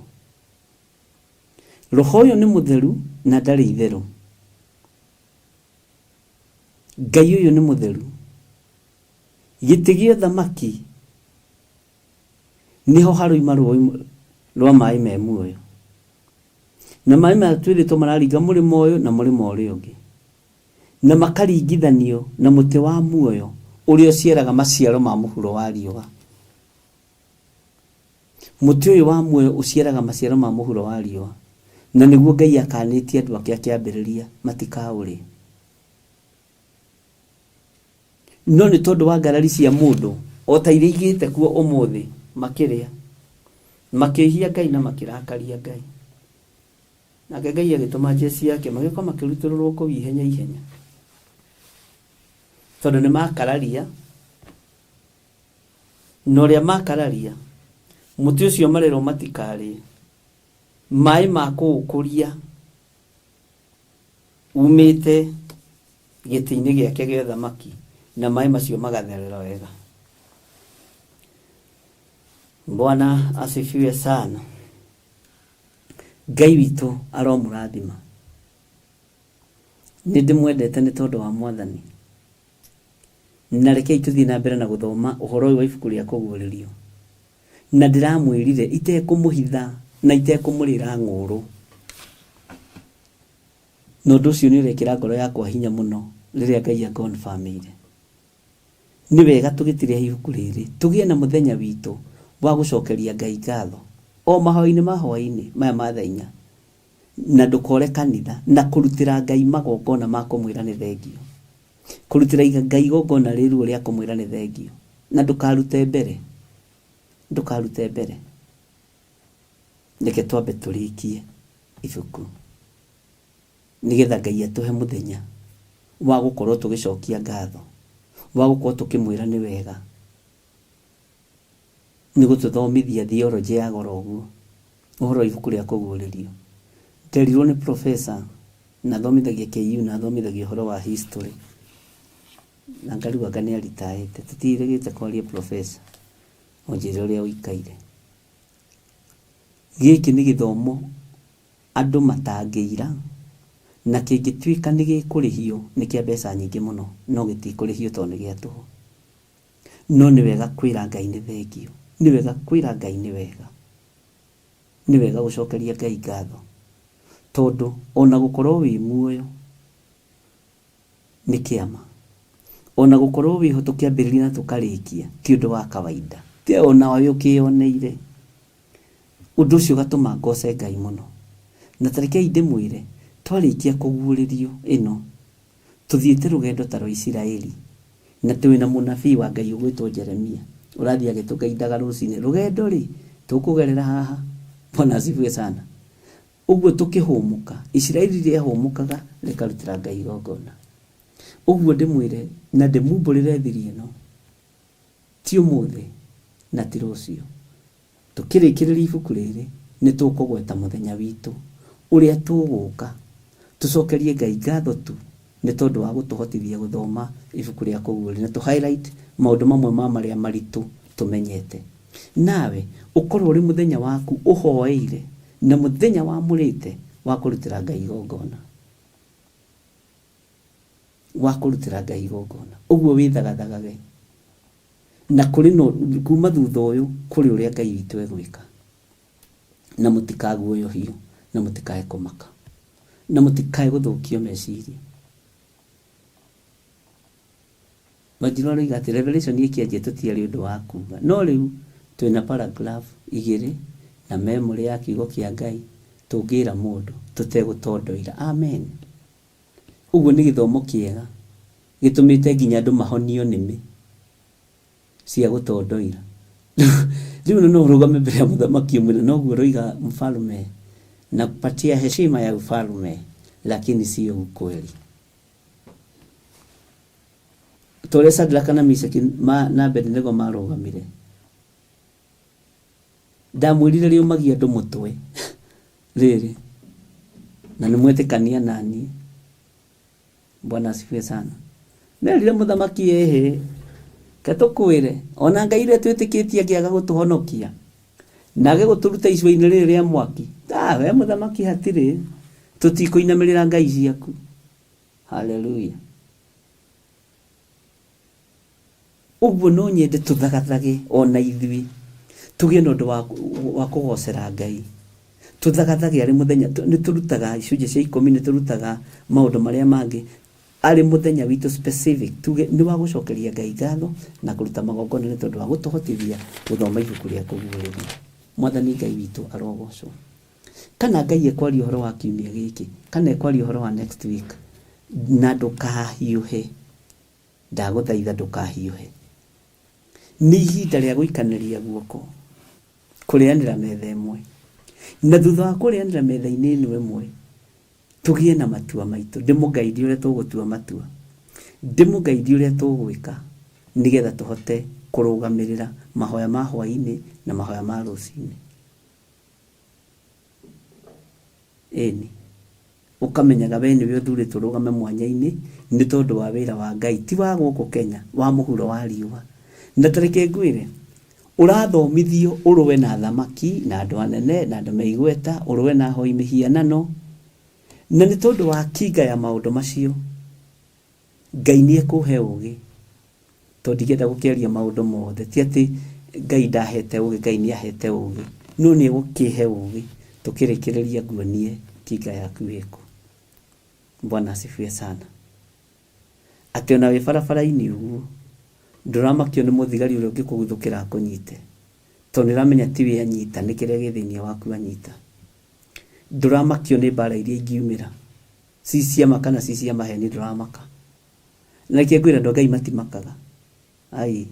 Roho ũyũ nĩ mũtheru na ndarĩ itherũ. Ngai ũyũ nĩ mũtheru. Gĩtĩ gĩa ũthamaki nĩho haroima rũĩ rwa maĩ me muoyo. Na maĩ maya twĩrĩtwo mararinga mũrĩmo ũyũ na mũrĩmo ũrĩa ũngĩ. Na makaringithanio na mũtĩ wa muoyo ũrĩa ũciaraga maciaro ma mũhuro wa riũa. Mũtĩ ũyũ wa muoyo ũciaraga maciaro ma mũhuro wa riũa, na nĩguo Ngai akanĩtie andũ ake akĩambĩrĩria matikaũrĩe. No nĩ tondũ wa ngarari cia mũndũ, o ta iria igĩte kuo ũmũthĩ, makĩrĩa, makĩĩhia Ngai na makĩrakaria Ngai. Nake Ngai agĩtũma njeci yake, magĩũka makĩrutũrũrwo kũu ihenya ihenya, tondũ nĩ makararia, na ũrĩa makararia, mũtĩ ũcio marerwo matikarĩe, maĩ ma kũũkũria umĩte gĩtĩ-inĩ gĩake gĩa ũthamaki, na maĩ macio magatherera wega. Bwana asifiwe sana. Ngai witũ aromũrathima. Nĩ ndĩmwendete nĩ tondũ wa Mwathani. Na rekei tũthiĩ na mbere na gũthoma ũhoro ũyũ wa ibuku rĩa Kũguũrĩrio. Na ndĩramwĩrire itekũmũhitha na itekũmũrĩra ng'ũũrũ. Na ũndũ ũcio nĩ ũrekĩra ngoro yakwa hinya mũno rĩrĩa Ngai angonbamĩire. Nĩ wega tũgĩtirĩha ibuku rĩrĩ tũgĩe na mũthenya witũ wa gũcokeria Ngai ngatho o mahoya-inĩ ma hwaĩ-inĩ maya ma thaa inya, na ndũkore kanitha na kũrutĩra Ngai magongona ma kũmwĩra nĩ thengio. Kũrutĩra Ngai igongona rĩ ruo rĩa kũmwĩra nĩ thengio. Na ndũkarute mbere. Ndũkarute mbere. Reke twambe tũrĩkie ibuku nĩgetha Ngai atũhe mũthenya wa gũkorwo tũgĩcokia ngatho, wa gũkorwo tũkĩmwĩra nĩ wega nĩ gũtũthomithia theology ya goro ũguo, ũhoro wa ibuku rĩa Kũguũrĩrio. Nderirwo nĩ professor na athomithagia KU na athomithagia ũhoro wa history na ngarigwo anga nĩ aritaĩte, tũtiĩrĩgĩte kwaria professor, ũnjĩre ũrĩa ũikaire. Gĩkĩ nĩ gĩthomo andũ matangĩira, na kĩngĩtuĩka nĩ gĩkũrĩhio nĩ kĩa mbeca nyingĩ mũno, no gĩtikũrĩhio tondũ nĩ gĩa tũhũ. No nĩ wega kwĩra Ngai nĩ thengio, nĩ wega kwĩra Ngai nĩ wega, nĩ wega gũcokeria Ngai ngatho, tondũ ona gũkorwo wĩ muoyo nĩ kĩama. Ona gũkorwo wĩho tũkĩambĩrĩria na tũkarĩkia ti ũndũ wa kawaida. Ti onawe ũkĩyoneire. Ũndũ ũcio ũgatũma ngoce Ngai mũno. Na ta rekei ndĩmwĩre, twarĩkia kũguũrĩrio ĩno, tũthiĩte rũgendo ta rwa Isiraeli, na twĩ na mũnabii wa Ngai ũgwĩtwo Jeremia, ũrathiĩ agĩtũgaindaga rũcinĩ, rũgendo-rĩ, tũkũgerera haha. Bwana asifiwe sana. Ũguo tũkĩhũmũka, Isiraeli rĩahũmũkaga rĩkarutĩra Ngai igongona. Ũguo ndĩmwĩre na ndĩmumbũrĩre thiri ĩno, ti ũmũthĩ na ti rũciũ. Tũkĩrĩkĩrĩria ibuku rĩrĩ, nĩ tũkũgweta mũthenya witũ ũrĩa tũgũka tũcokerie Ngai ngatho tu nĩ tondũ wa gũtũhotithia gũthoma ibuku rĩa Kũguũrĩrio na tũ highlight maũndũ mamwe ma marĩa maritũ tũmenyete. Nawe ũkorwo ũrĩ mũthenya waku ũhoeire na mũthenya wamũrĩte wa kũrutĩra Ngai igongona. Wa kũrutĩra Ngai igongona. Ũguo wĩthagathagage. Na kũrĩ na, kuuma thutha ũyũ, kũrĩ ũrĩa Ngai witũ egwĩka. Na mũtikaguoyohio, na mũtikae kũmaka, na mũtikae gũthũkio meciria. Wanjiru aroiga atĩ Revelation ĩkĩanjia tũtiarĩ ũndũ wa kuga. No rĩu twĩna paragraph igĩrĩ na memory ya kiugo kĩa Ngai tũngĩra mũndũ tũtegũtondoira. Amen. Ũguo nĩ gĩthomo kĩega. Gĩtũmĩte nginya andũ mahonio nĩmĩ cia gũtondoira. Rĩu no ũrũgame mbere ya mũthamaki ũmwĩre noguo ũroiga mfalme, nakupatia heshima ya ufalme lakini sio ukweli. Ta ũrĩa Shadraka na Meshaki na Abednego marũgamire. Ndamwĩrire rĩũmagia andũ mũtwe rĩrĩ na nĩ mwetĩkania naniĩ. Bwana asifiwe sana. Merire mũthamaki ĩhĩ ke tũkwĩre ona Ngai iria twĩtĩkĩtie angĩaga gũtũhonokia na age gũtũruta icua-inĩ rĩrĩ rĩa mwaki, ah, we mũthamaki hatirĩ tũtikũinamĩrĩra ngai ciaku. Haleluya. Ũguo no nyende tũthagathage ona ithuĩ tũgĩe na ũndũ wa kũgocera Ngai. Tũthagathage arĩ mũthenya, nĩ tũrutaga icunjĩ cia ikũmi, nĩ tũrutaga maũndũ marĩa mangĩ, arĩ mũthenya witũ specific, tuge nĩ wa gũcokeria Ngai ngatho na kũruta magongona nĩ tondũ wa gũtũhotithia gũthoma ibuku rĩa kũguũrĩrio. Mwathani Ngai witũ arogocwo. Kana Ngai ekwaria ũhoro wa kiumia gĩkĩ, kana ekwaria ũhoro wa next week, na ndũkahiũhe. Ndagũthaitha ndũkahiũhe. Nĩ ihinda rĩa gũikanĩria guoko, kũrĩanĩra metha ĩmwe. Na thutha wa kũrĩanĩra metha-inĩ ĩno ĩmwe, tũgĩe na matua maitũ. Ndĩmũgaidie ũrĩa tũgũtua matua. Ndĩmũgaidie ũrĩa tũgwĩka nĩgetha tũhote kũrũgamĩrĩra mahoya ma hwaĩ-inĩ na mahoya ma rũcinĩ. Ĩni. Ũkamenyaga wee nĩwe ũthurĩtwo ũrũgame mwanya-inĩ nĩ tondũ wa wĩra wa Ngai, ti wa gũkũ Kenya, wa mũhuro wa riũa. Na ta reke ngwĩre, ũrathomithio ũrũe na athamaki, na andũ anene, na andũ me igweta, ũrũe na ahoi mĩhianano, na nĩ tondũ wa kinga ya maũndũ macio, Ngai nĩ ekũhe ũgĩ. Tondũ ndingĩenda gũkĩaria maũndũ mothe, ti atĩ Ngai ndahete ũgĩ, Ngai nĩ ahete ũgĩ, no nĩ egũkĩhe ũgĩ tũkĩrĩkĩrĩria nguonie kinga yaku ĩkũ. Bwana asifiwe sana. Atĩ ona wĩ barabara-inĩ ũguo, ndũramakio nĩ mũthigari ũrĩa ũngĩkũguthũkĩra akũnyite, tondũ nĩ ũramenya tiwe anyita, nĩ kĩrĩa gĩ thĩinĩ waku anyita. Ndũramakio nĩ mbara iria ingiumĩra, ci cia ma kana ci cia maheni, ndũramaka. Na nĩkĩo ngwĩra andũ a Ngai matimakaga. Ai,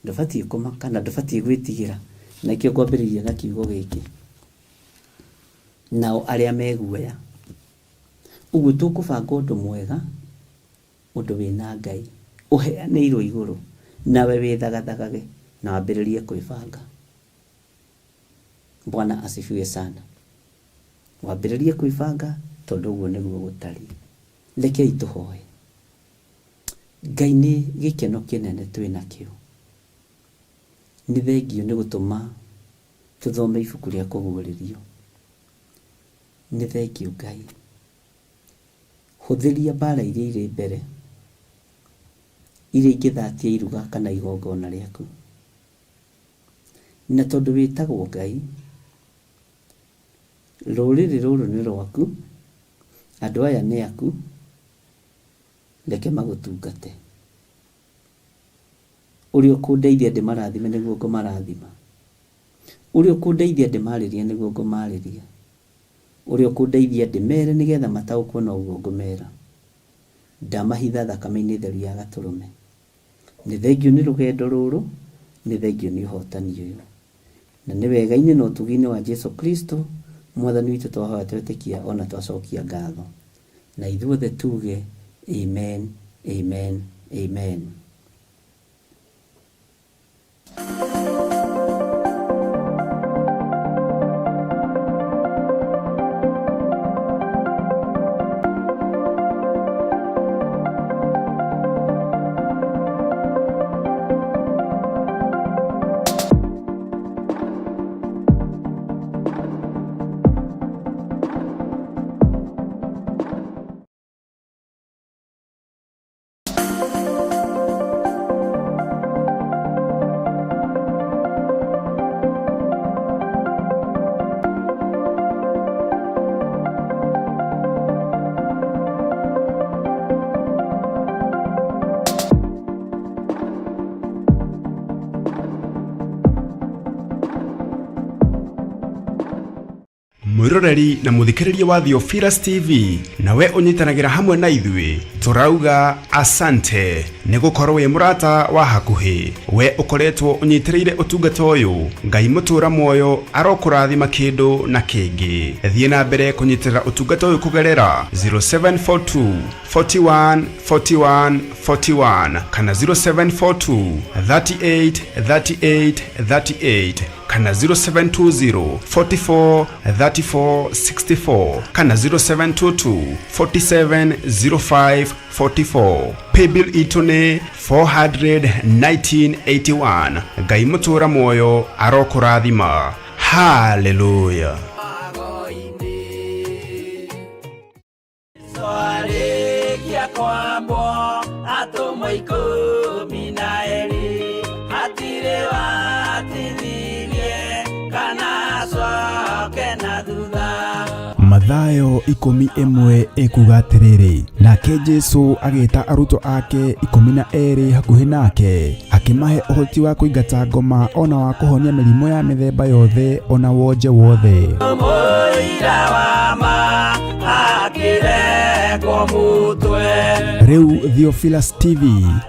ndũbatiĩ kũmaka na ndũbatiĩ gwĩtigĩra. Na nĩkĩo ngwambĩrĩirie na kiugo gĩkĩ, nao arĩa me guoya. Ũguo tũkũbanga ũndũ mwega, ũndũ wĩna Ngai, ũheanĩirwo igũrũ, nawe wĩthagathagage na wambĩrĩrie kwĩbanga. Bwana asifiwe sana. Wambĩrĩrie kwĩbanga tondũ ũguo nĩguo gũtariĩ. Rekei tũhoe. Ngai nĩ gĩkeno kĩnene twĩ nakĩo. Nĩ thengio nĩ gũtũma tũthome ibuku rĩa kũguũrĩrio. Nĩ thengio Ngai. Hũthĩria mbara iria irĩ mbere, iria ingĩthatia iruga kana igongona rĩaku. Na tondũ wĩtagwo Ngai, rũrĩrĩ rũrũ nĩ rwaku, andũ aya nĩ aku, reke magũtungate. Ũrĩa ũkũndeithia ndĩmarathime nĩguo ngũmarathima. Ũrĩa ũkũndeithia ndĩmarĩrie nĩguo ngũmarĩria. Ũrĩa ũkũndeithia ndĩmere nĩgetha mataũkwo noguo ngũmera. Ndamahitha thakame-inĩ theru ya Gatũrũme. Nĩ thengio nĩ rũgendo rũrũ, nĩ thengio nĩ ũhotani ũyũ. Na nĩ wega-inĩ na ũtugi-inĩ wa Jesu Kristo, Mwathani witũ twahoya twetĩkia o na twacokia ngatho. Na ithuothe tuge, Amen, Amen, Amen. Mwĩroreri na mũthikĩrĩria wa Theophilus TV, nawe ũnyitanagĩra hamwe na ithuĩ, tũrauga asante nĩ gũkorwo wĩ mũrata wa hakuhĩ. We ũkoretwo ũnyitĩrĩire ũtungata ũyũ, Ngai mũtũra muoyo arokũrathima kĩndũ na kĩngĩ. Thiĩ na mbere kũnyitĩrĩra ũtungata ũyũ kũgerera 0742 41 41 41 kana 0742 38 38 38 kana 0720 44 34 64 kana 0722 47 05 44. Paybill itũ nĩ 41981. Ngai mũtũra muoyo arokũrathima. Haleluya. Twarĩkia kwambwo atũmwo 12, hatirĩ watithirie kana acoke na thutha. Mathayo 11 ĩkuga atĩrĩrĩ, nake Jesu agĩta arutwo ake 12 hakuhĩ nake, akĩmahe ũhoti wa kũingata ngoma ona wa kũhonia mĩrimũ ya mĩthemba yothe ona wonje wothe. Mũira wa ma akĩrengwo mũtwe. Rĩu Theophilus TV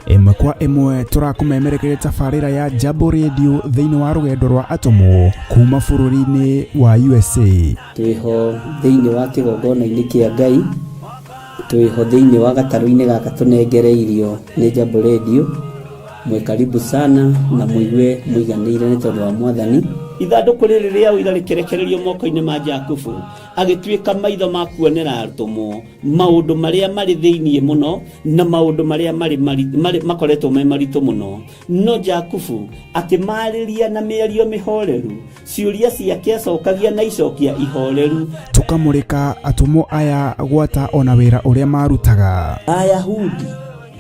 ĩmwe kwa ĩmwe tũrakũmemerekeria tabarĩra ya Jambo Radio thĩinĩ wa rũgendo rwa atũmwo kuma bũrũri-inĩ wa USA. Twĩho thĩinĩ wa kĩgongona-inĩ kĩa Ngai, twĩho thĩinĩ wa gatarũ-inĩ gaka tũnengereirio nĩ Jambo Radio. Mwĩ karibu sana na mũigue mũiganĩire nĩ tondũ wa Mwathani. Ithandũkũ rĩrĩ rĩa ũira rĩkĩrekererio moko-inĩ ma Jakubu, agĩtuĩka maitho ma kuonera atũmwo maũndũ marĩa marĩ thĩinĩ mũno na maũndũ marĩa marĩ makoretwo me maritũ mũno. No Jakubu akĩmarĩria na mĩario mĩhoreru, ciũria ciake acokagia na icokia ihoreru. Tũkamũrĩka atũmwo aya gwata ona wĩra ũrĩa marutaga. Ayahudi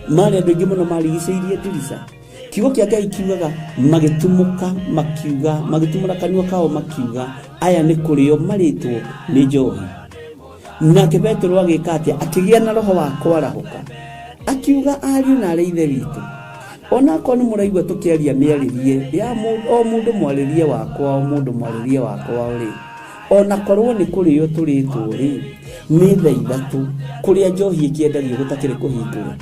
marĩ andũ aingĩ mũno marigicĩirie ndirica. Kiugo kĩa Ngai kiugaga magĩtumũka makiuga, magĩtumũra kanua kao makiuga, aya nĩ kũrĩo marĩtwo nĩ njohi. Nake Petero agĩka atĩa? Akĩgĩa na roho wa kwarahũka, akiuga, ariũ na arĩ ithe witũ, onakorwo nĩ mũraigua tũkĩaria mĩarĩrie ya o mũndũ mwarĩrie wakwa, o mũndũ mwarĩrie wakwa rĩ, onakorwo nĩ kũrĩo tũrĩtwo rĩ, nĩ thaa 3 kũrĩa njohi ĩkĩendagio gũtakĩrĩ kũhingũre,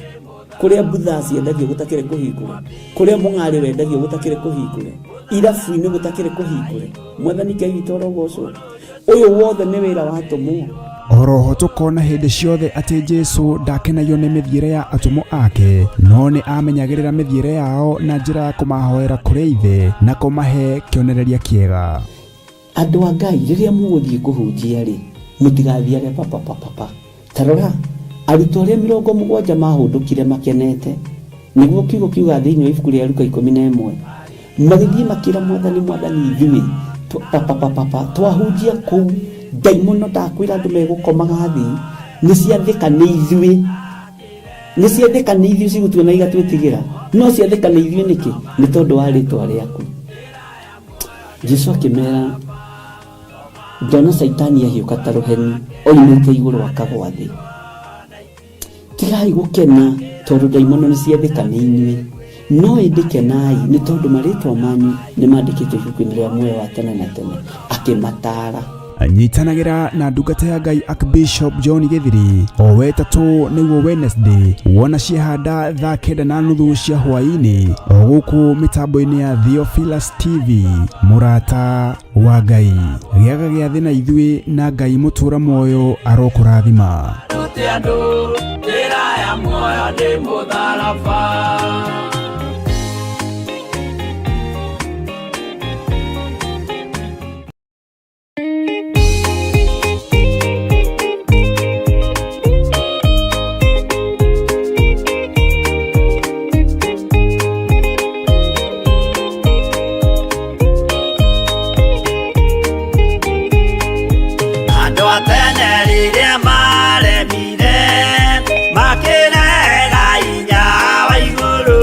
kũrĩa mbutha ciendagio gũtakĩrĩ kũhingũre, kũrĩa mũng'arĩ wendagio gũtakĩrĩ kũhingũre, irabu-inĩ gũtakĩrĩ kũhingũre. Mwathani Ngai witũ arogocwo. Ũyũ wothe nĩ wĩra wa atũmwo. Oroho tũkona hĩndĩ ciothe atĩ Jesu ndakenagio nĩ mĩthiĩre ya atũmwo ake, no nĩ amenyagĩrĩra mĩthiĩre yao na njĩra ya kũmahoera kũrĩ Ithe na kũmahe kĩonereria kĩega. Andũ a Ngai, rĩrĩa mũgũthiĩ kũhunjia rĩ, mũtigathiage papapapapa. Ta rora, arutwo arĩa 70 mahũndũkire makenete, nĩguo kiugo kiuga thĩinĩ wa ibuku rĩa Luka 11, magĩthiĩ makĩra Mwathani, Mwathani, ithuĩ papapapapa twahunjia kũu, ndaimono ndakwĩra andũ megũkomaga thĩ, nĩ ciathĩka nĩ ithuĩ, nĩ ciathĩka nĩ ithuĩ cigũtuona igatwĩtigĩra, no ciathĩka nĩ ithuĩ nĩkĩ? Nĩ tondũ wa rĩtwa rĩaku. Jesu akĩmera, ndona Caitani ahiũka ta rũheni oimĩte igũrũ akagwa thĩ. Tigai gũkena tondũ ndaimono nĩ ciathĩka nĩ inyuĩ, no ĩndĩ kenai nĩ tondũ marĩtwa manyu nĩ mandĩkĩtwo ibuku-inĩ rĩa muoyo wa tene na tene. Akĩmataara. Nyitanagĩra na ndungata ya Ngai Archbishop John Gĩthiri o wetatũ nĩguo Wednesday, wona ciehanda thaa 9:30 cia hwaĩ-inĩ o gũkũ mĩtambo-inĩ ya Theophilus TV. Mũrata wa Ngai, gĩaga gĩathĩ na ithuĩ, na Ngai mũtũra muoyo arokũrathima. Rute andũ njĩra ya muoyo nĩ mũtharaba. Andũ a tene rĩrĩa maremire makĩrega hinya wa igũrũ.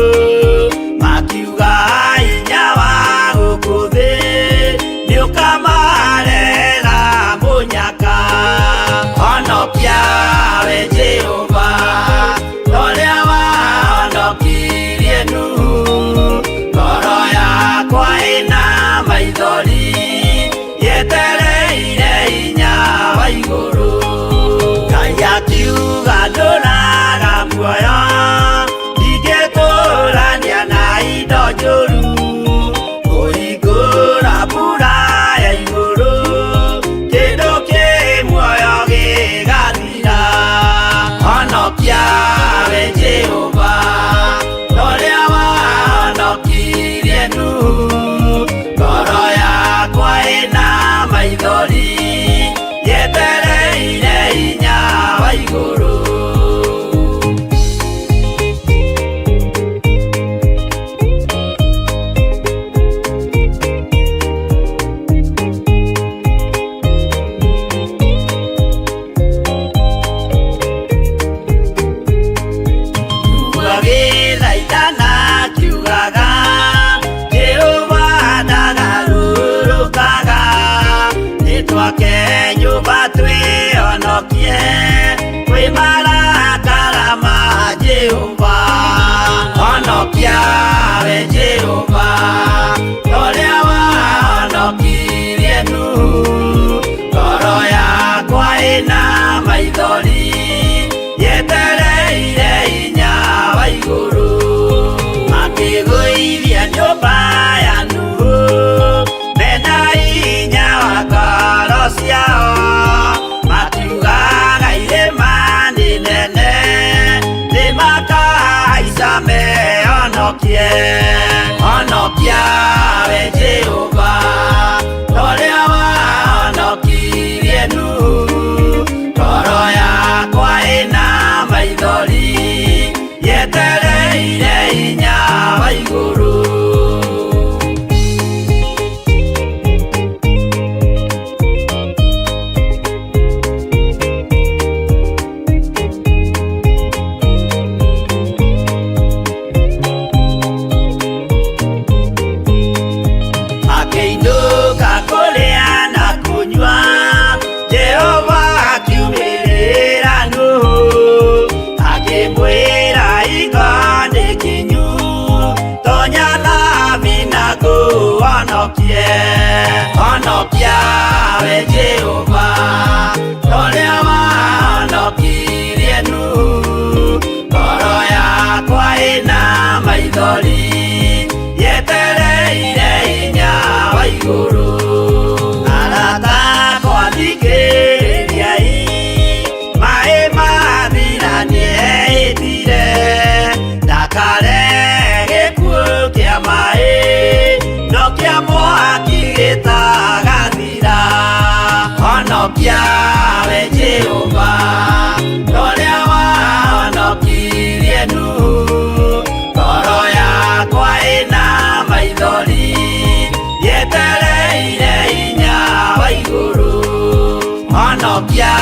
Honokie kwĩ marakara ma Jehova. Honokia we Jehova, torĩa wahonokirie Nuhu. Ngoro yakwa ĩna maithori, yetereire hinya wa igũrũ. Makĩgũithia nyũmba ya Nuhu mena hinya wa ngoro ciao, makiugaga irĩma nĩ nene, nĩmakahaica mehonokie. Honokia we Jehova, torĩa wahonokirie Nuhu. Ngoro yakwa ĩna maithori, yetereire hinya wa igũrũ. Akĩinũka kũrĩa na kũnyua, Jehova akiumĩrĩra Nuhu, akĩmwĩra iga nĩ kinyu, tonya thabina ngũhonokie. Honokia we Jehova, torĩa wahonokirie Nuhu. Ngoro yakwa ĩna maithori, yetereire hinya wa igũrũ. Arata akwa thikĩrĩriai, maĩ mathira nĩehĩtire, ndakare gĩkuũ kĩa maĩ, no kĩa mwaki gĩtagathira. Honokia we Jehova, torĩa wahonokirie Nuhu. Ngoro yakwa ĩna maithori, yetereire hinya wa igũrũ. Honokia